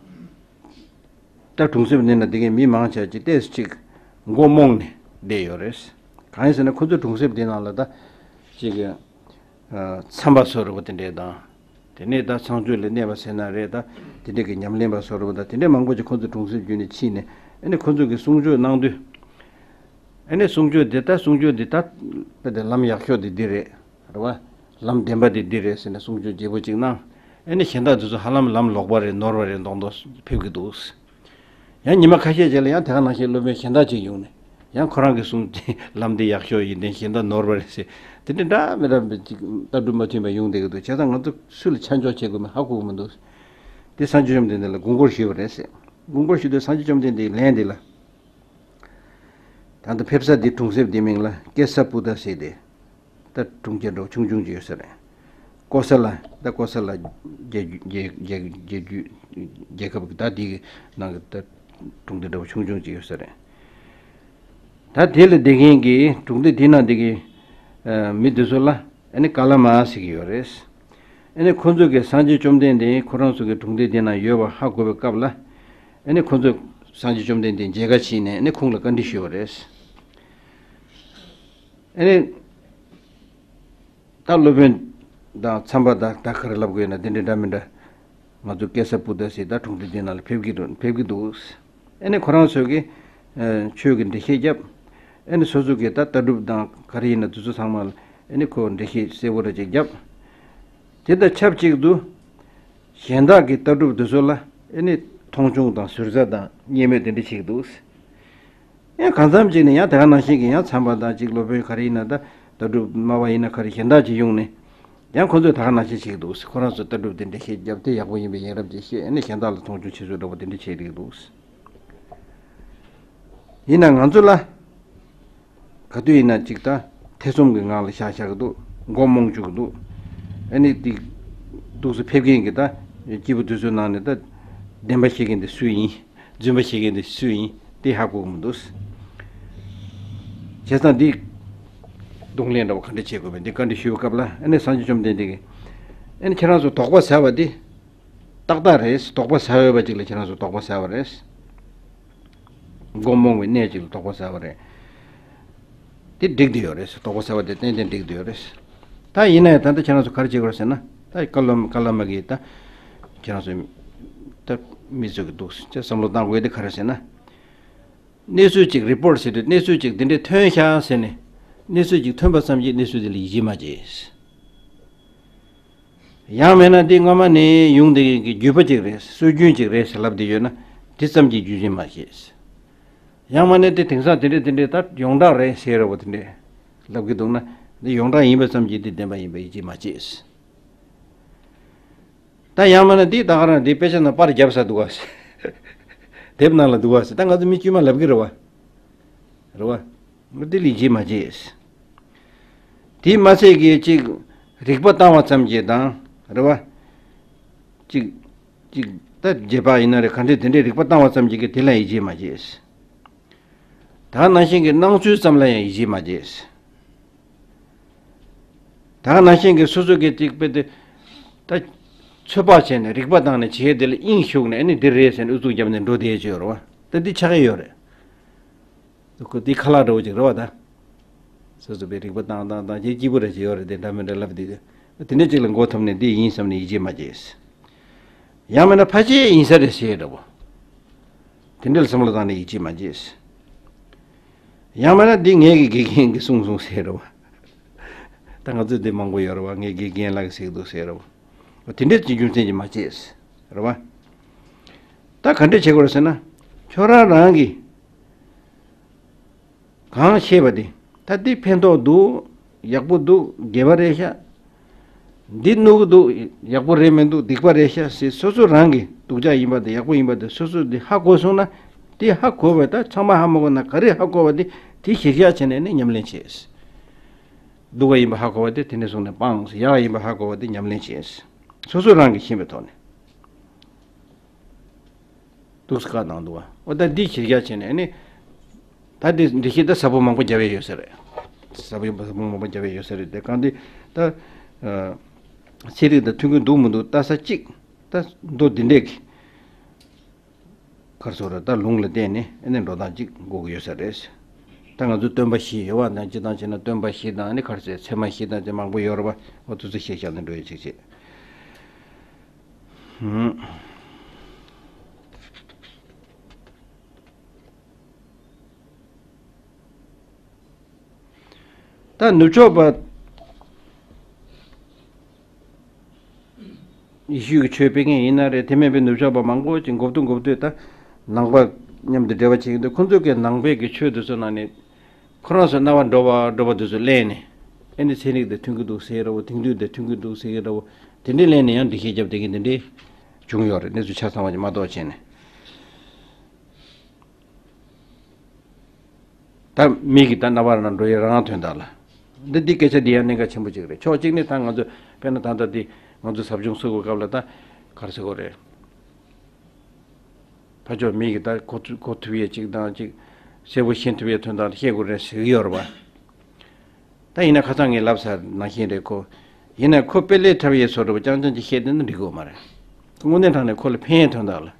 ད་གྲོང་གསེབ་འདི་ན་བསྡད་མཁན་མི་མང་ཆེ་ཅིག་ཏོག་ཙམ་ཅིག་མགོ་རྨོངས་ནས་བསྡད་ཡོད་རེད། གང་ཡིན་ཟེར་ན་ཁོ་ཚོའི་གྲོང་གསེབ་འདི་ནང་ལ་ད་ཅིག་ཨ་མཚམས་པ་བཟོ་འདྲ་བོ་དེ་འདྲས་དང་། དེ་ནས་ད་ཚངས་སྤྱོད་ལ་གནས་པ་ཟེར་ན་རེད། ད་དེ་འདྲས་ཀྱི་ཉམས་ལེན་པ་བཟོ་འདྲ་བོ་དང་དེ་འདྲས་མང་པོ་ཅིག་ཁོ་ཚོ་གྲོང་གསེབ་བརྒྱུད་ནས་ཕྱིན་ནས། ཨ་ནི་ཁོ་ཚོ་གིས་གསུང་ཆོས་གནང་དུས། ཨ་ནི་གསུང་ཆོས་འདི་ད་གསུང་ཆོས་འདི་ད་དཔེ་དེ་ལམ་ཡག་ཤོས་འདི་འདི་རེད། རེད་བ། ལམ་བདེན་པ་འདི་འདི་རེད་ཟེར་ནས་གསུང་ཆོས་བརྗེ་པོ་ཅིག་གནང་། ཨ་ནི་གཞན་དག་འདི་ཚོ་ཧ་ལམ་ལམ་ལོག་པ་རེད། ནོར་བ་རེད་མདོག་མདོག་ཕེབས་ཀྱི་འདུག་ཡང་ཉི་མ་ཁ་ཤས་རྗེས་ལ་ཡང་དེ་ག་ནང་བཞིན་སློབ་དཔོན་གཞན་དག་ཅིག་ཡོང་ནས། ཡང་ཁོ་རང་གི་གསུང་ལམ་འདི་ཡག་ཤོས་ཡིན། དེ་གཞན་དག་ནོར་བ་རེད་ཟེར། དེ་འདྲ་འདྲ་མི་འདྲ་ཅིག་ལྟ་གྲུབ་མ་མཐུན་པ་ཡོང་བསྡད་ཀྱི་འདུག་བྱས་ཙང་ང་ཚོ་སུ་ལ་ཆ་འཇོག་བྱེད་དགོས་མིན་ཧ་གོ་གི་མི་འདུག་དེ་སངས་རྒྱས་བཅོམ་ལྡན་འདས་ལ་དགོངས་སྐོར་ཞུས་པ་རེད་ཟེར། དགོངས་སྐོར་ཞུས་དུས་སངས་རྒྱས་བཅོམ་ལྡན་འདས་ཀྱིས་ལན་འདི་ལ། ད་ལྟ་ཕེབས་ས་འདི་གྲོང་གསེབ་འདི་མིང་ལ་ཀེ་ས་པུ་ཏ་ཟེར་ཏེ། ད་གྲོང་ཁྱེར་འདྲ་བོ་ཆུང་ཆུང་ཅིག་ཡོད་ས་རེད། ཀོ་ས་ལ། ད་ཀོ་ས་ལ་རྒྱལ་རྒྱལ་རྒྱལ་རྒྱལ་རྒྱུད་རྒྱལ་ཁབ་ཀྱི་ད་འདི་གི་ནང་གི་ད་གྲོང་སྡེ་འདྲ་བོ་ཆུང་ཆུང་ཅིག་ཡོད་ས་རེད། ད་དེ་ལ་བསྡད་མཁན་གྱི་གྲོང་སྡེ་དེ་ནང་བསྡད་མཁན་ཨ་མི་དེ་ཚོ་ལ་ཨ་ནི་ཀ་ལ་མ་ཟེར་གྱི་ཡོད་རེད། ཨ་ནི་ཁོ་ཚོ་གིས་སངས་རྒྱས་བཅོམ་ལྡན་འདས་ཁོ་རང་ཚོ་གི་གྲོང་སྡེ་དེ་ནང་ཡོད་པ་ཧ་གོ་བའི་སྐབས་ལ། ཨ་ནི་ཁོ་ཚོས་སངས་རྒྱས་བཅོམ་ལྡན་འདས་མཇལ་ཁ་ཕྱིན་ནས་ཨ་ནི་ཁོང་ལ་བཀའ་འདྲི་ཞུས་པ་རེད། ཨ་ནི། ད་སློབ་དཔོན་དང་མཚམས་པ་དང་ད་ག་རེ་ལབ་དགོས་ན་དེ་འདྲ་འདྲ་མི་འདྲ། ང་ཚོ་ཀེ་ས་པུ་ཏ་ཟེར་ད་གྲོང་སྡེ་འདི་ནང་ལ་ཕེབས་ཀྱི་འདུག་ཕེབས་ཀྱི་འདུག་ཨ་ནི་ཁོ་རང་ཚོས་ཀྱི་ཨ་ཆོས་ཀྱི་འགྲེལ་བཤད་བརྒྱབ། ཨ་ནི་སོ་སོ་གི་ད་ལྟ་གྲུབ་དང་ག་རེ་ཡིན་ན་དེ་ཚོ་ཚང་མ་ལ་ཨ་ནི་ཁོ་འགྲེལ་བཤད་གསལ་པོ་རེ་ཅིག་བརྒྱབ། དེ་དང་ཆབས་ཅིག་ཏུ་གཞན་དག་གི་ལྟ་གྲུབ་དེ་ཚོ་ལ་ཨ་ནི་མཐོང་ཆུང་དང་ཟུར་ཟ་དང་བརྙས་སྨོད་དེ་འདྲ་བྱེད་ཀྱི་འདུག་ཡང་གང་འཚམ་ཅིག་ནས་ཡང་དེ་ག་ནང་བཞིན་གྱི་ཡང་མཚམས་པ་དང་ཅིག་སློབ་དཔོན་ག་རེ་ཡིན་ན་ད་ལྟ་གྲུབ་སྨྲ་བ་ཡིན་ན་ག་རེ་གཞན་དག་ཅིག་ཡོང་ནས་ཡང་ཁོ་ཚོས་དེ་ག་ནང་བཞིན་བྱེད་ཀྱི་འདུག་ཁོ་རང་ཚོ་ལྟ་གྲུབ་དེ་འདྲ་བཤད་རྒྱབ་སྟེ་ཡག་པོ་ཡིན་པའི་ཡིན་རབས་ཅིག་བཤད། ཨ་ནི་གཞན་དག་ལ་མཐོང་ཆུང་བྱེད་ཚུལ་འདྲ་པོ་དེ་འདྲ་བྱེད་ཀྱི་འདུག་ཡིན་ན་ང་ཚོ་ལ་ག་དུས་ཡིན་ན་ཅིག་ད་ཐེ་ཚོམ་གྱི་ངང་ལ་བཞག་བཞག་གི་འདུག་མགོ་རྨོངས་བཅུག་གི་འདུག་ཨ་ནི་དེ་འདུག་སེ་ཕེབས་མཁན་གྱི་ད་སྐྱེས་བུ་དེ་ཚོའི་ནང་ནས་ད་བདེན་པ་བཤད་མཁན་དེ་སུ་ཡིན། རྫུན་པ་བཤད་མཁན་དེ་སུ་ཡིན་དེ་ཧ་གོ་གི་མི་འདུག་བྱས་ཙང་འདི་གདོང་ལེན་འདྲ་བོ་ག་འདྲ་བྱེད་དགོས་པས་འདི་བཀའ་འདྲི་ཞུས་པའི་སྐབས་ལ་ཨ་ནི་སངས་རྒྱས་བཅོམ་ལྡན་འདས་ཀྱིས་ཨ་ནི་ཁྱེད་རང་ཚོ་དོགས་པ་ཟ་བ་འདི་ཏག་ཏག་རེད། དོགས་པ་ཟ་འོས་པ་ཅིག་ལ་ཁྱེད་རང་ཚོ་དོགས་པ་ཟ་བ་རེད། མགོ་རྨོངས་པའི་གནས་ཅིག་ལ་དོགས་པ་ཟ་བ་རེད། དེ་འགྲིག་བསྡད་ཡོད་རེད། དོགས་པ་ཟ་བ་དེ་ཏན་ཏན་འགྲིག་བསྡད་ཡོད་རེད། ད་ཡིན་ན་ཡང་ད་ལྟ་ཁྱེད་རང་ཚོ་ག་རེ་བྱེད་དགོས་རེད་ཟེར་ན་ད་བཀའ་སློབ་བཀའ་སློབ་མ་གིས་ད་ཁྱེད་རང་ཚོ་ད་མི་ཚོ་གི་འདུག་ཅེས་བསམ་བློ་བཏང་དགོས་དེ་ག་རེ་ཟེར་ན། གནས་ཚུལ་ཅིག་རི་པོར་ཊི་བྱེད་དུས་གནས་ཚུལ་ཅིག་འདི་འདྲས་ཐོན་ཤག་ཟེར་ནས་གནས་ཚུལ་ཅིག་ཐོན་པ་ཙམ་གྱིས་གནས་ཚུལ་དེ་ལ་ཡིད་ཆེས་མ་བྱེད། ཡང་མིན་ན་འདི་སྔོན་མ་ནས་ཡོང་བསྡད་མཁན་གྱི་བརྒྱུད་པ་ཅིག་རེད། སྲོལ་རྒྱུན་ཅིག་རེད་ཟེར་ལབ་བསྡད་ཡོད་ན་དེ་ཙམ་གྱིས་རྒྱུན་ཆད་མ་བྱེད། ཡང་མིན་ན་འདི་དེང་སང་དེ་འདྲས་དེ་འདྲས་ད་ཡོངས་གྲགས་རེད་ཟེར་རེད་བ་དེ་འདྲས་ལབ་ཀྱི་འདུག་ན་འདི་ཡོངས་གྲགས་ཡིན་པ་ཙམ་གྱིས་འདི་བདེན་པ་ཡིན་པ་ཡིད་ཆེས་མ་བྱེད། ད་ཡང་མིན་ན་འདི་ད་ག་རང་འདི་དཔེ་ཆ་ནང་པར་བརྒྱབ་ས་འདུག་ག་དེབ་ནང་ལ་འདུག་ག་ད་ང་ཚོ་མི་དཀྱུས་མ་ལབ་ཀྱི་རེད་བ། རེད་བ། འདི་ལ་ཡིད་ཆེས་མ་བྱེད། དེས་མ་ཚད་ཀྱི་ཅིག་རིག་པ་བཏང་བ་ཙམ་གྱིས་དང་རེད་བ། ཅིག་ཅིག་ད་རྗེས་དཔག་ཡིན་ན་རེད་ག་འདྲས་དེ་འདྲས་རིག་པ་བཏང་བ་ཙམ་གྱིས་ཀྱི་དེ་ལ་ཡིད་ཆེས་མ་བྱེད། ད་ནང་བཞིན་གྱི་སྣང་ཚུལ་ཙམ་ལ་ཡང་ཡིད་ཆེས་མ་བྱེད། ད་ནང་བཞིན་གྱི་སོ་སོ་གི་ཅིག་དཔེ་དེ་ད་ཚོད་དཔག་བྱས་ནས་རིག་པ་བཏང་ནས་བྱས་དེ་ལ་དབྱིངས་ཞུགས་ནས་ཨ་ནི་འདི་རེད་ཟེར་ནས་ཨུ་ཚུགས་བརྒྱབ་ནས་འགྲོ་བསྡད་ཡོད་ཅིག་ཡོད་རེད་བ། ད་འདི་ཆགས་ཀྱི་ཡོད་རེད། ཁོ་འདི་ཁ་ལག་འདྲ་བོ་ཅིག་རེད་བ་ད། སོ་སོ་པའི་རིག་པ་བཏང་བཏང་བཏང་བྱས་སྐྱིད་པོ་རེ་ཅིག་ཡོད་རེད་དེ་འདྲ་མི་འདྲ་ལབ་དུས་དེ་འདྲ་ཅིག་ལ་མགོ་འཐོམ་ནས་འདི་ཡིན་བསམ་ནས་ཡིད་ཆེས་མ་བྱེད། ཡང་མིན་ན་ཕལ་ཆེར་ཡིན་ས་རེད་ཟེར་འདྲ་བོ། དེ་འདྲ་ལ་བསམ་བློ་བཏང་ནས་ཡིད་ཆེས་མ་བྱེད། ཡང་མིན་ན་འདི་ངེད་ཀྱི་དགེ་རྒན་གྱིས་གསུངས་གསུངས་ཟེར་འདྲ་བོ། ད་ང་ཚོས་འདི་མང་པོ་ཡོད་རེད་བ། ངའི་དགེ་རྒན་ལགས་ཀྱིས་ཟེར་གྱི་འདུག་ཟེར་འདྲ་བོ། དེ་འདྲ་ཅིག་རྒྱུ་མཚན་གྱིས་མ་བྱེད་ཟེར་རེད་བ། ད་ག་འདྲ་བྱེད་དགོས་རེད་ཟེར་ན། ཁྱོད་རང་རང་གིས་གང་ཤེས་པ་དེ་ད་འདི་ཕན་ཐོགས་འདུག་ཡག་པོ་འདུག་དགེ་བ་རེད་ཤག་འདི་གནོད་གི་འདུག་ཡག་པོ་རེད་མི་འདུག་སྡིག་པ་རེད་ཤག་ཟེར་སོ་སོ་རང་གི་སྡུག་ཅག་ཡིན་པ་དང་ཡག་པོ་ཡིན་པ་དེ་སོ་སོ་དེ་ཧ་གོ་སོང་ན་དེ་ཧ་གོ་བས་ད་ཚང་མ་ཧ་མ་གོ་ན་ག་རེ་ཧ་གོ་བ་དེ་དེ་གཞིར་བཞག་བྱས་ནས་ནི་ཉམས་ལེན་བྱེད། སྡུག་པ་ཡིན་པ་ཧ་གོ་བ་དེ་དེ་ནས་བཟུང་ནས་སྤངས། ཡག་ཡིན་པ་ཧ་གོ་བ་དེ་ཉམས་ལེན་བྱེད། སོ་སོ་རང་གིས་ཤེས་པའི་ཐོག་ནས། འདུག་སེ་བཀའ་གནང་འདུག་བ། འོ་ད་འདི་གཞིར་བཞག་བྱས་ནས་ནི། ད་འདི་འདི་ཤེས་ད་ཟབ་པོ་མང་པོ་རྒྱབ་ཡས་ཡོད་ས་རེད། ཟབ་པོ་ཟབ་པོ་མང་པོ་རྒྱབ་ཡས་ཡོད་ས་རེད་དེ་གང་འདི་ད། ཚན་རིག་དང་མཐུན་གྱི་འདུག་མི་འདུག་ལྟ་ས་གཅིག་ད་མདོ་འདི་འདྲས་ཀྱི། ག་རེ་ཟེར་རེད་ད་ལུང་ལ་བརྟེན་ནས་ཨ་ནི་འགྲོ་སྟངས་གཅིག་དགོས་ཀྱི་ཡོད་ས་རེད། ད་ང་ཚོ་སྟོན་པ་བཞི་ཡོད་བ་ན་སྤྱིར་བཏང་བྱས་ན་སྟོན་པ་བཞི་དང་ཨ་ནི་ག་རེ་ཟེར་ཚད་མ་བཞི་དང་དེ་མང་པོ་ཡོད་རེད་བ། འོ་དེ་ཚོ་ཤེས་བཞག་ནས་འགྲོ་ཡས་གཅིག་བྱེད། ད་ནུབ་ཕྱོགས་པ་ཡེ་ཤུ་གི་ཆོས་སྤེལ་མཁན་ཡིན་ན་རེད། དེ་མིན་པའི་ནུབ་ཕྱོགས་པ་མང་པོ་ཅིག་འགོ་བསྡུ་འགོ་བསྡུས་ད་ནང་པ་མཉམ་དུ་འབྲེལ་བ་བྱེད་ཀྱི་འདུག་ཁོང་ཚོ་གི་ནང་པའི་གི་ཆོས་དེ་ཚོ་ནང་ནས་ཁོ་རང་ཚོ་རྣ་བར་འགྲོ་བ་འགྲོ་བ་དེ་ཚོ་གླེང་ནས་ཨ་ནི་ཚན་རིག་དང་མཐུན་གྱི་འདུག་ཟེར་ར་བོ། དེང་དུས་དང་མཐུན་གྱི་འདུག་ཟེར་གྱི་ར་བོ། དེ་འདྲས་གླེང་ནས་ཡང་འགྲེལ་བཤད་བརྒྱབ་བསྡད་མཁན་དེ་འདྲས་བྱུང་ཡོད་རེད། གནས་ཚུལ་ཆ་ཚང་བ་ཅིག་མ་གཏོགས་བྱས་ནས། ད་མི་གི་ད་རྣ་བར་ན་འགྲོ་ཡས་རང་དོན་དག་ལ། འདི་འདི་སྐད་ཆ་འདི་ཡང་གནད་འགག་ཆེན་པོ་ཅིག་རེད། ཕྱོགས་གཅིག་ནས་ད་ང་ཚོ་དཔེར་ན་ད་ལྟ་འདི་ང་ཚོ་ཟབ་སྦྱོང་སུ་དགོས་སྐབས་ལ་ད་ག་རེ་ཟེར་དགོས་རེད། ཕ་ཕྱོགས་མི་གི་ད་གོ་ཐུབ་གོ་ཐུབ་ཡས་ཅིག་དང་ཅིག་གསལ་པོ་ཤེས་ཐུབ་ཡས་དོན་དག་ལ་བཤད་དགོས་རེད་ཟེར་གི་ཡོད་རེད་པ། ད་ཡིན་ན་ཁ་སང་ངས་ལབ་ཚར་ནང་བཞིན་རེད་ཁོ། ཡིན་ན་ཁོ་དཔེ་ལས་འཁྲབ་ཡས་བཟོ་འདྲ་པོ་རྐྱང་རྐྱང་ཅིག་བཤད་བསྡད་ན་འགྲིག་གི་ཡོད་མ་རེད། དངོས་གནས་དྲང་ནས་ཁོ་ལ་ཕན་ཡས་དོན་དག་ལ།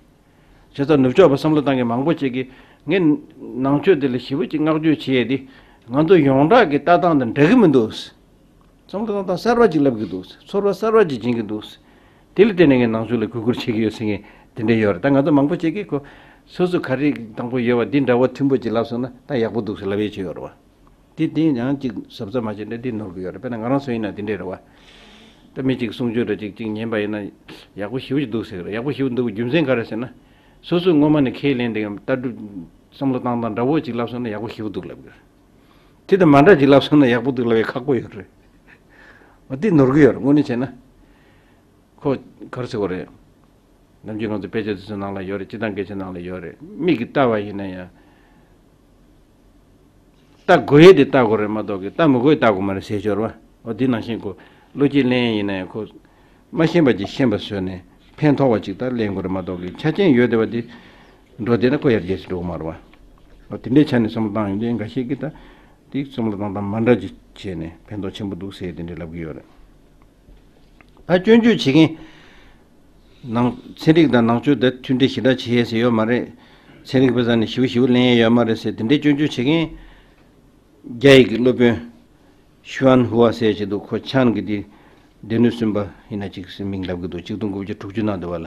བྱས་ཙང་ནུབ་ཕྱོགས་པ་བསམ་བློ་བཏང་མཁན་མང་པོ་ཅིག་གིས་ངས་ནང་ཆོས་འདི་ལ་ཞེ་པོ་ཅིག་བསྔགས་བརྗོད་བྱེད་ཡས་འདི་ང་ཚོ་ཡོངས་གྲགས་ཀྱི་ལྟ་སྟངས་དང་འདྲ་གི་མི་འདུག་བསམ་བློ་བཏང་སྟངས་གསར་པ་ཅིག་ལབ་གི་འདུག་ཚོར་བ་གསར་པ་ཅིག་སྦྱིན་གི་འདུག་དེ་ལ་བརྟེན་ནས་ངས་ནང་ཆོས་ལ་གུས་བཀུར་བྱེད་ཀྱི་ཡོད་ཟེར་མཁན་དེ་འདྲ་ཡོད་རེད། ད་ང་ཚོ་མང་པོ་ཅིག་གིས་ཁོ་སོ་སོ་ག་རེ་དང་པོ་ཡོད་པ་འདི་འདྲ་བོ་མཐུན་པོ་ཅིག་ལབ་སོང་ན་ད་ཡག་པོ་འདུག་ཟེར་ལབ་ཡས་ཅིག་ཡོད་རེད་བ། དེ་དེ་ཡང་ཅིག་གཟབ་གཟབ་མ་བྱས་ན་འདི་ནོར་གི་ཡོད་རེད། དཔེར་ན་ང་རང་ཚོ་ཡིན་ན་འདི་འདྲས་རེད་བ། ད་མི་གཅིག་གསུང་ཆོས་འདྲ་ཅིག་ཅིག་ཉན་པ་ཡིན་ན་ཡག་པོ་ཞེ་པོ་ཅིག་འདུག་ཟེར་གི་རེད། ཡག་པོ་ཞེ་པོ་འདུག་རྒྱུ་མཚན་ག་རེ་ཟེར་ན། སོ་སོས་སྔོན་མ་ནས་ཁས་ལེན་དེ་ལྟ་གྲུབ་བསམ་བློ་བཏང་སྟངས་འདྲ་བོ་ཅིག་ལབ་སོང་ན་ཡག་པོ་ཞེ་པོ་འདུག་ལབ་གི་རེད། དེ་དང་མ་འདྲ་ཅིག་ལབ་སོང་ན་ཡག་པོ་འདུག་ལབ་ཡས་ཁག་པོ་ཡོད་རེད། འོ་དེ་ནོར་གི་ཡོད་རེད་དངོས་གནས་བྱས་ན། ཁོ་ག་རེ་ཟེར་དགོས་རེད། ནམ་རྒྱུན་ང་ཚོ་དཔེ་ཆ་དེ་ཚོ་ནང་ལ་ཡོད་རེད། སྤྱིར་བཏང་སྐད་ཆ་ནང་ལ་ཡོད་རེད། མིག་གིས་ལྟ་བ་ཡིན་ན་ཡང་། ལྟ་དགོས་ཡས་དེ་ལྟ་དགོས་རེད་མ་གཏོགས་ཀྱི་ལྟ་མི་དགོས་ལྟ་དགོས་མ་རེད་ཟེར་ཞོར་བ། འོ་འདི་ནང་བཞིན་ཁོ་བློ་སྐྱེད་ལེན་ཡིན་ན་ཡང་ཁོ། མ་ཤེས་པ་ཅིག་ཤེས་པ་བཟོས་ནས་ཕན་ཐོགས་པ་ཅིག་ལྟ་ལེན་དགོས་རེད་མ་གཏོགས་ཀྱི་ཆ་རྐྱེན་ཡོད་བསྡད་པ་དེ། འགྲོ་བསྡད་ན་ཁོ་ཡར་རྒྱས་སུ་འགྲོ་གི་མ་རེད་བ། དེ་འདྲའི་ཆ་ནས་བསམ་བློ་བཏང་ཡོང་དུས་འགའ་ཤས་ཀྱིས་ད་དེ་བསམ་བློ་བཏང་སྟངས་མ་འདྲ་ཅིག་བྱས་ནས་ཕན་ཐོགས་ཆེན་པོ་འདུག་ཟེར་དེ་འདྲའི་ལབ་ཀྱི་ཡོད་རེད། ད་སྐྱོན་བརྗོད་བྱེད་མཁན། ནང་ཚན་རིག་དང་ནང་ཆོས་དེ་མཐུན་སྒྲིལ་ཞེ་དྲག་བྱེད་ཡས་ཟེར་ཡོད་མ་རེད། ཚན་རིག་པ་ཚོ་ནས་ཞེ་པོ་ཞེ་པོ་ལེན་ཡས་ཡོད་མ་རེད་ཟེར་དེ་འདྲའི་སྐྱོན་བརྗོད་བྱེད་མཁན། རྒྱ་ཡིག་གི་སློབ་དཔོན་ཤུའན་ཧུའ་ཟེར་ཅིག་འདུག་ཁོ་ཆཱན་གྱི་དེ་སྡེ་སྣོད་གསུམ་པ་ཡིན་ན་ཅིག་མིང་ལབ་གི་འདུག་ཆིག་སྟོང་དགུ་བརྒྱ་དྲུག་ཅུ་ནང་དུ་བ་ལ་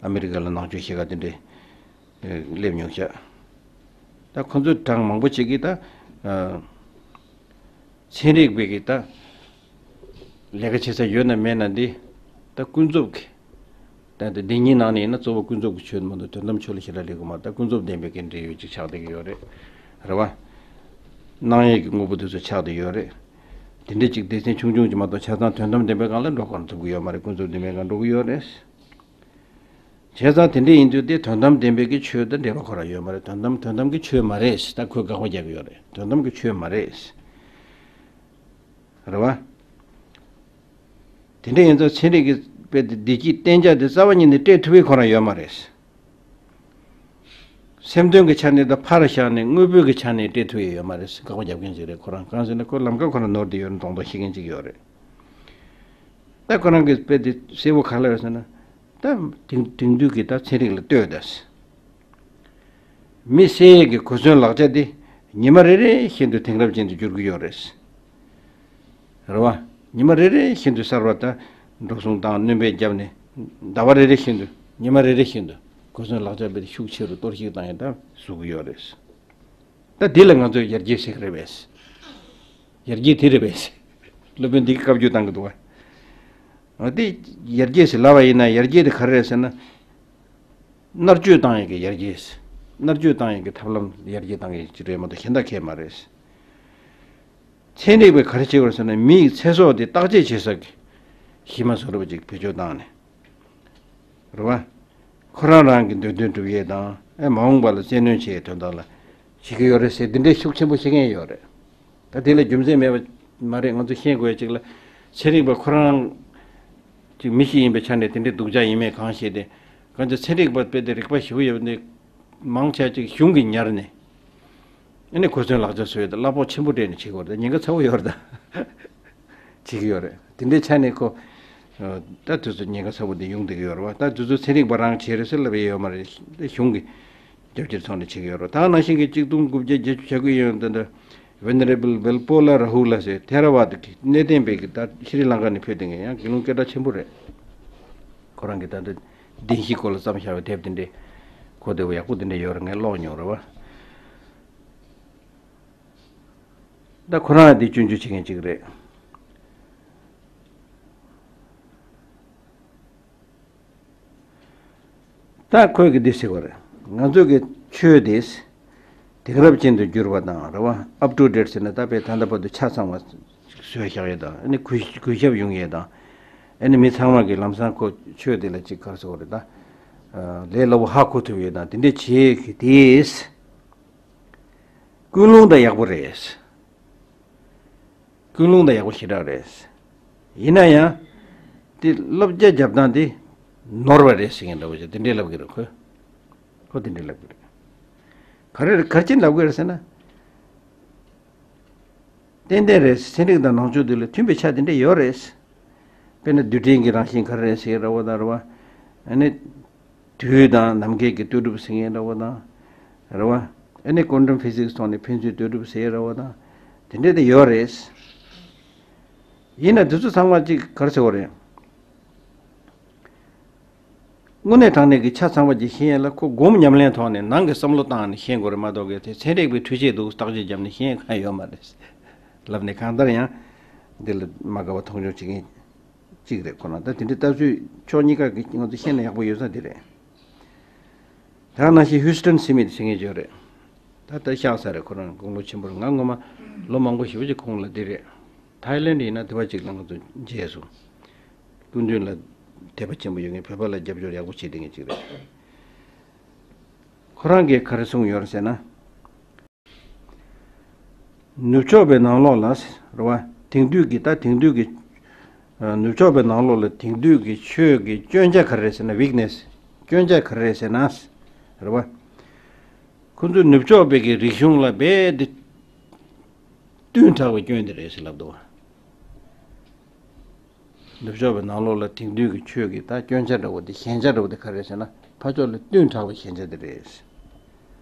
ཨ་མི་རི་ཀ་ལ་ནང་ཆོས་ཤེས་ཁ་དེ་འདྲའི་སླེབས་མྱོང་ཤག་ད་ཁོ་ཚོའི་གྲངས་མང་པོ་ཅིག་གིས་ད་ཚན་རིག་པའི་གི་ད་ལས་ཀ་བྱེད་ས་ཡོད་ན་མེད་ན་འདི། ད་ཀུན་རྫོབ་ཀྱི། ད་ལྟ་འདི་གཉིས་ནང་ནས་ཡིན་ན་གཙོ་བོ་ཀུན་རྫོབ་ཀྱི་ཆོས་མ་གཏོགས་དོན་དམ་ཆོས་ལ་ཞེ་དྲག་སླེབས་ཀྱི་མ་རེད། ད་ཀུན་རྫོབ་བདེན་པའི་གི་འབྲེལ་ཡོད་ཅིག་ཆགས་བསྡད་ཀྱི་ཡོད་རེད། རེད་བ། སྣང་ཡས་ཀྱི་དངོས་པོ་དེ་ཚོ་ཆགས་བསྡད་ཡོད་རེད། དེ་འདྲ་ཅིག་སྡེ་ཚན་ཆུང་ཆུང་ཅིག་མ་གཏོགས་ཆ་ཚང་དོན་དམ་བདེན་པའི་སྒང་ལ་འགྲོ་གང་ཐུབ་ཀྱི་ཡོད་མ་རེད། ཀུན་རྫོབ་བདེན་པའི་སྒང་འགྲོ་གི་ཡོད་རེད། བྱས་ཙང་དེ་འདྲ་ཡིན་དུས་དེ་དོན་དམ་བདེན་པའི་གི་ཆོས་དང་འབྲེལ་བ་ཁོ་རང་ཡོད་མ་རེད། དོན་དམ་དོན་དམ་གྱི་ཆོས་མ་རེད། ད་ཁོས་དགག་པ་རྒྱག་གི་ཡོད་རེད། དོན་དམ་གྱི་ཆོས་མ་རེད། རེད་བ། དེ་འདྲ་ཡིན་ཙང་ཚན་རིག་གི་དཔེ་དེ་བདེ་སྐྱིད་གཏན་འཇགས་དེ་རྩ་བ་ཉིད་ནས་སྤྲད་ཐུབ་པའི་ཁོ་རང་ཡོད་མ་རེད། སེམས་དོན་གྱི་ཆ་ནས་དང་ཕར་བཞག་ནས་དངོས་པོའི་གི་ཆ་ནས་སྤྲད་ཐུབ་ཡས་ཡོད་མ་རེད། དགག་པ་རྒྱབ་མཁན་ཅིག་རེད། ཁོ་རང་གང་ཟེར་ན་ཁོ་ལམ་ཁ་ཁོ་རང་ནོར་བསྡད་ཡོད་རེད། མདོག་མདོག་ཤེས་མཁན་ཅིག་ཡོད་རེད། ད་ཁོ་རང་གི་དཔེ་དེ་གསལ་པོ་ག་ལ་ཡོད་ཟེར་ན། ད་དེང་དེང་དུས་ཀྱི་ད་ཚན་རིག་ལ་ལྟོས་ད། མི་བསད་ཡས་ཀྱི་གོ་མཚོན་ལག་ཆ་དེ་ཉི་མ་རེ་རེ་བཞིན་དུ་དེང་རབས་ཅན་དུ་འགྱུར་གྱི་ཡོད་རེད། རེད་བ། ཉི་མ་རེ་རེ་བཞིན་དུ་གསར་བ་ད་འགྲོ་སོང་བཏང་སྣོན་པ་བརྒྱབ་ནས་ཟླ་བ་རེ་རེ་བཞིན་དུ་ཉི་མ་རེ་རེ་བཞིན་དུ་གོ་མཚོན་ལག་ཆ་དཔེ་དེ་ཤུགས་ཆེ་རུ་གཏོར་བཤིག་བཏང་ཡས་ད་བཟོ་གི་ཡོད་རེད། ད་འདི་ལ་ང་ཚོས་ཡར་རྒྱས་ཟེར་གི་རེད་པས། ཡར་རྒྱས་དེ་རེད་པས། སློབ་དཔོན་འདི་གི་བཀའ་བརྒྱུད་བཏང་གི་འདུག་བ། འོ་དེ་ཡར་རྒྱས་ཟེར་ལབ་པ་ཡིན་ན་ཡར་རྒྱས་དེ་ག་རེ་རེད་ཟེར་ན། མནར་གཅོད་བཏང་ཡས་ཀྱི་ཡར་རྒྱས། མནར་གཅོད་བཏང་ཡས་ཀྱི་ཐབས་ལམ་ཡར་རྒྱས་བཏང་ཡས་ཅིག་རེད་མ་གཏོགས་གཞན་དག་གང་ཡང་མ་རེད། ཚན་རིག་པས་ག་རེ་བྱེད་དགོས་རེད་ཟེར་ན་མི་ཡི་ཚེ་སྲོག་དེ་བརྟག་དཔྱད་བྱེད་ས་ཀྱི་གཞི་མ་བཟོ་འདྲ་བ་ཅིག་བེད་སྤྱོད་བཏང་ནས། རེད་བ། ཁོ་རང་རང་གི་འདོད་དོན་སྒྲུབ་ཡས་དང་ཨེ་མ་འོངས་པ་ལ་བཙན་གནོན་བྱེད་ཡས་དོན་དག་ལ་བྱེད་ཀྱི་ཡོད་རེད་ཟེར་འདི་འདྲའི་ཤུགས་ཆེན་པོ་བཤད་མཁན་ཡོད་རེད། ད་དེ་ལ་རྒྱུ་མཚན་མེད་པ་མ་རེད། ང་ཚོ་ཤེས་དགོས་ཡ་གཅིག་ལ་ཚན་རིག་པ་ཁོ་རང་གཅིག་མི་ཞིག་ཡིན་པའི་ཆ་ནས་དེ་འདྲའི་སྡུག་ཅག་ཡིན་མེད་གང་ཤེས་ཏེ། གང་ཅི་ཚན་རིག་པ་དཔེ་དེ་རིག་པ་ཞེ་པོ་ཡོད་པ་འདི་མང་ཆེ་ཅིག་གཞུང་གིས་ཉར་ནས། ཨ་ནི་གོ་མཚོན་ལག་ཆ་བཟོས་ཏེ་གླ་ཕོགས་ཆེན་པོ་སྤྲད་ནས་བྱེད་དགོས་རེད། ཉེན་ཁ་ཚ་བོ་ཡོད་རེད་ད། བྱེད་ཀྱི་ཡོད་རེད། དེ་འདྲའི་ཆ་ནས་ཁོ། ད་དུས་ཚོད་ཉེན་ཁ་ཚ་བོ་འདི་ཡོང་བསྡད་ཀྱི་ཡོད་རེད་བ། ད་དུས་ཚོད་ཚན་རིག་པ་རང་བྱས་རེད་ཟེར་ལབ་ཡས་ཡོད་མ་རེད། གཞུང་གི་རྒྱབ་སྐྱོར་ཐོག་ནས་བྱེད་ཀྱི་ཡོད་རེད། ད་ནང་བཞིན་གྱི་གཅིག་སྟོང་དགུ་བརྒྱ་བརྒྱད་ཅུ་གྱ་དགུ་ཡོད་འདི་འདྲ། Venerable Welpola Rahula ཟེར་ཐེ་ར་ཝ་ད་གི་གནས་བརྟན་པའི་གི་ད་ཤྲི་ལང་ཀ་ནས་ཕེབས་བསྡད་མཁན་ཡང་དགེ་སློང་སྐད་གྲགས་ཆེན་པོ་རེད། ཁོ་རང་གི་ད་ལྟ་བདེན་བཞིའི་སྐོར་ལ་བརྩམས་བཞག་པའི་དེབ་དེ་འདྲའི་གོ་བདེ་བོ་ཡག་པོ་དེ་འདྲ་ཡོད་རེད། ངས་ཀློག་མྱོང་རེད་བ། ད་ཁོ་རང་འདི་སྐྱོན་བརྗོད་བྱེད་མཁན་ཅིག་རེད། ད་ཁོས་གི་འདི་ཟེར་བ་རེད། ང་ཚོ་གི་ཆོས་དེ་དེང་རབས་ཅན་དུ་འགྱུར་བ་དང་རེད་བ། up to date ཟེར་ན་ད་དཔེ་ད་ལྟ་བར་དུ་ཆ་ཚང་བ་བཟོས་བཞག་ཡས་དང་ཨ་ནི་གུས་གུས་ཞབས་ཡོང་ཡས་དང་། ཨ་ནི་མི་ཚང་མ་གི་ལམ་སང་ཁོ་ཆོས་དེ་ལ་ཅིག་ག་རེ་ཟེར་བ་རེད་ད། ལས་སླ་པོ་ཧ་གོ་ཐུབ་ཡས་དང་དེ་འདྲ་བྱེད་གི་དེས། ཀུན་སློང་ད་ཡག་པོ་རེད། ཀུན་སློང་ད་ཡག་པོ་ཞེ་དྲག་རེད། ཡིན་ན་ཡང་། དེ་བསླབ་བྱ་རྒྱབ་སྟངས་དེ་ནོར་བ་རེད་ཟེར་མཁན་འདྲ་བོ་ཞིག་དེ་འདྲའི་ལབ་ཀྱི་རེད་ཁོས། ཁོ་དེ་འདྲའི་ལབ་ཀྱི་རེད། ག་རེ་ག་རེ་བྱས་ལབ་ཀྱི་རེད་ཟེར་ན། ཏན་ཏན་རེད། ཚན་རིག་དང་ནང་ཆོས་དེ་ལ་མཐུན་པའི་ཆ་དེ་འདྲ་ཡོད་རེད། དཔེར་ན་རྡུལ་ཕྲན་གྱི་རང་བཞིན་ག་རེ་རེད་ཟེར་ར་བ་དང་ར་བ། ཨ་ནི། དུས་དང་ནམ་མཁའི་གི་ལྟོས་གྲུབ་ཟེར་མཁན་འདྲ་བོ་དང་། རེད་བ། ཨ་ནི་ཀོན་ཊམ་ཕི་ཟིག་སི་ཐོག་ནས་ཕན་ཚུན་ལྟོས་གྲུབ་ཟེར་ར་བོ་དང་། དེ་འདྲས་དེ་ཡོད་རེད། ཡིན་ན་དེ་ཚོ་ཚང་མ་ཅིག་ག་རེ་ཟེར་བ་རེད། དངོས་གནས་དྲང་གནས་ཀྱི་ཆ་ཚང་བ་ཅིག་ཤེས་ཡས་ལ་ཁོ་སྒོམ་ཉམས་ལེན་ཐོག་ནས་ནང་གི་བསམ་བློ་བཏང་ནས་ཤེས་དགོས་རེད་མ་གཏོགས་གི་དེ་ཚན་རིག་པའི་འཕྲུལ་ཆས་འདུག་བརྟག་དཔྱད་བརྒྱབ་ནས་ཤེས་ཡས་གང་ཡོད་མ་རེད། ལབ་ནས་གང་ལྟར་ཡང་འདི་ལ་མ་དགའ་བ་མཐོང་ཆུང་བྱེད་མཁན། གཅིག་རེད་ཁོ་ན། ད་དེ་འདྲའི་ལྟ་ཚུལ་ཕྱོགས་གཉིས་ཀ་གི་ང་ཚོ་ཤེས་ན་ཡག་པོ་ཡོད་ས་དེ་རེད། ད་ནང་བཞིན་ཧུས་ཊོན་སི་མིད་ཟེར་མཁན་ཅིག་ཡོད་རེད། ད་ལྟ་གཤེགས་ཚར་རེད། ཁོ་རང་དགུང་ལོ་ཆེན་པོ་རེད། ང་སྔོན་མ་ལོ་མང་པོ་ཞེ་པོ་ཅིག་གོང་ལ་འདི་རེད། ཐའི་ལེན་ཌི་ཡིན་ན་དེ་བ་ཅིག་ལ་ང་ཚོ་མཇལ་སོང་། སྐུ་མདུན་ལ་དད་པ་ཆེན་པོ་ཡོད་མཁན། བོད་པ་ལ་རྒྱབ་སྐྱོར་ཡག་པོ་བྱེད་བསྡད་མཁན་ཅིག་རེད། ཁོ་རང་གིས་ག་རེ་གསུངས་ཡོད་རེད་ཟེར་ན། ནུབ་ཕྱོགས་པའི་ནང་ལོགས་ལ་རེད་བ། དེང་དུས་ཀྱི་ད་དེང་དུས་ཀྱི་ནུབ་ཕྱོགས་པའི་ནང་ལོགས་ལ་དེང་དུས་ཀྱི་ཆོས་ཀྱི་སྐྱོན་ཆ་ག་རེ་རེད་ཟེར་ན། ཝིག་ནེ་སི། སྐྱོན་ཆ་ག་རེ་རེད་ཟེར་ན། རེད་བ། ཁོ་ཚོས་ནུབ་ཕྱོགས་པའི་གི་རིག་གཞུང་ལ་རྦད་དེ་བསྟུན་དྲགས་པའི་སྐྱོན་དེ་རེད་ཟེར་ལབ་འདུག་བ། ནུབ་ཕྱོགས་པའི་ནང་ལོགས་ལ་དེང་དུས་ཀྱི་ཆོས་ཀྱི་ད་སྐྱོན་ཆ་འདྲ་བོ་དེ་ཞན་ཆ་འདྲ་བོ་དེ་ག་རེ་རེད་ཟེར་ན། ཕར་ཕྱོགས་ལ་བསྟུན་དྲགས་པའི་ཞན་ཆ་དེ་རེད།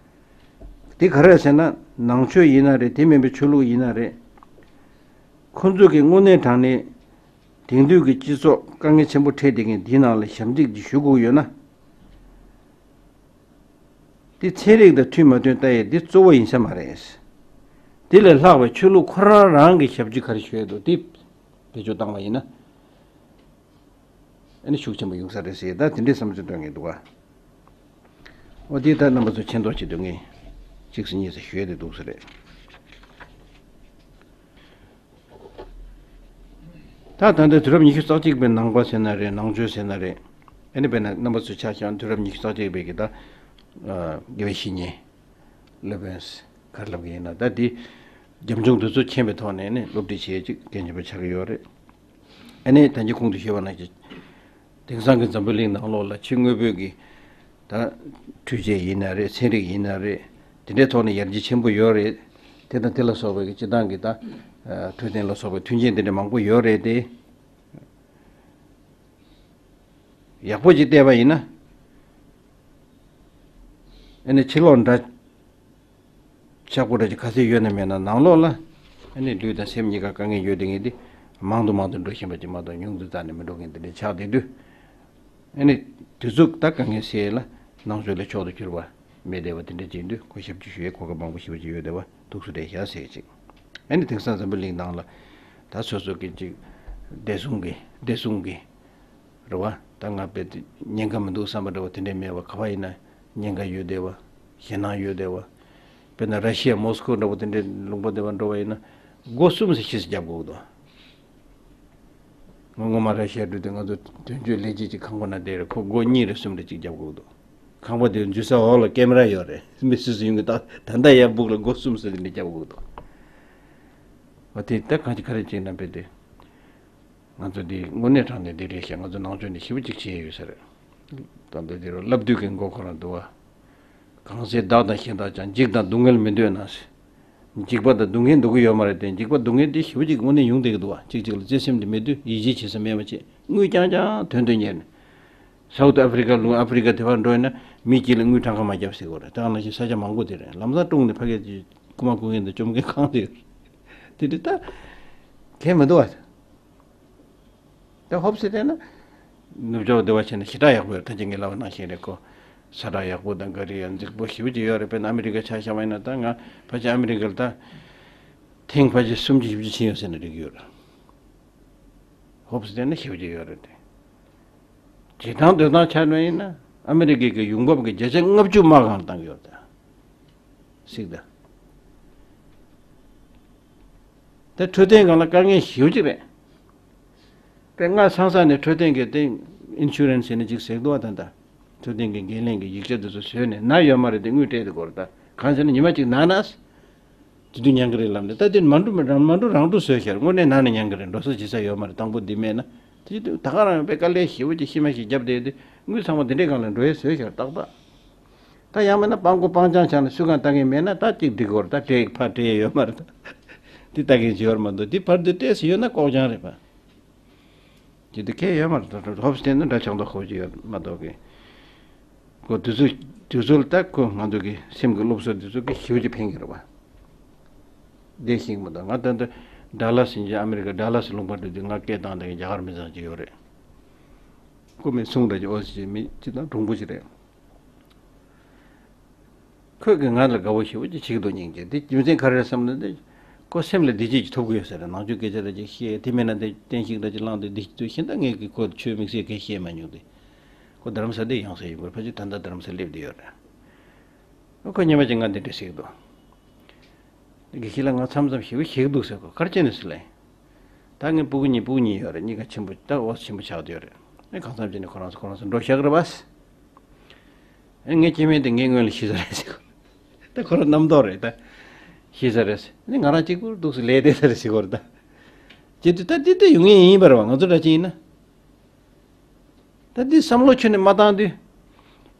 དེ་ག་རེ་རེད་ཟེར་ན། ནང་ཆོས་ཡིན་ན་རེད། དེ་མིན་པའི་ཆོས་ལུགས་ཡིན་ན་རེད། ཁོ་ཚོས་ཀྱི་དངོས་གནས་དྲང་གནས་དེང་དུས་ཀྱི་སྤྱི་ཚོགས་དཀའ་ངལ་ཆེན་པོ་འཕྲད་བསྡད་མཁན་འདིའི་ནང་ལ་ཞབས་འདེགས་ཅིག་ཞུ་དགོས་ཡོད་ན། དེ་ཚན་རིག་དང་མཐུན་མ་མཐུན་ལྟ་ཡས་འདི་གཙོ་བོ་ཡིན་ས་མ་རེད། དེ་ལས་ལྷག་པའི་ཆོས་ལུགས་ཁོ་རང་རང་གི་ཞབས་ཕྱི་ག་རེ་ཞུ་ཡས་འདུག་དེ་བེད་སྤྱོད་བཏང་བ་ཡིན་ན། ཨ་ནི་ཤུགས་ཆེན་པོ་ཡོང་ས་རེད་ཟེར། ད་དེ་འདྲའི་བསམ་ཚུལ་འདོན་གྱི་འདུག་ག་འོ་དེ་ད་རྣམ་པ་ཚོ་མཁྱེན་རྟོགས་བྱེད་དུས་ངས་གཅིག་ཟེར་གཉིས་ཟེར་ཞུ་ཡས་དེ་འདུག་ས་རེད། ད་ད་ལྟ་དུས་རབས་ཉི་ཤུ་རྩ་གཅིག་པའི་ནང་པ་ཟེར་ན་རེད། ནང་ཆོས་ཟེར་ན་རེད། ཨ་ནི་དཔེར་ན་རྣམ་པ་ཚོས་ཆ་བཞག་ན་དུས་རབས་ཉི་ཤུ་རྩ་གཅིག་པའི་གི་ད་ཨ་དགེ་བའི་བཤེས་གཉེན་སློབ་དཔོན་ག་རེ་ལབ་གི་ཡིན་ན། ད་དེ་རྒྱབ་ལྗོངས་དེ་ཚོ་མཁྱེན་པའི་ཐོག་ནས་ནི་སློབ་ཁྲིད་བྱེད་ཅིག་འགན་ཆེན་པོ་ཆགས་ཀྱི་ཡོད་རེད། ཨ་ནི་ད་གིན་གོང་དུ་ཞུས་པ་ནང་བཞིན། དེང་སང་གི་འཛམ་བུ་གླིང་ནང་ལོགས་ལ་ཕྱི་དངོས་པོའི་གི་ད་འཕྲུལ་ཆས་ཡིན་ན་རེད། ཚན་རིག་ཡིན་ན་རེད། དེ་འདྲའི་ཐོག་ནས་ཡར་རྒྱས་ཆེན་པོ་ཡོད་རེད། དེ་དང་དེ་ལ་སོགས་པའི་གི་སྤྱི་བཏང་གི་ད་འཕྲོད་བསྟེན་ལ་སོགས་པའི་མཐུན་རྐྱེན་དེ་འདྲ་མང་པོ་ཡོད་རེད་དེ། ཡག་པོ་ཅིག་བལྟས་པ་ཡིན་ན། ཨ་ནི་ཕྱི་ལོགས་འདྲ་ཆགས་པོ་འདྲ་ཅིག་ག་ཚོད་ཡོད་ན་མེད་ན། ནང་ལོགས་ལ་ཨ་ནི་ལུས་དང་སེམས་གཉིས་ཀ་དཀའ་ངལ་ཡོད་དེ་ངེས་དེ་མང་དུ་མང་དུ་འགྲོ་བཞིན་པ་ཅིག་མ་གཏོགས་ཉུང་དུ་རྩ་ནས་མི་འགྲོ་མཁན་དེ་འདྲ་ཆགས་བསྡད་དུས། ཨ་ནི་དེ་ཚོ་ད་དཀའ་ངལ་སེལ་ལ་ནང་ཆོས་ལ་མཆོག་ཏུ་གྱུར་པ་མེད་བསྡད་པ་དེ་འདྲ་ཅིག་འདུག་ཁོ་ཞབས་ཕྱི་ཞུ་ཡས་གོ་སྐབས་མང་པོ་ཞེ་པོ་ཅིག་ཡོད་བསྡད་པ་ཐུགས་སུ་རེ་བཞག་ཟེར་ཅིག་ཨ་ནི་དེང་སང་འཛམ་བུ་གླིང་ནང་ལ་ད་སོ་སོ་གི་ཅིག་བདེ་སྲུང་གི་བདེ་སྲུང་གི་རེད་བ། ད་ང་དཔེ་དེ་ཉེན་ཁ་མི་འདུག་བསམ་པ་འདྲ་བོ་དེ་འདྲས་མེད་པ། ག་པར་ཡིན་ན་ཉེན་ཁ་ཡོད་བསྡད་པ། ཞེད་སྣང་ཡོད་བསྡད་པ། དཔེར་ན་ར་ཤི་ཡ་མོ་སི་ཁོ་འདྲ་བོ་དེ་འདྲའི་ལུང་པ་དེ་བ་འགྲོ་བ་ཡིན་ན་སྒོ་གསུམ་སེ་ཕྱིས་སུ་རྒྱབ་དགོས་འདུག་ང་སྔོན་མ་ར་ཤི་ཡ་འགྲོ་དུས་ང་ཚོ་དོན་གཅོད་ལས་བྱེད་ཅིག་ཁང་པ་ན་བསྡད་རེད། ཁོ་སྒོ་གཉིས་རེ་གསུམ་རེ་ཅིག་རྒྱབ་དགོས་འདུག་ཁང་པ་དེ་འཛུལ་ས་འོག་ལ་ཀེ་མ་ར་ཡོད་རེད། མི་སུ་སུ་ཡོང་གི་ད་ད་ལྟ་ཡར་སྦུག་ལ་སྒོ་གསུམ་སེ་དེ་འདྲ་རྒྱབ་དགོས་འདུག་འོ་དེ་ད་གང་ཅི་ག་རེ་བྱས་ན་དཔེ་དེ། ང་ཚོ་འདི་དངོས་གནས་དྲང་གནས་འདི་རེད་ཤག་ང་ཚོ་ནང་ཆོས་འདི་ཞེ་པོ་ཅིག་བྱས་ཡོད་ས་རེད། ད་འདི་འདི་རུ་བསླབ་དུས་ཀྱི་མགོ་ཁོ་རང་འདུག་བ། གང་ཟེར་བདག་དང་གཞན་དག་ཀྱང་། འཇིགས་དང་སྡུག་བསྔལ་མི་འདོད་ན། འཇིགས་པ་དང་སྡུག་བསྔལ་འདོད་ཀྱི་ཡོད་མ་རེད་དེ། འཇིགས་པ་སྡུག་བསྔལ་འདི་ཞེ་པོ་ཅིག་དངོས་གནས་ཡོང་བསྡད་ཀྱི་འདུག་བ། གཅིག་གཅིག་ལ་བརྩེ་སེམས་འདི་མེད་དུས་ཡིད་ཆེས་བྱེད་ས་མེད་པ་བྱས། དངུལ་རྐྱང་རྐྱང་དོན་དུ་གཉེར་ནས། སའུ་ཐི་ཨ་ཧྥི་རི་ཀ་ལུང་ཨ་ཧྥི་རི་ཀ་དེ་བར་འགྲོ་ཡིན་ན་མི་གཅིག་ལ་དངུལ་གྲངས་ཀ་མ་བརྒྱབ་ཟེར་གོ་རེད། ད་ག་ནང་བཞིན་ས་ཆ་མང་པོ་དེ་རེད། ལམ་སང་ཀྲུང་ནས་ཕ་གི་ཅིག་རྐུ་མ་རྐུ་མཁན་དང་བཅོམ་མཁན་གང་དེ་རེད། དེ་འདྲ་ད་གལ་མི་འདུག་བ། ད་ཧོབ་སེ་བལྟས་ན་ནུབ་ཕྱོགས་བདེ་བ་ཆེ་ན་ཞེ་དྲག་ཡག་པོ་ཡོད། ད་ཅི་ངས་ལབ་པ་ནང་བཞིན་རེད་ཁོ། ས་ཁྲ་ཡག་པོ་དང་ག་རེ་ཡང་རྫིག་པོ་ཞེ་པོ་ཅིག་ཡོད་རེད། དཔེར་ན་ཨ་མི་རི་ཀ་ཆ་བཞག་པ་ཡིན་ན་ད་ང་ཕལ་ཆེར་ཨ་མི་རི་ཀ་ལ་ད་ཐེངས་ཕལ་ཆེར་སུམ་ཅུ་བཞི་བཅུ་ཕྱིན་ཡོད་ཟེར་ན་འགྲིག་གི་ཡོད་རེད། ཧོབ་སེ་བལྟས་ན་ཞེ་པོ་ཅིག་ཡོད་རེད་དེ། བྱེད་སྟངས་སྡོད་སྟངས་ཆ་ནས་ཡིན་ན་ཨ་མི་རི་ཀའི་གི་ཡོང་འབབ་ཀྱི་བརྒྱ་ཆ་ལྔ་བཅུ་དམག་སྒང་ལ་བཏང་གི་ཡོད་རེད་ད། གཟིགས་དང་། ད་འཕྲོད་བསྟེན་སྒང་ལ་དཀའ་ངལ་ཞེ་པོ་ཅིག་རེད། དཔེ་སྔ་ཚང་ས་ནས་འཕྲོད་བསྟེན་གྱི་སྟེང་ཨིན་ཤུ་རན་སི་ཟེར་ནས་ཅིག་ཟེར་འདུག་བ། ད་ལྟ་འཕྲོད་བསྟེན་གྱི་འགན་ལེན་གྱི་ཡིག་ཆ་དེ་ཚོ་བཟོས་ནས་ན་ཡོད་མ་རེད་དེ་དངུལ་སྤྲད་དེ་སྐོར་ད་གང་ཟེར་ན་ཉི་མ་གཅིག་ན་ན། དེ་དུས་ཉན་གི་རེད་ལབ་ནས། ད་དེ་མ་འགྲོ་རང་མ་འགྲོ་རང་འགྲོ་བཟོས་ཤར། དངོས་གནས་ན་ནས་ཉན་གི་རེད། འགྲོ་ས་བྱེད་ས་ཡོད་མ་རེད། དང་པོ་འདི་མེད་ན། དེ་དུས་ད་ག་རང་ཡང་དཔེ་དཀའ་ལས་ཞེ་པོ་ཅིག་ཤི་མ་ཤི་རྒྱབ་བསྡད་དེ་དངུལ་ཚང་མ་འདི་འདྲའི་སྒང་ལ་འགྲོ་ཡས་བཟོས་ཤར་ཏག་ཏག་ད་ཡང་མིན་ན་སྤང་གོ་སྤང་བྱང་ཆགས་ན་སུས་གང་ལྟ་མཁན་མེད་ན་ད་གཅིག་འགྲིག་གོ་རེད། ད་སྤྲད་ཕར་སྤྲད་ཡས་ཡོད་མ་རེད། ད་དེ་ལྟ་མཁན་ཅིག་ཡོད་མ་གཏོགས་དེ་ཕར་དུ་སྤྲད་ས་ཡོད་ན་ལྐོག་བྱང་རེད་པ། དེ་དུས་ཁྱད་ཡོད་མ་རེད། ད་ཧོབ་སེ་བལྟས་ན་འདྲ་ཆགས་མདོག་ཁ་པོ་ཅིག་ཡོད་མ་གཏོགས་གི། ཁོ་དུས་ཚོད་དུས་ཚོད་ལ་ད་ཁོ་ང་ཚོ་གི་སེམས་ཀྱི་སློབ་གསོ་དུས་ཚོད་ཀྱི་ཞེ་པོ་ཅིག་ཕན་གྱི་རེད་པ། བདེ་ཞིག་མ་གཏོགས་ང་ད་ལྟ་ཌ་ལ་སི་ཡིན་གྱི་ཨ་མི་རི་ཀ་ཌ་ལ་སི་ལུང་པ་འགྲོ་དུས་ང་སྐད་བཏང་བསྡད་མཁན་རྒྱ་གར་མི་ཚང་ཅིག་ཡོད་རེད། ཁོ་མི་སུང་འདྲ་ཅིག་ཨོ་སི་ཅིག་མི་ཅིག་དང་གྲུང་པོ་ཅིག་རེད། ཁོས་ཀྱིས་ང་ལ་དགའ་པོ་ཞེ་པོ་ཅིག་བྱེད་ཀྱི་འདུག་སྙིང་རྗེ། འདི་རྒྱུ་མཚན་ག་རེ་རེད་བསམ་ན། འདི་ཁོ་སེམས་ལ་བདེ་སྐྱིད་ཅིག་ཐོབ་ཀྱི་ཡོད་ས་རེད། ནང་ཆོས་སྐད་ཆ་འདྲ་ཅིག་བཤད། དེ་མིན་ན་འདི་བསྟན་བཤིག་འདྲ་ཅིག་བླངས་ཏེ་བདེ་སྐྱིད་འདུག་གཞན་དག་ངས་ཀྱིས་ཁོ་ཆོས་དམིགས་བསལ་གང་བཤད་མ་མྱོང་སྟེ། ཁོ་རྡ་རམ་ས་ལའི་ཡང་སེ་ཡིན་པར་ཕལ་ཆེར་ད་ལྟ་རྡ་རམ་ས་ལ་སླེབས་བསྡད་ཡོད་རེད། ཁོ་ཉི་མ་གཅིག་ང་འདི་འདྲ་ཟེར་གྱི་འདུག་དགེ་བཤེས་ལགས་ང་མཚམས་མཚམས་ཞེ་པོ་ཞིག་འདུག་ཟེར། ཁོ་ག་རེ་བྱས་ནས་ཟེར་ལབ་ཡིན། ད་ངའི་སྤུ་གུ་གཉིས་སྤུ་གུ་གཉིས་ཡོད་རེད། གཉིས་ཀ་ཆེན་པོ་ད་འོ་ཆེན་པོ་ཆགས་བསྡད་ཡོད་རེད། ཨེ་གང་འཚམ་བྱས་ནས་ཁོ་རང་ཚོ་ཁོ་རང་ཚོ་འགྲོ་བཞག་གི་རེད་པ། ཨེ་ངའི་སྐྱེ་དམན་དེ་ངའི་སྔོན་ལ་ཤི་ས་རེད་ཟེར་གོ། ད་ཁོ་རང་རྣམ་རྟོག་རེད་ད། ཤི་ས་རེད་ཟེར། ཨེ་ང་རང་གཅིག་པུ་འདུག་སེ་ལས་བསྡད་ས་རེད་ཟེར་གོ་རེད་ད། བྱེད་དུས་ད་འདི་ལྟ་ཡོང་ངེས་ཡིན་པ་རེད་པ། ང་ཚོ་འདྲ་ཅིག་ཡིན་ན། ད་འདི་བསམ་བློ་ཁྱོན་ནས་མ་བཏང་དུས།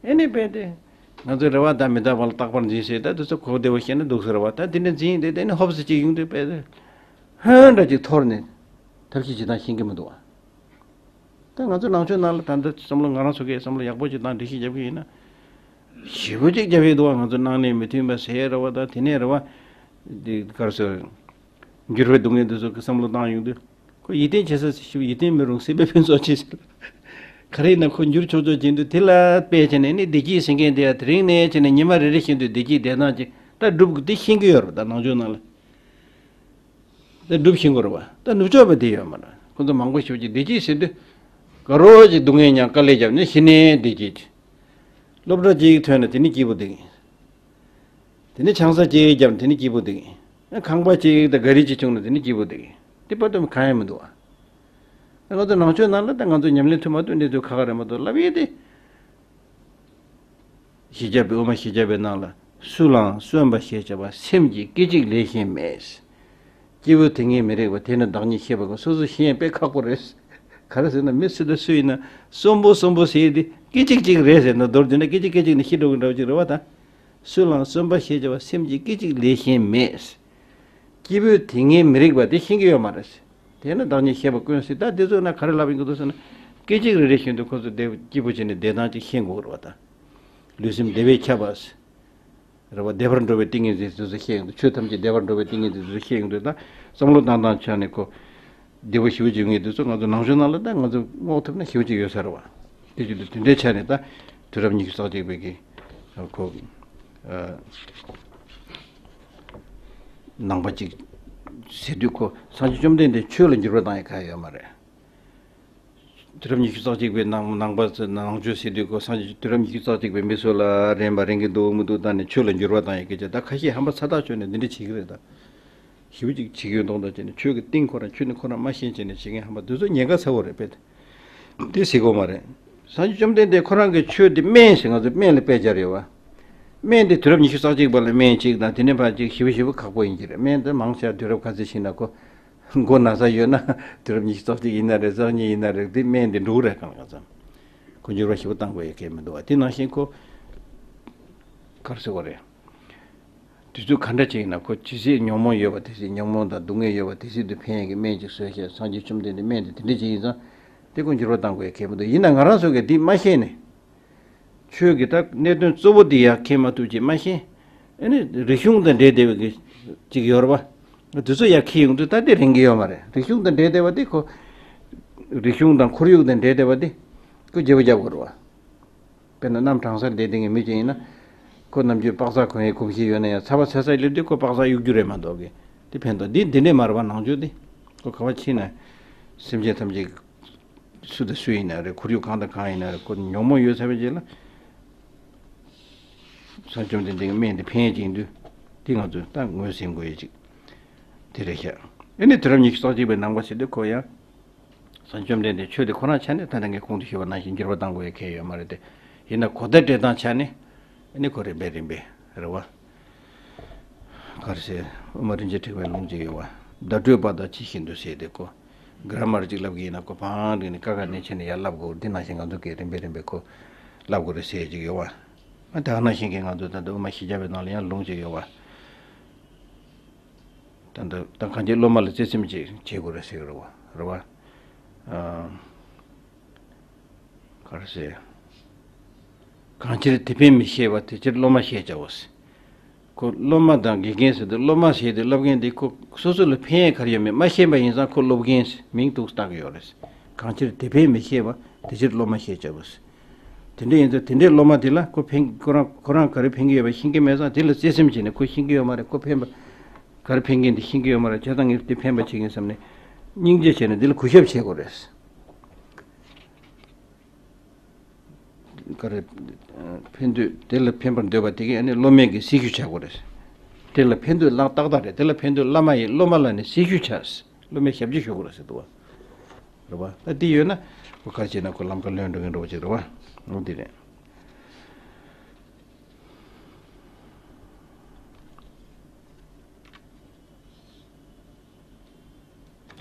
ཨེ་ནས་བས་ཏེ། ང་ཚོའི་རེ་བ་དང་མི་རྟག་པ་ལ་རྟག་པར་འཛིན་ཟེར། ད་དེ་ཚོ་གོ་བདེ་བོ་བཤད་ན་སྡུག་ས་རེད་བ། ད་དེ་འདྲ་འཛིན་དེ་དེ་ནི་ཧོབ་སེ་གཅིག་ཡོང་དུས་པས་ཧོན་འདྲ་གཅིག་འཐོར་ནས་ཐབས་ཤེས་བྱེད་སྟངས་ཤེས་ཀྱི་མི་འདུག་བ། ད་ང་ཚོ་ནང་ཆོས་ནང་ལ་ད་ལྟ་བསམ་བློ་ང་རང་ཚོ་གིས་བསམ་བློ་ཡག་པོ་ཅིག་བཏང་འགྲེལ་བཤད་རྒྱབ་ཀྱི་ཡིན་ན། ཞེ་པོ་ཅིག་རྒྱབ་ཡོད་འདུག་བ། ང་ཚོ་ནང་ནས་མི་མཐུན་པ་ཟེར་རེད་བ། ད་དེ་ནས་རེད་བ། འདི་ག་རེ་ཟེར། འགྱུར་བའི་སྡུག་བསྔལ་འདི་ཚོ་གི་བསམ་བློ་བཏང་ཡོང་དུས། ཁོ་ཡིད་བརྟན་བྱེད་ས་ཞིག་ཡིད་བརྟན་མི་རུང་སྲིད་པའི་ཕུན་ཚོགས་ཆེ་ཟེར། ག་རེ་ཡིན་ན་ཁོ་འགྱུར་ཆོག་ཆོག་བྱེད་འདུག་དེ་ལ་དཔེ་བྱས་ནས་ནི་བདེ་སྐྱིད་ཟེར་མཁན་དེ་ཡང་དེ་རིང་ནས་བྱས་ནས་ཉི་མ་རེ་རེ་བཞིན་དུ་བདེ་སྐྱིད་བདེ་ཐང་ཅིག་ད་སྒྲུབ་དགོས་དེ་ཤེས་ཀྱི་ཡོད་རེད་པ། ད་ནང་ཆོས་ནང་ལ་ད་སྒྲུབ་ཤེས་དགོས་རེད་པ། ད་ནུབ་ཕྱོགས་པ་དེ་ཡོད་མ་རེད། ཁོ་ཚོ་མང་པོ་ཞིག་ཅིག་བདེ་སྐྱིད་ཟེར་དུས་ག་རོ་ཅིག་སྡུག་བསྔལ་མྱངས་དཀའ་ལས་བརྒྱབ་ནས་གཞི་ནས་བདེ་སྐྱིད་ཅིག་སློབ་གྲྭ་གཅིག་ཐོན་ནས་དེ་ནི་སྐྱིད་པོ་འདུག་དེ་ནི་ཆང་ས་གཅིག་བརྒྱབ་དེ་ནི་སྐྱིད་པོ་འདུག་ཁང་པ་གཅིག་དང་ག་རི་གཅིག་བྱུང་ན་དེ་ནི་སྐྱིད་པོ་འདུག་དེ་བར་དུ་གང་ཡང་མི་འདུག་བ། ང་ཚོ་ནང་ཆོས་ནང་ལ་ད་ང་ཚོ་ཉམས་ལེན་ཐུབ་མ་ཐུབ་འདི་ཚོ་ཁག་ཁག་རེད་མ་གཏོགས་ལབ་ཡས་དེ། ཞེས་བྱ་བའི་དབུ་མ་ཞེས་བྱ་བའི་ནང་ལ། སུ་ལའང་གསོན་པ་ཞེས་བྱ་བ་སེམས་ཀྱི་སྐད་ཅིག་ལས་གཞན་མེད། སྐྱེས་བུ་དེ་སྔའི་མི་རིགས་པ་དེ་ནི་བདག་ཉིད་ཤེས་པ་ཀུན། སོ་སོ་ཤེས་ཡས་དཔེ་ཁག་པོ་རེད། ག་རེ་ཟེར་ན་མི་སུ་དང་སུ་ཡིན་ན་གསོན་པོ་གསོན་པོ་ཟེར་ཡས་དེ་སྐད་ཅིག་གཅིག་རེད་ཟེར་ན་མདོར་བསྡུས་ན་སྐད་ཅིག་སྐད་ཅིག་ནི་ཤི་འགྲོ་གི་འདྲ་བོ་ཅིག་རེད་བ་ད། སུ་ལའང་གསོན་པ་ཞེས་བྱ་བ་སེམས་ཀྱི་སྐད་ཅིག་ལས་གཞན་མེད། སྐྱེས་བུ་དེ་སྔའི་མི་རིགས་པ་དེ་ཤེས་ཀྱི་ཡོད་མ་རེད། དེས་ན་བདག་ཉིད་ཤེས་པ་ཀུན་ཟེར། ད་དེ་ཚོ་ན་ག་རེ་ལབ་ཡིན་གྱི་འདུག་ཟེར་ན། སྐད་ཅིག་རེ་རེ་བཞིན་དུ་ཁོ་ཚོ་བདེ་སྐྱིད་པོ་བྱས་ནས་བདེ་ཐང་ཅིག་ཤེས་དགོས་རེད་བ་ད། ལུས་སེམས་བདེ་བས་ཁྱབ་པ་ཟེར། རེད་བ། བདེ་བར་འགྲོ་བའི་ཏིང་ངེ་འཛིན་དེ་ཚོ་ཤེས་ཡོང་དུས། ཆོས་ཐམས་ཅད་བདེ་བར་འགྲོ་བའི་ཏིང་ངེ་འཛིན་དེ་ཚོ་ཤེས་ཡོང་དུས་ད། བསམ་བློ་བཏང་སྟངས་ཆ་ནས་ཁོ། བདེ་བོ་ཞེ་པོ་ཅིག་ཡོང་གི་འདུག་ཚོ། ང་ཚོ་ནང་ཆོས་ནང་ལ་ད་ང་ཚོ་སྔོག་ཐུབ་ན་ཞེ་པོ་ཅིག་ཡོད་ས་རེད་བ། དེ་བཞིན་དུ་དེ་འདྲའི་ཆ་ནས་ད་དུས་རབས་ཉི་ཤུ་རྩ་གཅིག་པའི་གི་ཁོ་ཨ་ནང་པ་ཅིག་ཟེར་དུས་ཁོ་སངས་རྒྱས་བཅོམ་ལྡན་འདས་ཆོས་ལ་འགྱུར་བ་བཏང་ཡ་གང་ཡོད་མ་རེད། དུས་རབས་ཉི་ཤུ་རྩ་གཅིག་པའི་ནང་ནང་པ་ཚོ་ནང་ཆོས་ཟེར་དུས་ཁོ་སངས་རྒྱས་དུས་རབས་ཉི་ཤུ་རྩ་གཅིག་པའི་མི་ཚོ་ལ་རན་པ་རན་གི་འདུག་མི་འདུག་ད་ནི་ཆོས་ལ་འགྱུར་བ་བཏང་ཡ་སྐད་ཆ། ད་ཁ་ཤས་ཧམ་པ་ཚ་ཐག་ཆོད་ནས་འདི་འདྲ་བྱེད་ཀྱི་རེད་ད། ཞེ་པོ་ཅིག་བྱེད་ཀྱི་ཡོད་མདོག་མདོག་བྱས་ནས་ཆོས་ཀྱི་གཏིང་ཁོ་རང་ཆོས་ནི་ཁོ་རང་མ་ཤེས་བྱས་ནས་བྱེད་མཁན་ཧམ་པ་འདི་ཚོ་ཉེན་ཁ་ཚ་བོ་རེད་པས། དེ་ཟེར་དགོས་མ་རེད། སངས་རྒྱས་བཅོམ་ལྡན་འདས་ཁོ་རང་གི་ཆོས་འདི་སྨན་ཞིག་ང་ཚོ་སྨན་ལ་དཔེ་སྦྱར་ཡོད་བ། སྨན་འདི་དུས་རབས་ཉི་ཤུ་རྩ་གཅིག་པ་ལ་སྨན་གཅིག་དང་དེ་ནས་ཕར་གཅིག་ཞེ་པོ་ཞེ་པོ་ཁག་པོ་ཡིན་གྱི་རེད། སྨན་འདི་མང་ཆེ་བ་དུས་རབས་ག་ཚོད་ཕྱིན་ན་ཁོ་མགོ་ན་ས་ཡོད་ན་དུས་རབས་ཉི་ཤུ་རྩ་གཅིག་ཡིན་ན་རེད། རྩ་གཉིས་ཡིན་ན་རེད། དེ་སྨན་འདི་འགྲོ་གི་རེད། གང་ག་ཙམ་ཁོ་འགྱུར་བ་ཞེ་པོ་བཏང་དགོས་ཡ་གལ་མི་འདུག་བ། དེ་ནང་བཞིན་ཁོ་ག་རེ་ཟེར་དགོས་རེད། དུས་ཚོད་ག་འདྲ་ཅིག་ཡིན་ན་ཁོ་ཇི་སྲིད་ཉོན་མོངས་ཡོད་པ་དེ་སྲིད་ཉོན་མོངས་དང་སྡུག་བསྔལ་ཡོད་པ་དེ་སྲིད་དུ་ཕན་ཡག་གི་སྨན་ཅིག་བཟོས་བྱས། སངས་རྒྱས་བཅོམ་ལྡན་འདས་སྨན་དེ་དེ་འདྲ་ཅིག་ཡིན་ཙང་དེ་ཁོ་འགྱུར་བ་གཏང་དགོས་ཡ་གལ་མི་འདུག་ཡིན་ན་ང་རང་ཚོ་གིས་འདི་མ་ཤེས་ནས་ཆོས་ཀྱི་ད་གནད་དོན་གཙོ་བོ་འདི་ཡར་མཁྱེན་མ་ཐུབ་ཅིག་མ་ཤེས། ཨ་ནི་རིག་གཞུང་དང་འབྲེལ་བསྡད་པའི་གི་ཅིག་ཡོད་རེད་པ། དེ་ཚོ་ཡར་འཁྱེར་ཡོང་དུས་ད་འདི་རན་གི་ཡོད་མ་རེད། རིག་གཞུང་དང་འབྲེལ་བསྡད་པ་འདི་ཁོ་རིག་གཞུང་དང་ཁོར་ཡུག་དང་འབྲེལ་བསྡད་པ་འདི་ཁོ་བརྗེ་པོ་རྒྱབ་དགོས་རེད་པ། དཔེར་ན་གནམ་གྲང་སར་བསྡད་བསྡད་མཁན་མི་ཅིག་ཡིན་ན། ཁོ་ནམ་རྒྱུན་པག་ཚག་གོན་ཡའི་གོམས་གཤིས་ཡོད་ན་ཡང་ཚ་བ་ཚ་ཚ་སླེབས་དུས་ཁོ་པག་ཚག་གཡུག་རྒྱུ་རེད་མ་གཏོགས་གི་དེ་ཕན་ཐོགས་འདི་འདི་འདྲས་མ་རེད་པ། ནང་ཆོས་འདི་ཁོ་ག་པར་ཕྱིན་ན་སེམས་ཅན་ཐམས་ཅད་སུ་དང་སུ་ཡིན་ན་རེད། ཁོར་ཡུག་གང་དང་གང་ཡིན་ན་རེད། ཁོ་ཉོན་མོངས་ཡོད་ཚར་བའི་རྗེས་ལ་སངས་རྒྱས་བཅོམ་ལྡན་འདས་ཀྱི་སྨན་འདི་ཕན་ཡས་ཅིག་ཡིན་དུས་འདི་ང་ཚོས་ད་ངོས་ཟིན་དགོས་ཡས་ཅིག་དེ་རེད་ཤག་ཨ་ནི་དུས་རབས་ཉི་ཤུ་རྩ་གཅིག་པའི་ནང་པ་ཟེར་དུས་ཁོ་ཡང་། སངས་རྒྱས་བཅོམ་ལྡན་འདས་ཆོས་དེ་ཁོ་རང་ཆ་ནས་ད་ལྟ་ངས་གོང་དུ་ཞུས་པ་ནང་བཞིན་འགྱུར་བ་གཏང་དགོས་ཡ་གལ་ཡོད་མ་རེད་དེ། ཡིན་ན་གོ་བརྡ་སྤྲད་སྟངས་ཆ་ནས་ཨ་ནི་ཁོ་རིམ་པས་རིམ་པས་རེད་བ། ག་རེ་ཟེར། དབུ་མ་རིན་ཆེན་ཕྲེང་བའི་ལུང་ཅིག་ཡོད་བ། བརྡ་སྤྲོད་པ་དང་ཇི་བཞིན་དུ་ཟེར་དེ་ཁོ། གྷ་ར་མར་ཅིག་ལབ་གི་ཡིན་ན་ཁོ་བང་བསྒྲིགས་ནས་ཀ་ཁ་ནས་བྱས་ནས་ཡར་ལབ་དགོས། འདི་ནང་བཞིན་ང་ཚོ་གིས་རིམ་པས་རིམ་པས་ཁོ་ལབ་དགོས་རེད་ཟེར་ཅིག་ཡོད་བ། ཨ་ད་ག་ནང་བཞིན་གྱི་ང་ཚོ་ད་ལྟ་དབུ་མ་བཞི་བརྒྱ་པའི་ནང་ལ་ཡང་ལུང་ཅིག་ཡོད་བ། ད་ད་ད་གང་ཅི་སློབ་མ་ལ་བརྩེ་སེམས་ཅིག་བྱེད་དགོས་རེད་ཟེར་གི་རེད་བ། རེད་བ། ཨ། ག་རེ་ཟེར། གང་ཕྱིར་དེ་ཕན་མི་ཤེས་པ་དེ་ཕྱིར་སློབ་མ་ཞེས་བྱའོ་ཟེར། ཁོ་སློབ་མ་དང་དགེ་རྒན་ཟེར་དུས་སློབ་མ་ཟེར་དུས་སློབ་མཁན་དེ་ཁོ་སོ་སོ་ལ་ཕན་ཡས་ག་རེ་ཡོད་མེད་མ་ཤེས་པ་ཡིན་ཙང་ཁོ་སློབ་མཁན་ཟེར་མིང་འདོགས་བཏགས་ཀྱི་ཡོད་རེད། གང་ཕྱིར་དེ་ཕན་མི་ཤེས་པ་དེ་ཕྱིར་སློབ་མ་ཞེས་བྱའོ་ཟེར། དེ་འདྲ་ཡིན་ཙང་དེ་འདྲའི་སློབ་མ་དེ་ལ་ཁོ་ཕན་ཁོ་རང་ཁོ་རང་ག་རེ་ཕན་གྱི་ཡོད་པ་ཤེས་ཀྱི་མེད་ཙང་དེ་ལ་བརྩེ་སེམས་བྱས་ནས་ཁོ་ཤེས་ཀྱི་ཡོད་མ་རེད། ཁོ་ཕན་པ་ག་རེ་ཕན་མཁན་དེ་ཤེས་ཀྱི་ཡོད་མ་རེད། བྱས་ཙང་ངས་དེ་ཕན་པ་བྱེད་ཀྱི་ཡིན་བསམ་ནས་སྙིང་རྗེ་བྱས་ནས་དེ་ལ་གུས་ཞབས་བྱེད་དགོས་རེད། ག་རེ། ཕན་འདོད་དེ་ལ་ཕན་པར་འདོད་པ་དེ་གས་ཨ་ནི་སློབ་མའི་གི་སྲི་ཞུ་བྱ་དགོས་རེད། དེ་ལ་ཕན་འདོད་ལག་ཏག་ཏག་རེད། དེ་ལ་ཕན་འདོད་བླ་མ་ཡིན། སློབ་མ་ལ་ནི་སྲི་ཞུ་བྱ། སློབ་མའི་ཞབས་ཕྱི་ཞུ་དགོས་རེད་ཟེར་འདུག་བ། རེད་བ། ད་དེ་ཡོད་ན་ཁོ་ག་རེ་བྱས་ན་ཁོ་ལམ་ཁ་ལོན་འགྲོ་གི་འགྲོ་བ་ཅིག་རེད་བ། འོ་དེ་རེད།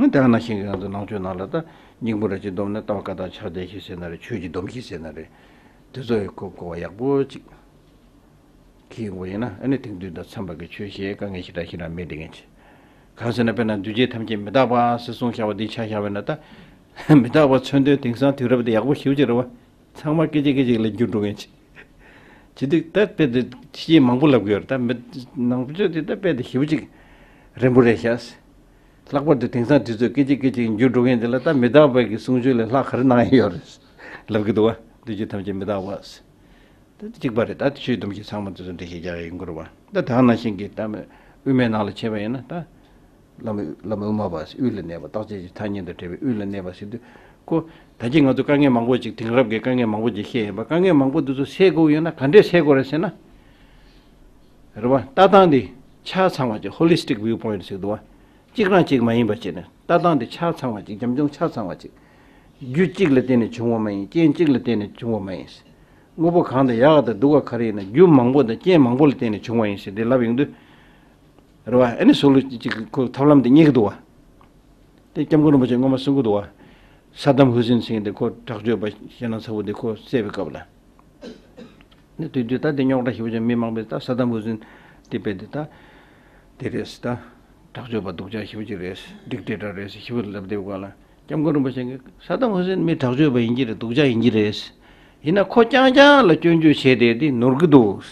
ད་ག་ནང་བཞིན་གྱི་ང་ཚོ་ནང་ཆོས་ནང་ལ་ད་སྙིང་པོ་ར་ཅིག་བསྡོམས་ན་ལྟ་བ་བཀའ་རྟགས་ཕྱག་རྒྱ་བཞི་ཟེར་ན་རེད། ཆོས་ཀྱི་སྡོམ་བཞི་ཟེར་ན་རེད། དེ་ཚོ་ཡི་གོ་གོ་བ་ཡག་པོ་ཅིག་འཁྱེར་ཡོང་བ་ཡིན་ན། ཨ་ནི་དེང་དུས་དང་འཚམས་པ་གི་ཆོས་བཤད་དཀའ་ངལ་ཞེ་དྲག་ཞེ་དྲག་མེད་དེ་ངེས་ཆེ། གང་ཟེར་ན། དཔེར་ན་འདུས་བྱས་ཐམས་ཅད་མི་རྟག་པ་ཟེར་གསུངས་བཞག་པ་འདི་ཆ་བཞག་པ་ཡིན་ན། ད་མི་རྟག་པ་མཚོན་དོན་དེང་སང་དུས་རབས་འདི་ཡག་པོ་ཞེ་པོ་ཅིག་རེད་བ། ཚང་མ་སྐད་ཅིག་སྐད་ཅིག་ལ་འགྱུར་འགྲོ་མཁན་ཅིག། བྱེད་དུས་ད་དཔེ་དེ་ཤེས་མང་པོ་ལབ་གི་ཡོད་རེད། ད་མི་ནང་ཆོས་དེ་ད་དཔེ་དེ་ཞེ་པོ་ཅིག་རན་པོ་རེད་ཤག། ལྷག་པར་དུ་དེང་སང་དུས་ཚོད་སྐད་ཅིག་སྐད་ཅིག་འགྱུར་འགྲོ་མཁན་དེ་ལ། ད་མི་རྟག་པའི་གི་གསུང་ཆོས་ལས་ལྷག་ག་རེ་གནང་ཡ་ཡོད་རེད་ལབ་གི་འདུག་བ། འདུས་བྱས་ཐམས་ཅད་མི་རྟག་པ། དེ་གཅིག་པ་རེད། ད་དེ་ཆོས་སྡོམ་གྱི་ཚང་མ་དེ་ཚོ་འགྲེལ་བཤད་རྒྱག་ཡ་ཡིན་དགོས་རེད་བ། ད་དེ་ནང་བཞིན་གྱི་ད་དབུ་མའི་ནང་ལ་བྱས་པ་ཡིན་ན། ད་བླ་མ་བླ་མ་དབུ་མ་པ་དབུས་ལ་གནས་པ། རྟག་ཆད་ཀྱི་ཐ་སྙད་དང་བྲལ་བའི་དབུས་ལ་གནས་པ་ཟེར་དུས། ཁོ་ད་གིན་ང་ཚོ་དཀའ་ངལ་མང་པོ་ཅིག། དེང་རབས་ཀྱི་དཀའ་ངལ་མང་པོ་ཅིག་བཤད་ཡིན་པ། དཀའ་ངལ་མང་པོ་འདི་ཚོ་སེལ་དགོས་ཡོད་ན་ག་འདྲས་སེལ་དགོས་རེད་ཟེར་ན། རེད་བ། ལྟ་སྟངས་འདི་ཆ་ཚང་བ་ཅིག། Holistic viewpoint ཟེར་འདུག་བ། གཅིག་རང་གཅིག་མ་ཡིན་པ་བྱས་ནས། ལྟ་སྟངས་འདི་ཆ་ཚང་བ་ཅིག། ཉམས་མྱོང་ཆ་ཚང་བ་ཅིག། རྒྱུ་གཅིག་ལ་བརྟེན་ནས་བྱུང་བ་མ་ཡིན། རྐྱེན་གཅིག་ལ་བརྟེན་ནས་བྱུང་བ་མ་ཡིན། དངོས་པོ་གང་དང་ཡག་དང་སྡུག་ག་ག་རེ་ཡིན་ན། རྒྱུ་མང་པོ་དང་རྐྱེན་མང་པོ་ལ་བརྟེན་ནས་བྱུང་བ་ཡིན་ཟེར་འདི་ལབ་ཡོང་དུས། རེད་བ། ཨ་ནི་སོ་ལུ་ཅིག་ཁོ་ཐབས་ལམ་འདི་རྙེད་ཀྱི་འདུག་བ། དེ་སྐྱབས་མགོན་རིན་པོ་ཆེ་སྔོན་མ་གསུང་གི་འདུག་བ། ས་དམ་ཧུ་སིན་ཟེར་མཁན་དེ་ཁོ་དྲག་སྤྱོད་པ་ཞེད་སྣང་ཚ་བོ་དེ་ཁོ་བསད་པའི་སྐབས་ལ། ནི་དུས་དུས་ད་དེ་རྙོག་དྲ་ཞེ་པོ་ཅིག། མི་མང་པོས་ད་ས་དམ་ཧུ་སིན་དེ་དཔེ་དེ་ད་དེ་རེད་ཟེར། ད་དྲག་སྤྱོད་པ་སྡུག་ཅག་ཞེ་པོ་ཅིག་རེད། ཌིག་ཊེ་ཊར་རེད་ཟེར་ཞེ་པོ་ལབ་བསྡད་པའི་སྐབས་ལ། སྐྱབས་མགོན་རིན་པོ་ཆེ་གིས་ས་དམ་ཧུ་སིན་མི་དྲག་སྤྱོད་པ་ཡིན་གྱི་རེད། སྡུག་ཅག་ཡིན་གྱི་རེད། ཡིན་ན་ཁོ་རྐྱང་རྐྱང་ལ་སྐྱོན་བརྗོད་བྱས་ཏེ་དེ་ནོར་གྱི་འདུག།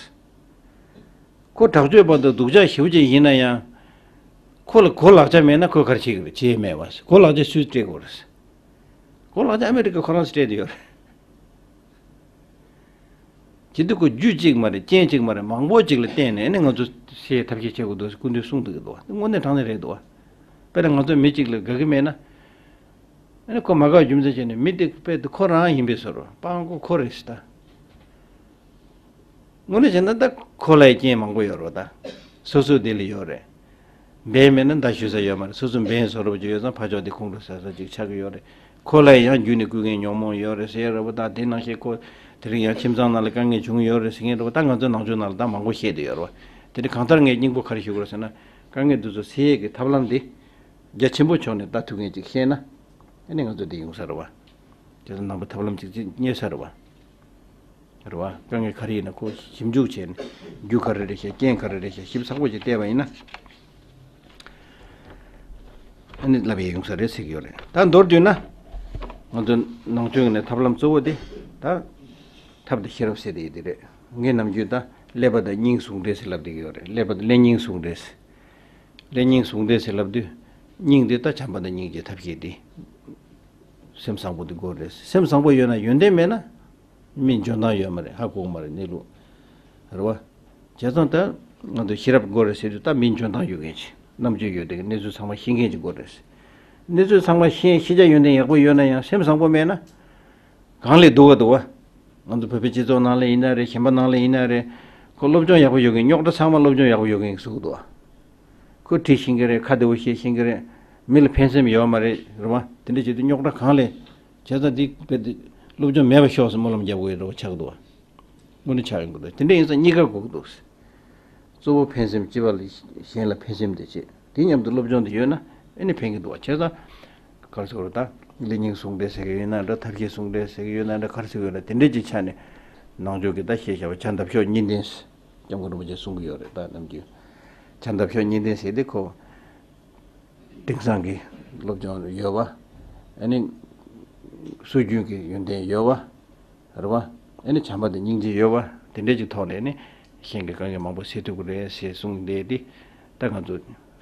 ཁོ་དྲག་སྤྱོད་པ་དང་སྡུག་ཅག་ཞེ་པོ་ཅིག་ཡིན་ན་ཡང་། ཁོ་ལ་གོ་ལག་ཆ་མེད་ན་ཁོས་ག་རེ་བྱེད་ཀྱི་རེད། བྱེད་མེད་པ། གོ་ལག་ཆ་སུས་སྤྲད་དགོས་རེད། གོ་ལག་ཆ་ཨ་མི་རི་ཀ་ཁོ་རང་སྤྲད་དེ་ཡོད་རེད། བྱེད་དུས་ཁོ་རྒྱུ་གཅིག་མ་རེད། རྐྱེན་གཅིག་མ་རེད། མང་པོ་ཅིག་ལ་བརྟེན་ནས་ནི་ང་ཚོ་སེལ་ཐབས་ཤེས་བྱེད་དགོས་འདུག་ཟེར་སྐུ་མདུན་གསུངས་འདུག་གི་འདུག། དངོས་གནས་དྲང་གནས་རེད་འདུག། དཔེར་ན་ང་ཚོ་མི་གཅིག་ལ་དགའ་གི་མེད་ན། ཨ་ནི་ཁོ་མ་དགའ་བའི་རྒྱུ་མཚན་བྱས་ནས་མི་དེ་དཔེ་དེ་ཁོ་རང་ཡིན་པའི་བཟོ་འདྲ། སྤྲང་པོ་ཁོ་རེད་ཟེར། ད་དངོས་གནས་བྱས་ན་ད་ཁོ་ལ་ཡི་རྐྱེན་མང་པོ་ཡོད་རེད་བ། ད་སོ་སོ་དེ་ལ་ཡོད་རེད། འབེན་མེད་ན་མདའ་གཞུ་ས་ཡོད་མ་རེད། སོ་སོ་འབེན་བཟོ་འདྲ་པོ་ཅིག་ཡོད་ཙང་ཕར་ཕྱོགས་དེ་ཁོང་ཁྲོ་ཟ་ས་ཅིག་ཆགས་ཀྱི་ཡོད་རེད། ཁོ་ལ་ཡང་རྒྱུ་ནས་བརྐུ་མཁན་ཉོན་མོངས་ཡོད་རེད་ཟེར་རེད་བ། ད་དེ་ནང་བཞིན་ཁོ་དེ་རིང་ཡང་ཁྱིམ་ཚང་ནང་ལ་དཀའ་ངལ་བྱུང་ཡོད་རེད་ཟེར་མཁན་རེད་བ། ད་ང་ཚོ་ནང་ཆོས་ནང་ལ་ད་མང་པོ་བཤད་བསྡད་ཡོད་རེད་བ། དེ་ནི་གང་ལྟར་ངས་སྙིང་པོ་ག་རེ་ཞུ་དགོས་རེད་ཟེར་ན། དཀའ་ངལ་འདི་ཚོ་སེལ་ཡས་ཀྱི་ཐབས་ལམ་འདི་རྒྱ་ཆེན་པོ་ཕྱོགས་ནས་ལྟ་ཐུབ་མཁན་ཅིག་ཤེས་ན། ཨ་ནི་ང་ཚོ་འདི་ཡོང་ས་རེད་བ། དེ་ཚོ་ནང་པ་ཐབས་ལམ་ཅིག་ཅིག་རྙེད་ས་རེད་བ། རེད་བ། དཀའ་ངལ་ག་རེ་ཡིན་ན་ཁོ་ཞིབ་འཇུག་བྱས་ནས། རྒྱུ་ག་རེ་རེད་ཤག། རྐྱེན་ག་རེ་རེད་ཤག། ཞིབ་ཚགས་པོ་ཅིག་བལྟས་པ་ཡིན་ན། ཨ་ནི་ལབ་ཡས་ཡོང་ས་རེད་ཟེར་གྱི་ཡོད་རེད། ད་མདོར་བསྡུས་ན། ང་ཚོ་ནང་ཆོས་ཀྱི་ནས་ཐབས་ལམ་གཙོ་བོ་དེ་ད་ཐབས་དང་ཤེས་རབ་ཟེར་དེ་ཡིན་དེ་རེད། ངས་ནམ་རྒྱུན་ད་ཀླད་པ་དང་སྙིང་ཟུང་འབྲེལ་ཟེར་ལབ་བསྡད་ཀྱི་ཡོད་རེད། ཀླད་པ་དང་ཀླད་སྙིང་ཟུང་འབྲེལ་ཟེར། ཀླད་སྙིང་ཟུང་འབྲེལ་ཟེར་ལབ་དུས། སྙིང་དེ་ད་བྱམས་པ་དང་སྙིང་རྗེ་ཐབས་ཤེས་དེ། སེམས་བཟང་པོ་དེ་དགོས་རེད། སེམས་བཟང་པོ་ཡོད་ན་ཡོན་ཏན་མེད་ན། མི་འཇོན་ཐང་ཡོད་མ་རེད། ཧ་གོ་གི་མ་རེད་གནས་ལུགས། རེད་བ། བྱས་ཙང་ད་ང་ཚོ་ཤེས་རབ་དགོས་རེད་ཟེར་དུས་ད་མི་འཇོན་ཐང་ཡོད་མཁན་ཅིག། རྣམ་དཔྱོད་ཡོད་དེ་གི་གནས་ཚུལ་ཚང་མ་ཤེས་མཁན་ཅིག་དགོས་རེད། གནས་ཚུལ་ཚང་མ་ཤེས། ཤེས་བྱ་ཡོན་ཏན་ཡག་པོ་ཡོད་ན་ཡང་སེམས་བཟང་པོ་མེད་ན། གང་ལས་སྡུག་ག་འདུག་བ། ང་ཚོ་བོད་པའི་སྤྱི་ཚོགས་ནང་ལ་ཡིན་ན་རེད། གཞན་པ་ནང་ལ་ཡིན་ན་རེད། ཁོ་སློབ་སྦྱོང་ཡག་པོ་ཡོད་མཁན། རྙོག་དྲ་ཚང་མ་སློབ་སྦྱོང་ཡག་པོ་ཡོད་མཁན་གྱིས་བཟོ་གི་འདུག་བ། ཁོ་བྲིས་ཤེས་ཀྱི་རེད། ཁ་བདེ་བོ་བཤད་ཤེས་ཀྱི་རེད། མི་ལ་ཕན་སེམས་ཡོད་མ་རེད། རེད་བ། དེ་འདྲ་བྱེད་དུས་རྙོག་དྲ་གང་ལས། བྱས་ཙང་འདི་དཔེ་དེ་སློབ་སྦྱོང་མེད་པ་ཤོག་ཟེར་སྨོན་ལམ་རྒྱབ་དགོས་ཡོད་འདྲ་བོ་ཆགས་འདུག་བ། དངོས་གནས་ཆགས་ཡོང་གི་འདུག། དེ་འདྲ་ཡིན་ཙང་གཉིས་ཀ་དགོས་ཀྱི་འདུག། གཙོ་བོ་ཕན་སེམས། སྤྱི་པ་ལ་གཞན་ལ་ཕན་སེམས་དེ་བྱེད། དེ་མཉམ་དུ་སློབ་སྦྱོང་དེ་ཡོད་ན་ཨེ་ནི་ཕན་གྱི་འདུག་བ། བྱས་ཙང་ག་རེ་ཟེར་དགོས་རེད། ད་ཀླད་སྙིང་ཟུང་འབྲེལ་ཟེར་གྱི་ཡོད་ན་འདྲ། ཐབས་ཤེས་ཟུང་འབྲེལ་ཟེར་གྱི་ཡོད་ན་འདྲ། ག་རེ་ཟེར་གྱི་ཡོད་ན་དེ་འདྲ་ཅིག་ཆ་ནས། ནང་ཆོས་ཀྱི་ད་བཤད་བྱ་བ་བྱ་འདབ་གཤོག་གཉིས་ལྡན་ཟེར། སྐྱབས་མགོན་རིན་པོ་ཆེས་གསུང་གི་ཡོད་རེད། ད་ནམ་རྒྱུན་བྱ་འདབ་གཤོག་གཉིས་ལྡན་ཟེར་དེ་ཁོ། དེང་སང་གི་སློབ་སྦྱོང་ཡོད་པ། ཨ་ནི་སྲོལ་རྒྱུན་གྱི་ཡོན་ཏན་ཡོད་པ། རེད་བ། ཨ་ནི་བྱམས་པ་དང་སྙིང་རྗེ་ཡོད་པ། དེ་འདྲས་ཀྱི་ཐོག་ནས་ནི་གཞན་གྱི་དཀའ་ངལ་མང་པོ་སེལ་ཐུབ་ཀྱི་རེད་ཟེར་གསུངས་བསྡད་དེ། ད་ང་ཚོ་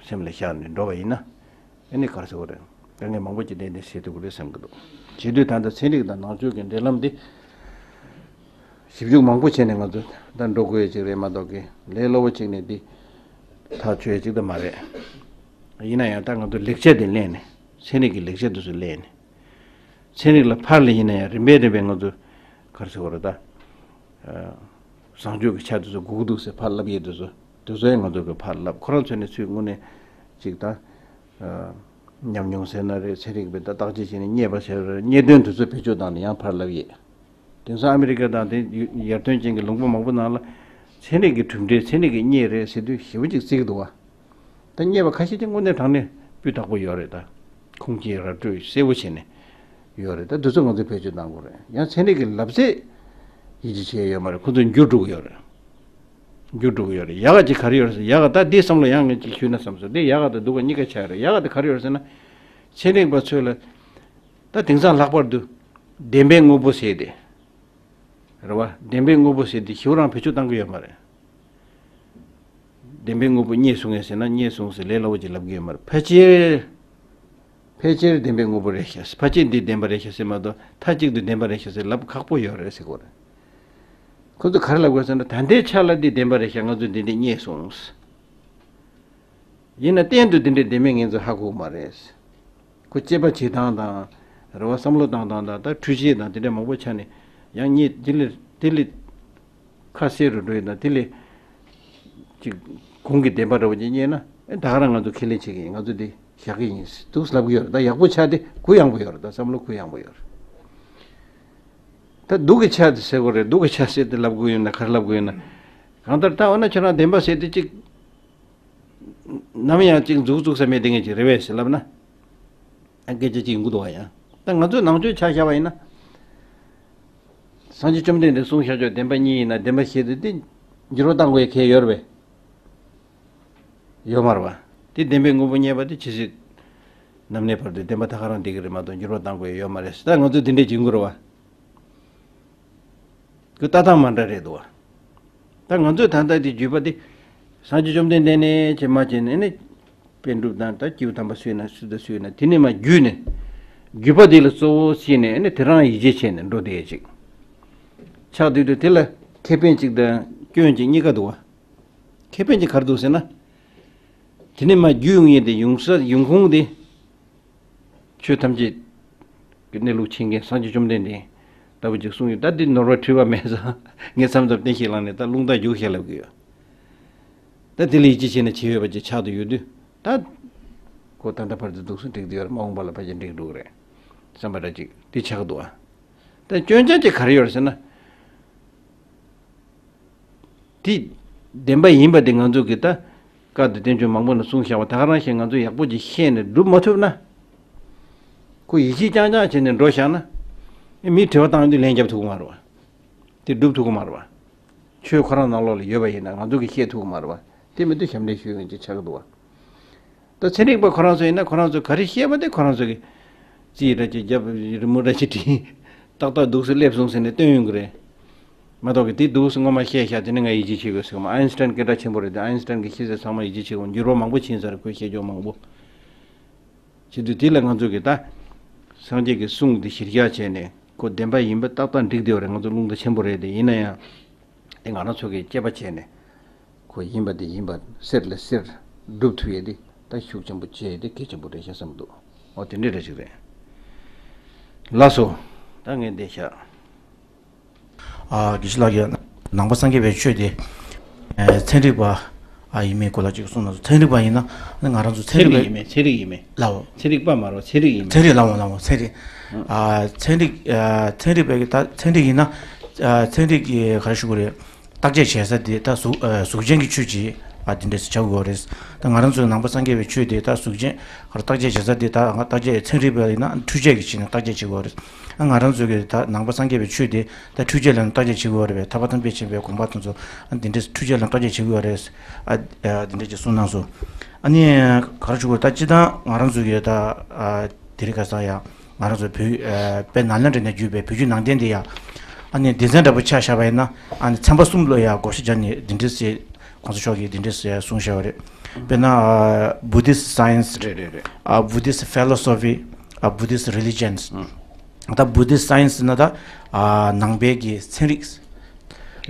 སེམས་ལ་བཞག་ནས་འགྲོ་བ་ཡིན་ན། ཨ་ནི་ག་རེ་ཟེར་དགོས་རེད། དཀའ་ངལ་མང་པོ་ཅིག་ཏན་ཏན་སེལ་ཐུབ་ཀྱི་རེད་བསམ་གྱི་འདུག། བྱེད་དུས་ད་ལྟ་ཚན་རིག་དང་ནང་ཆོས་ཀྱི་འབྲེལ་ལམ་འདི་ཞིབ་འཇུག་མང་པོ་བྱས་ནས་ང་ཚོ་ད་འགྲོ་དགོས་ཡ་ཅིག་རེད་མ་གཏོགས་ཀྱི། ལས་སླ་བོ་ཅིག་ནས་འདི་ཐག་ཆོད་ཡ་ཅིག་ད་མ་རེད། ཡིན་ན་ཡང་ད་ང་ཚོ་ལེགས་ཆ་དེ་ལེན་ནས། ཚན་རིག་གི་ལེགས་ཆ་དེ་ཚོ་ལེན་ནས། ཚན་རིག་ལ་ཕར་ལ་ཡིན་ན་ཡང་རིམ་པས་རིམ་པས་ང་ཚོ་ག་རེ་ཟེར་དགོས་རེད་ད། ཨ། བཟང་སྤྱོད་ཀྱི་ཆ་དེ་ཚོ་དགོས་ཀྱི་འདུག་ཟེར་ཕར་ལབ་ཡས་དེ་ཚོ། དེ་ཚོ་ཡང་ང་ཚོ་གི་ཕར་ལབ། ཁོ་རང་ཚོ་ནས་ཚུར་དངོས་གནས་ཅིག་ད། ཨ། ཉམས་མྱོང་ཟེར་ན་རེད། ཚན་རིག་པས་ད་བརྟག་དཔྱད་བྱས་ནས་རྙེད་པ་ཟེར་ན་རེད། རྙེད་དོན་དེ་ཚོ་བེད་སྤྱོད་བཏང་ནས་ཡང་ཕར་ལབ་ཡས། དེང་སང་ཨ་མི་རི་ཀ་དང་དེ་ཡར་ཐོན་ཅན་གྱི་ལུང་པ་མང་པོ་ནང་ལ་ཚན་རིག་གི་གྲུབ་འབྲས། ཚན་རིག་གིས་རྙེད་རེད་ཟེར་དུས་ཞེ་པོ་ཅིག་བརྩི་གི་འདུག་བ། ད་རྙེད་པ་ཁ་ཤས་ཀྱིས་དངོས་གནས་དྲང་གནས་སྤུས་དག་པོ་ཡོད་རེད། ད་ཁུངས་སྐྱེལ་ར་སྤྲོད་གསལ་པོ་བྱས་ནས་ཡོད་རེད། ད་འདི་ཚོ་ང་ཚོས་བེད་སྤྱོད་གཏང་དགོས་རེད། ཡང་ཚན་རིག་གི་ལབ་ཚད་ཡིད་ཆེས་བྱས་ཡོད་མ་རེད། ཁོ་ཚོ་འགྱུར་འགྲོ་གི་ཡོད་རེད། འགྱུར་འགྲོ་གི་ཡོད་རེད། ཡག་ག་ཅིག་ག་རེ་ཡོད་རེད་ཟེར། ཡག་ག་ད་འདི་བསམ་བློ་ཡང་ངས་ཅིག་ཞུས་ན་བསམ་སོང་། འདི་ཡག་ག་དང་སྡུག་ག་གཉིས་ཀ་ཆགས་རེད། ཡག་ག་དེ་ག་རེ་ཡོད་རེད་ཟེར་ན། ཚན་རིག་པ་ཚོས་ལ་ད་དེང་སང་ལྷག་པར་དུ་བདེན་པའི་དངོས་པོ་ཟེར་དེ་རེད་བ། བདེན་པའི་དངོས་པོ་ཟེར་དེ་ཞེ་དྲག་བེད་སྤྱོད་བཏང་གི་ཡོད་མ་རེད། བདེན་པའི་དངོས་པོ་རྙེད་སོང་ངས་ཟེར་ན། རྙེད་སོང་ཟེར་ལས་སླ་བོ་ཅིག་ལབ་གི་ཡོད་མ་རེད། ཕལ་ཆེར་ཕལ་ཆེར་བདེན་པའི་དངོས་པོ་རེད་ཤག་ཕལ་ཆེར་འདི་བདེན་པ་རེད་ཤག་ཟེར་མ་གཏོགས། མཐའ་གཅིག་ཏུ་བདེན་པ་རེད་ཤག་ཟེར་ལབ་ཁག་པོ་ཡོད་རེད་ཟེར་གོ་རེད། ཁོ་ཚོ་ག་རེ་ལབ་དགོས་ཟེར་ན། ད་ལྟའི་ཆ་ལ་འདི་བདེན་པ་རེད་ཤག་ང་ཚོས་འདི་འདྲས་རྙེད་སོང་། ཡིན་ན་གཏན་དུ་འདི་འདྲས་བདེན་མེད་ངེས་ཚོ་ཧ་གོ་གི་མ་རེད། ཁོ་དཔྱད་པ་བྱེད་སྟངས་དང་། རེ་བ་བསམ་བློ་བཏང་སྟངས་དང་། ད་འཕྲུལ་ཆས་དང་དེ་འདྲས་མང་པོ་ཆ་ནས་ཡང་རྙེད། དེ་ལས་དེ་ལས་ཁ་གསལ་རུ་འགྲོ་ཡི་དང་། དེ་ལས་ཅིག་གོང་གི་བདེན་པ་འདྲ་བོ་ཅིག་རྙེད་ན། ཨེ་ད་ག་རང་ང་ཚོ་ཁས་ལེན་བྱེད་ཀྱི་ཡིན། ང་ཚོ་འདི་བཞག་གི་ཡིན་འདུག་ལབ་གི་ཡོད་རེད། ད་ཡག་པོ་ཆགས་དེ་གུ་ཡངས་པོ་ཡོད་རེད། ད་བསམ་བློ་གུ་ཡངས་པོ་ཡོད་རེད། ད་སྡུག་གི་ཆ་དེ་ཟེར་དགོས་རེད། སྡུག་གི་ཆ་ཟེར་དེ་ལབ་དགོས་ཡོད་ན། ག་རེ་ལབ་དགོས་ཡོད་ན། གང་ལྟར་ད་འོ་ན་ཁྱོད་རང་བདེན་པ་ཟེར་དེ་ཅིག་ནམ་ཡང་ཅིག་མཛུག་བཙུགས་ས་མེད་དེ་ངེས་ཅིག་རེད་པས་ཟེར་ལབ་ན། ཨ་སྐད་ཆ་ཅིག་ཡིན་གྱི་འདུག་བ། ཡང་ད་ང་ཚོས་ནང་ཆོས་ཆ་བཞག་པ་ཡིན་ན། སངས་རྒྱས་བཅོམ་ལྡན་འདས་གསུངས་བཞག་ཆོག་བདེན་པ་གཉིས་ཡིན་ན། བདེན་པ་བཞི་དེ་དེ་འགྱུར་བ་གཏང་དགོས་ཡ་གལ་ཡོད་རེད་པས། ཡོད་མ་རེད་པ། དེ་བདེན་པའི་དངོས་པོ་རྙེད་པ་དེ་ཇི་སྲིད་ནམ་གནས་བར་དུ་བདེན་པ་ད་ག་རང་བསྡད་ཀྱི་རེད་མ་གཏོགས། འགྱུར་བ་གཏང་དགོས་ཡ་ཡོད་མ་རེད། ད་ང་ཚོས་དེ་འདྲས་བྱེད་དགོས་རེད་པ། ཁོ་ལྟ་སྟངས་མ་འདྲ་རེད་འདུག་བ། ད་ང་ཚོས་ད་ལྟ་དེ་བརྒྱུད་པ་དེ། སངས་རྒྱས་བཅོམ་ལྡན་འདས་ནས་བྱས་མ་བྱས་ནས་ནི། པཎ་གྲུབ་དང་ད་སྐྱེས་བུ་དམ་པ་སུ་ཡིན་ན། སུ་དང་སུ་ཡིན་ན། དེ་ནས་མར་བརྒྱུད་ནས། བརྒྱུད་པ་དེ་ལ་གཙོ་བོ་བྱས་ནས་ནི་དེ་རང་ཡིད་ཆེས་བྱས་ནས་འགྲོ་བསྡད་ཡ་ཅིག་ཆགས་དུས། དུས་དེ་ལ་ཁེ་ཕན་ཅིག་དང་སྐྱོན་ཅིག་གཉིས་ཀ་འདུག་བ། ཁེ་ཕན་ཅིག་ག་རེ་འདུག་ཟེར་ན། དེ་ནས་མར་བརྒྱུད་ཡོང་ཡས་དེ་ཡོང་ས་ཡོང་ཁུངས་དེ། ཆོས་ཐམས་ཅད་ཀྱི་གནས་ལུགས་མཁྱེན་མཁན་སངས་རྒྱས་བཅོམ་ལྡན་འདས་ལྟ་བུ་ཅིག་གསུངས་ཡོད། ད་འདི་ནོར་བ་འཁྲུལ་བ་མེད་ཙང་། ངས་མཚམས་མཚམས་བསྟན་བཤིག་ལངས་ནས་ད་རླུང་རྟ་རྒྱུག་བཤད་ལབ་ཀྱི་ཡོད། ད་དེ་ལ་ཡིད་ཆེས་བྱས་ནས་བྱས་ཡོད་པ་ཅིག་ཆགས་བསྡད་ཡོད་དུས། ད་ཁོ་ད་ལྟ་བར་དུ་འདུག་སེ་འགྲིག་བསྡད་ཡོད་རེད། མ་འོངས་པ་ལ་ཕལ་ཆེར་འགྲིག་འགྲོ་གི་རེད་བསམ་པ་འདྲ་ཅིག་དེ་ཆགས་འདུག་ཨ། ད་སྐྱོན་ཆ་ཅིག་ག་རེ་ཡོད་རེད་ཟེར་ན། དེ་བདེན་པ་ཡིན་པ་དེ་ང་ཚོ་གིས་ད་བཀའ་དང་བསྟན་བཅོས་མང་པོ་ནང་གསུངས་བཞག་པ་ད་ག་རང་བཞིན་ང་ཚོས་ཡག་པོ་ཅིག་ཤེས་ནས་སྒྲུབ་མ་ཐུབ་ན། ཁོ་ཡིད་ཆེས་རྐྱང་རྐྱང་བྱས་ནས་འགྲོ་བཞག་ན། མིས་དྲི་བ་བཏང་དུས་ལན་རྒྱབ་ཐུབ་ཀྱི་མ་རེད་བ། དེ་སྒྲུབ་ཐུབ་ཀྱི་མ་རེད་བ། ཆོས་ཁོ་རང་ནང་ལོགས་ལ་ཡོད་པ་ཡིན་ན་ང་ཚོ་གིས་ཤེས་ཐུབ་ཀྱི་མ་རེད་བ། དེ་མི་འདུག་ཞབས་འདྲེན་ཞུ་ཡོང་ཅིག་ཆགས་ཀྱི་འདུག་བ། ད་ཚན་རིག་པ་ཁོ་རང་ཚོ་ཡིན་ན་ཁོ་རང་ཚོ་ག་རེ་བཤད་པ་དེ་ཁོ་རང་ཚོ་གིས་རྩིས་འདྲ་ཅིག་བརྒྱབ། རི་མོ་འདྲ་ཅིག་བྲིས། ཏག་ཏག་འདུག་སེ་སླེབས་སོང་ཟེར་ནས་སྟོན་ཡོང་གི་རེད། མ་གཏོགས་ཀྱི་དེ་འདུག་སེ་སྔོན་མ་བཤད་བཞག་དེ་ནི་ང་ཡིད་ཆེས་བྱེད་དགོས་ཟེར་གི་མ། ཨའིན་སི་ཊན་སྐད་གྲགས་ཆེན་པོ་རེད་དེ། ཨའིན་སི་ཊན་གྱི་བཤད་ཚད་ཚང་མ་ཡིད་ཆེས་བྱེད་དགོས། འགྱུར་བ་མང་པོ་ཕྱིན་ས་རེད། ཁོས་བཤད་རྒྱུ་མང་པོ། བྱེད་དུས་དེ་ལ་ང་ཚོ་གིས་ད་སངས་རྒྱས་ཀྱི་གསུང་འདི་གཞིར་བཞག་བྱས་ནས་ཁོ་བདེན་པ་ཡིན་པ་ཏག་ཏག་འགྲིག་བསྡད་ཡོད་རེད། ང་ཚོ་རླུང་རྟ་ཆེན་པོ་རེད་དེ། ཡིན་ན་ཡང་དེ་ང་རང་ཚོ་གིས་དཔྱད་པ་བྱས་ནས། ཁོ་ཡིན་པ་དེ་ཡིན་པ་གསལ་ལ་གསལ་སྒྲུབ་ཐུབ་ཡས་དེ་ད་ཤུགས་ཆེན་པོ་བྱས་ཏེ་གལ་ཆེན་པོ་རེད་ཤག་བསམ་འདུག་འོ་དེ་འདྲས་རེད་ཅིག་རེད། ལགས་སོ། ད་ངས་འདི་བཞག་ཨ། དགེ་བཤེས་ལགས་ཀྱིས་ནང་པ་སངས་རྒྱས་པའི་ཆོས་དེ། ཨ། ཚན་རིག་པ། ཨ། ཡིན་མིན་སྐོར་ལ་ཅིག་གསུངས་གནང་སོང་། ཚན་རིག་པ་ཡིན་ན་ང་རང་ཚོ་ཚན་ཚན་རིག་རིག་པ་ཡིན་མིན། ཚན་རིག་ཡིན་མིན། ལའོ། ཚན་རིག་པ་མ་རེད། ཚན་རིག་ཡིན་མིན། ཚན་རིག་ལའོ་ལའོ་ཚན་རིག་ཨ། ཚན་རིག་ཨ། ཚན་རིག་པའི་ད་ཚན་རིག་ཡིན་ན། ཨ། ཚན་རིག་གི་ག་རེ་ཞུ་དགོས་རེད། བརྟག་དཔྱད་བྱེད་ས་དེ་ད་གཟུགས། ཨ། གཟུགས་ཅན་གྱི་ཆོས་ཅིག་ཨ། དེ་འདྲས་སུ་བྱ་དགོས་རེད། ད་ང་རང་ཚོའི་ནང་པ་སངས་རྒྱས་པའི་ཆོས་དེ་ད་གཟུགས་ཅན་ག་རེ་བརྟག་དཔྱད་བྱེད་ས་དེ་ད་ང་བརྟག་དཔྱད་ཚན་རིག་པ་ཡིན་ན་འཕྲུལ་ཆས་ཀྱི་ཆ་ནས་བརྟག་དཔྱད་བྱེད་དགོས་རེད། ཨ། ང་རང་ཚོ་གི་ད་ནང་པ་སངས་རྒྱས་པའི་ཆོས་དེ་ད་འཕྲུལ་ཆས་ལ་བརྟག་དཔྱད་བྱེད་དགོས་རེད་པས། ཐར་པ་དང་དཔལ་ཆེན་པོའི་དགོངས་པ་དེ་ཚོ་ཨ། དེ་འདྲས་འཕྲུལ་ཆས་ལ་བརྟག་དཔྱད་བྱེད་དགོས་རེད། ཨ། ཨ། དེ་འདྲས་ཅིག་གསུངས་གནང་སོང་། ཨ་ནི་ག་རེ་ཞུ་དགོས། ད་སྤྱིར་བཏང་ང་རང་ཚོ་གི་ད། ཨ། དེ་རིང་ཁ་སང་ཡང་ང་རང་ཚོ་བོད། ཨ། དཔལ་ནཱ་ལེནྡྲ་ནས་བརྒྱུད་པའི་བོད་བརྒྱུད་ནང་བསྟན་འདི་ཡང་། ཨ་ནི་སྡེ་ཚན་འདྲ་པོ་ཆ་བཞག་པ་ཡིན་ན། ཨ་ནི་ཚན་པ་གསུམ་ལ་ཡང་བགོ་བཤའ་བརྒྱབ་ནས་འདི་འདྲས་སེ་གོང་ས་མཆོག་གིས་འདི་འདྲས་སེ་གསུངས་བཞག་པ་རེད། དཔེར་ན། ཨ། Buddhist science། རེད་རེད་རེད། ཨ། Buddhist philosophy། ཨ། Buddhist religions། ཨང་། ད་Buddhist science་ཟེར་ན་ད། ཨ། ནང་པའི་གི་ཚན་རིག་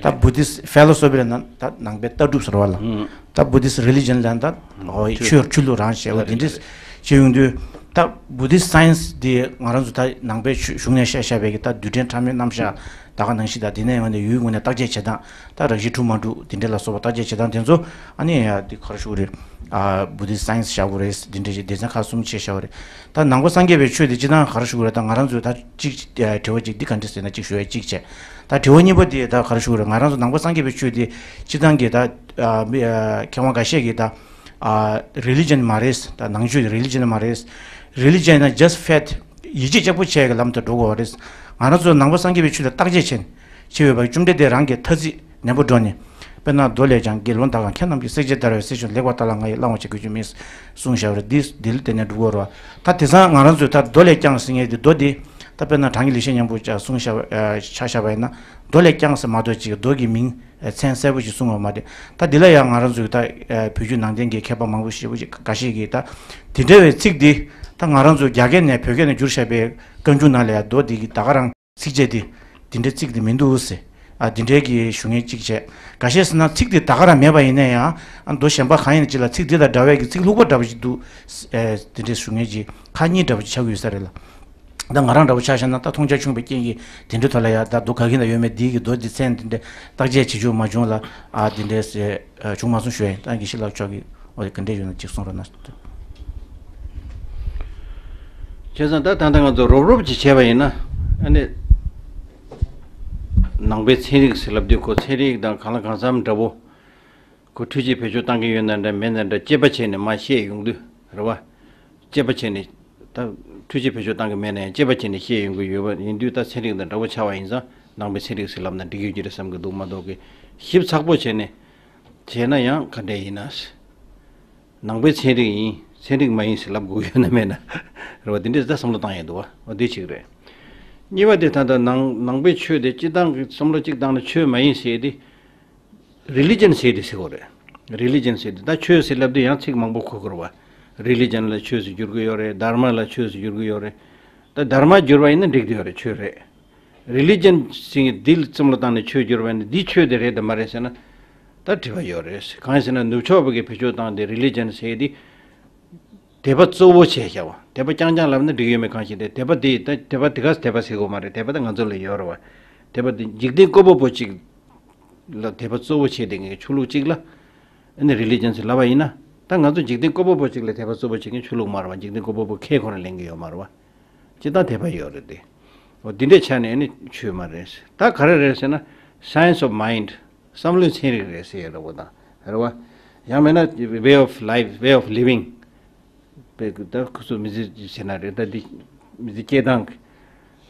ད་Buddhist philosophy་ལབ་ན་ད་ནང་པའི་ལྟ་གྲུབ་ཟེར་བ་ལ། ཨང་། ད་Buddhist religion་ལབ་ན་ད། ཨང་། ཨོ། ཆོས། ཆོས་ཆོས་ལུགས་རང་བྱས་པ་འདི་འདྲ་རེད། བྱས་ཡོང་དུས་ད་Buddhist science་འདི་ང་རང་ཚོ་ད་ནང་པའི་གཞུང་ནས་བཤད་བཞག་པའི་གི་ད་རྡུལ་ཕྲན་ཕྲ་མོའི་རྣམ་གཞག་ད་ག་ནང་བཞིན་དང་། དེ་ནས་ཡང་ནས་ཡུལ་ངོས་ནས་བརྟག་དཔྱད་བྱེད་སྟངས། ད་རང་བཞིན་གྲུབ་མ་གྲུབ་འདི་འདྲ་ལ་སོགས་པ་བརྟག་དཔྱད་བྱེད་སྟངས་དེ་ཚོ། ཨ་ནི་ཡ་འདི་ག་རེ་ཞུ་དགོས་རེད། ཨ། Buddhist science་བཞག་དགོས་རེད། འདི་འདྲ་ཞིག་སྡེ་ཚན་ཁག་གསུམ་ཕྱེ་བཞག་པ་རེད། ད་ནང་པ་སངས་རྒྱས་པའི་ཆོས་དེ་སྤྱིར་བཏང་ག་རེ་ཞུ་དགོས་རེད། ད་ང་རང་ཚོས་ད་གཅིག་ཨ། དྲི་བ་གཅིག་འདི་ག་འདྲ་ཟེར་ན་གཅིག་ཞུ་ཡ་གཅིག་བྱས། ད་དྲི་བ་གཉིས་པ་དེ་ད་ག་རེ་ཞུ་དགོས་རེད། ང་རང་ཚོ་ནང་པ་སངས་རྒྱས་པའི་ཆོས་དེ་སྤྱིར་བཏང་གི་ད། ཨ། མི། ཨ། མཁས་དབང་འགའ་ཤས་ཀྱིས་ད། ཨ། religion་མ་རེད། ད་ནང་ཆོས་religion་མ་རེད། religion་ན་just faith། ཡིད་ཆེས་ལྕགས་པོ་བྱས་ཀྱི་ལམ་དུ་འགྲོ་དགོས་པ་རེད། ང་རང་ཚོ་ནང་པ་སངས་རྒྱས་པའི་ཆོས་ལ་བརྟག་དཔྱད་བྱས་ནས་བྱས་ཡོད་པ། བཅོམ་ལྡན་འདས་རང་གི་ཐ་ཚིག་ནན་པོ་བསྒྲོན་ནས། དཔེར་ན་མདོ་ལས་ཀྱང་དགེ་སློང་དག་གམ་མཁས་རྣམས་ཀྱིས། བསྲེག་བཅད་བརྡར་བའི་གསེར་ཕྱེ་ལེགས་པར་བརྟགས་ལ། ང་ཡིས་བླང་བར་བྱ་གུས་ཀྱང་མིན། གསུངས་བཞག་པ་རེད། འདི་འདི་ལ་བརྟེན་ནས་སྒྲུབ་དགོས་རེད་བ། ད་དེང་སང་ང་རང་ཚོས་ད་མདོ་ལས་ཀྱང་ཟེར་མཁན་དེ་མདོ་འདི་ད་དཔེར་ན་དྲང་ངེས་ལེགས་བཤད་སྙིང་པོ་ཆ་གསུངས་བཞག་པ་ཆ་བཞག་པ་ཡིན་ན་མདོ་ལས་ཀྱང་ཟེར་མ་གཏོགས་ཅིག་མདོ་གི་མིང་མཚན་གསལ་པོ་ཞིག་གསུངས་པ་མ་རེད། ད་འདི་ལ་ཡང་ང་རང་ཚོས་ད་བོད་བརྒྱུད་ནང་བསྟན་གྱི་མཁས་པ་མང་པོ་ཞེ་པོ་ཅིག་འགའ་ཤས་ཀྱིས་ད་དེ་འདྲ་བའི་ཚིག་འདི་ད་ང་རང་ཚོ་རྒྱ་སྐད་ནས་བོད་སྐད་ནས་བསྒྱུར་བཞག་པའི་བཀའ་འགྱུར་ནང་ལ་ཡང་མདོ་འདི་གི་ད་ག་རང་ཚིགས་བཅད་འདི་འདི་འདྲའི་ཚིག་འདི་མི་འདུག་ཟེར། ཨ་འདི་འདྲའི་གི་ཞུ་མཁན་གཅིག་བྱས། འགའ་ཤས་ཟེར་ན་ཚིག་འདི་ད་ག་རང་མེད་པ་ཡིན་ན་ཡང་ཨ་མདོ་གཞན་པ་གང་ཡིན་ཅིག་ལ་ཚིག་འདི་དང་འདྲ་བའི་གི་ཚིག་ལྷུག་པ་འདྲ་པོ་ཞིག་འདུག་ཨེ་འདི་འདྲའི་ཞུ་མཁན་གྱི་ཁ་གཉིས་འདྲ་པོ་ཞིག་ཆགས་ཀྱི་ཡོད་ས་རེད་ལ། ད་ང་རང་འདྲ་པོ་ཆ་བཞག་ན་ད་མཐོང་རྒྱ་ཆུང་བའི་རྐྱེན་གྱིས་དེ་འདྲའི་ཐོག་ལ་ཡང་ད་མདོ་ག་གི་ན་ཡོད་མེད་འདི་གི་མདོ་འདི་མཚན་འདི་འདྲའི་བརྟག་དཔྱད་བྱེད་རྒྱུ་མ་བྱུང་ལ། ཨ་འདི་འདྲའི་ཟེར་བྱུང་མ་སོང་ཞུ་ཡ་ཡིན། ད་དགེ་བཤེས་ལགས་མཆོག་གིས་འོ་དེ་ག་འདྲས་ཡོད་ན་ཅིག་གསུང་རོགས་གནང་། བྱས་ཙང་ད་ད་ལྟ་ང་ཚོ་རོབ་རོབ་ཅིག་བྱས་པ་ཡིན་ན་ཨ་ནི་ནང་པའི་ཚན་རིག་ཟེར་ལབ་དུས་ཁོ་ཚན་རིག་དང་གང་ལ་གང་འཚམ་འདྲ་པོ། ཁོ་འཕྲུལ་ཆས་བེད་སྤྱོད་བཏང་གི་ཡོད་ན་འདྲ་མེད་ན་འདྲ་དཔྱད་པ་བྱས་ནས་མར་བཤད་ཡོང་དུས་རེད་བ། དཔྱད་པ་བྱས་ནས་ད་འཕྲུལ་ཆས་བེད་སྤྱོད་བཏང་གི་མེད་ན་ཡང་དཔྱད་པ་བྱས་ནས་བཤད་ཡོང་གི་ཡོད་པ་ཡིན་དུས་ད་ཚན་རིག་དང་འདྲ་པོ་ཆགས་པ་ཡིན་ཙང་ནང་པའི་ཚན་རིག་ཟེར་ལབ་ན་འགྲིག་ཡོད་ཀྱི་རེད་བསམ་གྱི་འདུག་མ་གཏོགས་ཀྱི་ཞིབ་ཚགས་པོ་བྱས་ནས་བྱས་ན་ཡང་ག་འདྲས་ཡིན་ན། ནང་པའི་ཚན་རིག་ཡིན། ཚན་རིག་མ་ཡིན་ཟེར་ལབ་དགོས་ཡོད་ན་མེད་ན་རེད་བ། དེ་འདྲས་ད་བསམ་བློ་བཏང་ཡོད་འདུག་བ། འོ་དེ་གཅིག་རེད། གཉིས་པ་དེ་ད་ལྟ་ནང་ནང་པའི་ཆོས་དེ་སྤྱི་བཏང་གི་བསམ་བློ་གཅིག་བཏང་ན་ཆོས་མ་ཡིན་ཟེར་དེ། རི་ལི་ཇན་ཟེར་དེ་ཟེར་གོ་རེད། རི་ལི་ཇན་ཟེར་དེ་ད་ཆོས་ཟེར་ལབ་དུས་ཡང་ཚིག་མང་པོ་གོ་དགོས་རེད་བ། རི་ལི་ཇན་ལ་ཆོས་ཟེར་བསྒྱུར་གི་ཡོད་རེད། དྷརྨ་ལ་ཆོས་ཟེར་བསྒྱུར་གི་ཡོད་རེད། ད་དྷརྨ་བསྒྱུར་བ་ཡིན་ན་འགྲིག་གི་ཡོད་རེད། ཆོས་རེད། རི་ལི་ཇན་ཟེར་འདི་ལ་བསམ་བློ་བཏང་ནས་ཆོས་བསྒྱུར་བ་ཡིན་ན་འདི་ཆོས་དེ་རེད་དམ་མ་རེད་ཟེར་ན། ད་དྲི་བ་ཡོད་རེད། གང་ཡིན་ཟེར་ན་ནུབ་ཕྱོགས་པ་གི་བེད་སྤྱོད་བཏང་སྟེ་རི་ལི་ཇན་ཟེར་དེ། དད་པ་གཙོ་བོ་བྱས་བཞག་པ། དད་པ་རྐྱང་རྐྱང་ལབ་ན་འགྲིག་ཡོད་མེད་གང་ཤེས་ཏེ། དད་པ་དེ་ད་དད་པ་དེ་ག་དད་པ་ཟེར་དགོས་མ་རེད། དད་པ་ད་ང་ཚོ་ལ་ཡོད་རེད་བ། དད་པ་དེ་འཇིག་རྟེན་བཀོད་པ་པོ་གཅིག་ལ་དད་པ་གཙོ་བོ་བྱས་བསྡད་མཁན་གྱི་ཆོས་ལུགས་གཅིག་ལ་ཨ་ནི་རི་ལི་ཇན་ཟེར་ལབ་པ་ཡིན་ན། ད་ང་ཚོ་འཇིག་རྟེན་བཀོད་པ་པོ་གཅིག་ལ་དད་པ་གཙོ་བོ་བྱེད་མཁན་ཆོས་ལུགས་མ་རེད་བ། འཇིག་རྟེན་བཀོད་པ་པོ་ཁས་ཁོ་རང་ལེན་གྱི་ཡོད་མ་རེད་བ། སྤྱིར་བཏང་དད་པ་ཡོད་རེད་དེ། འོ་འདི་འདྲའི་ཆ་ནས་ཨ་ནི་ཆོས་མ་རེད། ད་ག་རེ་རེད་ཟེར་ན་Science of Mind། བསམ་བློའི་ཚན་རིག་རེད་ཟེར་ཡ་འདྲ་པོ་དང་རེད་བ། ཡང་མིན་ན་way of life, way of living། དཔེ་ད་ཁོ་ཚོ་མི་ཚེ་ཟེར་ན་རེད། ད་འདི་མི་ཚེ་སྐྱེལ་སྟངས་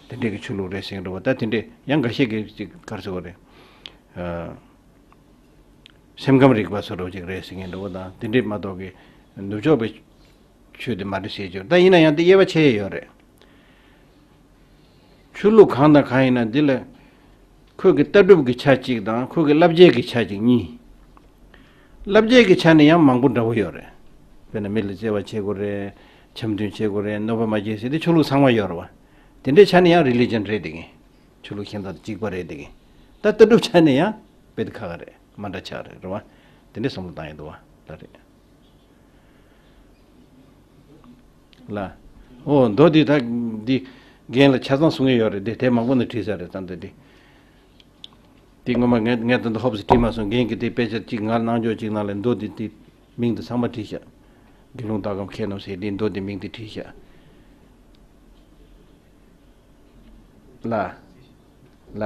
དེ་འདྲས་ཀྱི་ཆོས་ལུགས་རེད་ཟེར་ཡ་འདྲ་པོ། ད་དེ་འདྲས་ཡང་འགའ་ཤས་ཀྱིས་ཅིག་ག་རེ་ཟེར་དགོས་རེད། ཨ། སེམས་ཁམས་རིག་པ་བཟོ་འདྲ་པོ་ཅིག་རེད་ཟེར་མཁན་འདྲ་པོ་དང་དེ་འདྲས་མ་གཏོགས་ཀྱི་ནུབ་ཕྱོགས་པའི་ཆོས་དེ་མ་རེད་ཟེར་གྱི་ཡོད། ད་ཡིན་ན་ཡང་དེ་དབྱེ་བ་ཕྱེ་ཡས་ཡོད་རེད། ཆོས་ལུགས་གང་དང་གང་ཡིན་ན་འདི་ལ་ཁོས་ཀྱི་ལྟ་གྲུབ་ཀྱི་ཆ་གཅིག་དང་ཁོས་ཀྱི་བསླབ་བྱའི་གི་ཆ་གཅིག་གཉིས། བསླབ་བྱའི་གི་ཆ་ནས་ཡང་མང་པོ་འདྲ་པོ་ཡོད་རེད། དཔེར་ན་མི་ལ་བརྩེ་བ་བྱེད་དགོས་རེད། འཆམ་མཐུན་བྱེད་དགོས་རེད། གནོད་པ་མ་བྱེད་ཟེར་དེ་ཆོས་ལུགས་ཚང་མ་ཡོད་རེད་བ། དེ་འདྲའི་ཆ་ནས་ཡང་རི་ལི་ཇན་རེད་དེ་གི། ཆོས་ལུགས་གཞན་དང་གཅིག་པ་རེད་དེ་གི། ད་ལྟ་གྲུབ་ཆ་ནས་ཡང་དཔེ་དེ་ཁག་ཁག་རེད། མ་འདྲ་ཆགས་རེད་རེད་བ། དེ་འདྲའི་བསམ་བློ་བཏང་ཡོད་འདུག་བ། ད་རེད། ལ། ཨོ་མདོ་འདི་ད་འདི་རྒན་ལ་ཆ་ཚང་གསུང་གི་ཡོད་རེད་དེ། དེ་མང་པོ་ནས་བྲིས་ཚར་རེད་ད་འདི་འདི། དེ་སྔོན་མ་ངས་ངས་ད་ལྟ་ཧོབ་སི་བྲིས་མ་སོང་། རྒན་གྱིས་དེ་དཔེ་ཆ་གཅིག་ང་ལ་གནང་ཕྱོགས་གཅིག་ནང་ལ་མདོ་འདི་དེ་མིང་དེ་ཚང་མ་བྲིས་ཤག་དགེ་སློང་དག་གམ་མཁས་རྣམས་ཟེར་དེ་མདོ་འདི་མིང་དེ་བྲིས་ཤག་ལ། ལ།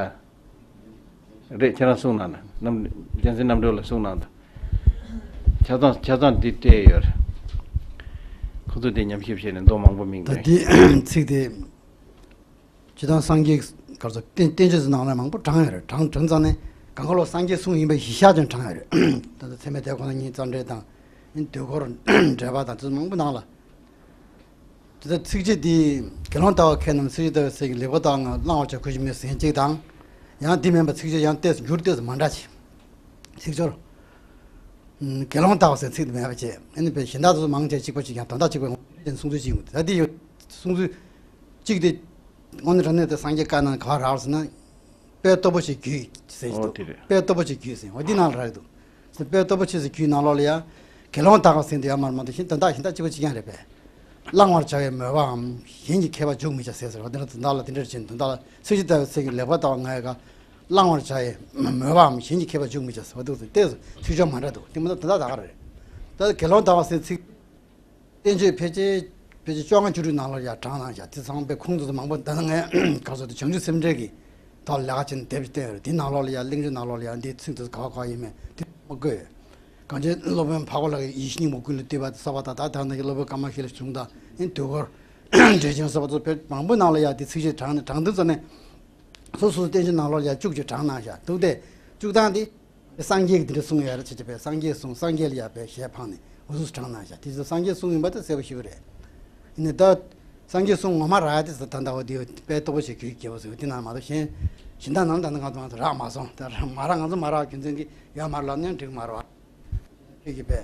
རེད། ཁྱེད་རང་གསུང་གནང་དང་། རྣམ་རྒྱལ་མཚན་རྣམ་གྲོལ་ལ་གསུང་གནང་དང་། ཆ་ཚང་ཆ་ཚང་འདི་སྤྲད་ཡོད་རེད། ཁོ་ཚོ་དེ་ཉམས་ཞིབ་བྱས་ནས་མདོ་མང་པོ་མིང་ད་དེ་ཚིག་དེ་ཇི་ལྟར་སངས་རྒྱས་གར་སོགས་བསྟན་བསྟན་བཅོས་ཚོ་ནང་ལ་མང་པོ་དྲངས་ཡོད་རེད། དྲངས་དྲངས་ཙང་ནས་གང་ག་ལོ་སངས་རྒྱས་གསུང་ཡིན་པའི་གཞི་བཞག་ཅིག་དྲངས་ཡོད་རེད། ད་ལྟ་ཚད་མེད་དེ་ཁོ་ན་ཉིད་རྩ་འགྲེལ་དང་། དུས་འཁོར་འགྲེལ་པ་དང་དེ་ཚོ་མང་པོ་ནང་ལ། དེ་ལྟར་ཚིགས་བཅད་འདི་དགེ་སློང་ལྟ་བུ་མཁས་རྣམས་ཚིགས་བཅད་ལྟ་བུའི་ཚིག་གི་ལེགས་པར་བརྟགས་ལ་བླང་བར་བྱ་གུས་ཀྱང་མིན་ཟེར་གཅིག་དང་། ཡང་འདི་མིན་པ་ཚིགས་བཅད་ཡང་ཏོག་ཙམ་འགྱུར་ཏོག་ཙམ་མ་འདྲ་ཅིག་ཚིག་སྦྱོར། ཨུམ། དགེ་སློང་ལྟ་བུ་ཟེར་ཚིག་འདི་མེད་པ་བྱས། ཨ་ནི་དཔེ་གཞན་དག་ཚོ་མང་ཆེ་གཅིག་པ་གཅིག་རྐྱང་དོན་དག་གཅིག་པའི་ངོ་བོ་ཅན་གསུང་ཚུལ་གཅིག་ཡོད། ད་འདི་ཡོད་གསུང་ཚུལ་གཅིག་དེ་དངོས་གནས་དྲང་གནས་དེ་སངས་རྒྱས་བཀའ་ནང་ག་བ་རག་ཟེར་ན། དཔལ་སྟོབས་པོ་ཆེའི་རྒྱུད་ཟེར་གྱི་འོ་འདུག་དེ་རེད། དཔལ་སྟོབས་པོ་ཆེའི་རྒྱུད་ཟེར་འོ་འདི་ནང་ལ་རག་གི་འདུག་དཔལ་སྟོབས་པོ་ཆེ་ཟེར་རྒྱུད་ནང་ལོགས་ལ་ཡང་དགེ་སློང་དག་ཟེར་དེ་ཡང་མར་མ་གཏོགས་གཞན་དོན་དག་གཞན་དག་གཅིག་པ་གཅིག་རྐྱང་རེད་པས། བླང་བར་བྱ་བའི་མོས་པའམ་གཞན་གྱི་མཁས་པ་འཇུག་མི་བྱ་ཟེར་ཟེར་བ་འདི་ལ་དོན་དག་ལ་དེ་འདྲར་བྱེད་དོན་དག་ལ་ཚིགས་བཅད་ལྟ་བུའི་ཚིག་གི་ལེགས་པར་བརྟགས་ལ་ང་ཡི་ག་བླང་བར་བྱ་བའི་མོས་པའམ་གཞན་གྱི་མཁས་པ་འཇུག་མི་བྱ་ཟེར་བ་འདུག་ཟེར་ཏོག་ཙམ་ཚིག་སྦྱོར་མ་འདྲ་འདུག་དེ་མ་གཏོགས་དོན་དག་དག་རེད། ད་དགེ་སློང་དག་ཟེར་ཚིག་བསྟན་བཅོས་ཕལ་ཆེར་ཕལ་ཆེར་བཅོ་ལྔ་བཅུ་དྲུག་ནང་ལོགས་ཡར་དྲངས་གནང་བཞག་དེ་ཚང་མས་ཁུངས་དེ་ཚོ་མང་པོ་ད་ནི་ངས་ག་ཚོད་དེ་བྱང་ཆུབ་སེམས་འགྲེལ་གྱི་ཐོག་ལ་ལས་ཀ་བྱས་ནས་དེབ་ཅིག་བསྟན་ཡོད་རེད། དེ་ནང་ལོགས་ལ་ཡང་གླེང་བརྗོད་ནང་ལོགས་ལ་ཡང་འདིའི་ཚིག་དེ་ཚོ་ག་བ་ག་བ་ཡིན་མིན་དེ་མ་བཀོད་ཡོད། གངས་ཅན་སློབ་དཔོན་འཕགས་པ་ལྷ་གི་ཡིད་བཞིན་སྙིང་པོ་ཀུན་ལས་བཏུས་པ་དེ་གསར་པ་དང་ད་ད་ནང་གི་སློབ་དཔོན་ཀ་མ་ཤཱི་ལ་བྱུང་དང་ཨེ་དུས་འཁོར་འགྲེལ་ཆེན་གསར་པ་ཚོ་དཔེ་མང་པོའི་ནང་ལ་ཡང་དེ་ཚིགས་བཅད་དྲངས་ནས་དྲངས་དུས་ཙམ་ནས་སོ་སོ་སོའི་བསྟན་བཅོས་ནང་ལོགས་ལ་ཡང་བཅུག་ཅིག་དྲངས་གནང་བཞག་འདུག་སྟེ་བཅུག་སྟངས་དེ། སངས་རྒྱས་ཀྱིས་འདི་འདྲ་གསུངས་ཡོད་རེད་ཅེས་བྱས་པས། སངས་རྒྱས་གསུངས། སངས་རྒྱས་ལ་ཡར་པའི་ཞལ་འཕངས་ནས་འུ་ཚོ་དྲངས་གནང་བཞག་དེ་ཚོ་སངས་རྒྱས་གསུངས་ཡིན་པ་དེ་གསལ་པོ་ཞེ་པོ་རེད། ཡིན་ནའི་ད་སངས་རྒྱས་གསུངས་ངོ་མ་རག་ཡ་དེ་ད་ལྟ་འོ་དེ་དཔེ་རྟོགས་པ་བྱེད་རྒྱུའི་རྒྱལ་པོ་ཟེར་བ་དེ་ནང་མ་གཏོགས་གཞན་གཞན་དག་ནང་ད་ལྟ་ང་ཚོ་མ་གཏོགས་རག་མ་སོང་། ད་རག་མ་རག་ང་ཚོ་མ་རག་རྒྱུ་མཚན་གྱིས་ཡོད་མ་རེད་ལབ་ན་འགྲིག་མ་རེད་བ། ཁྱེད་ཀྱིས་པས་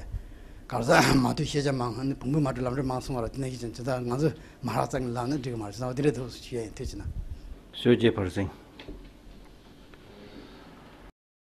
ག་རེ་ཟེར་མ་ཐུབ་ཤེས་བྱ་མང་ནི་བོང་བུ་མ་འགྲོ་ལམ་འགྲོ་མང་གསུང་བ་ལ་དེ་ནས་ཤེས་ཀྱང་ཇི་ལྟར་ང་ཚོ་མ་རག་ཙང་ལབ་ན་འགྲིག་མ་རེད་ཟེར་བ་དེ་འདྲའི་ཐུགས་སུ་ཆུད་ཡ་ཡིན་ཐུགས་རྗེ་གནང་། ཞོལ་རྒྱལ་བར་སེང་།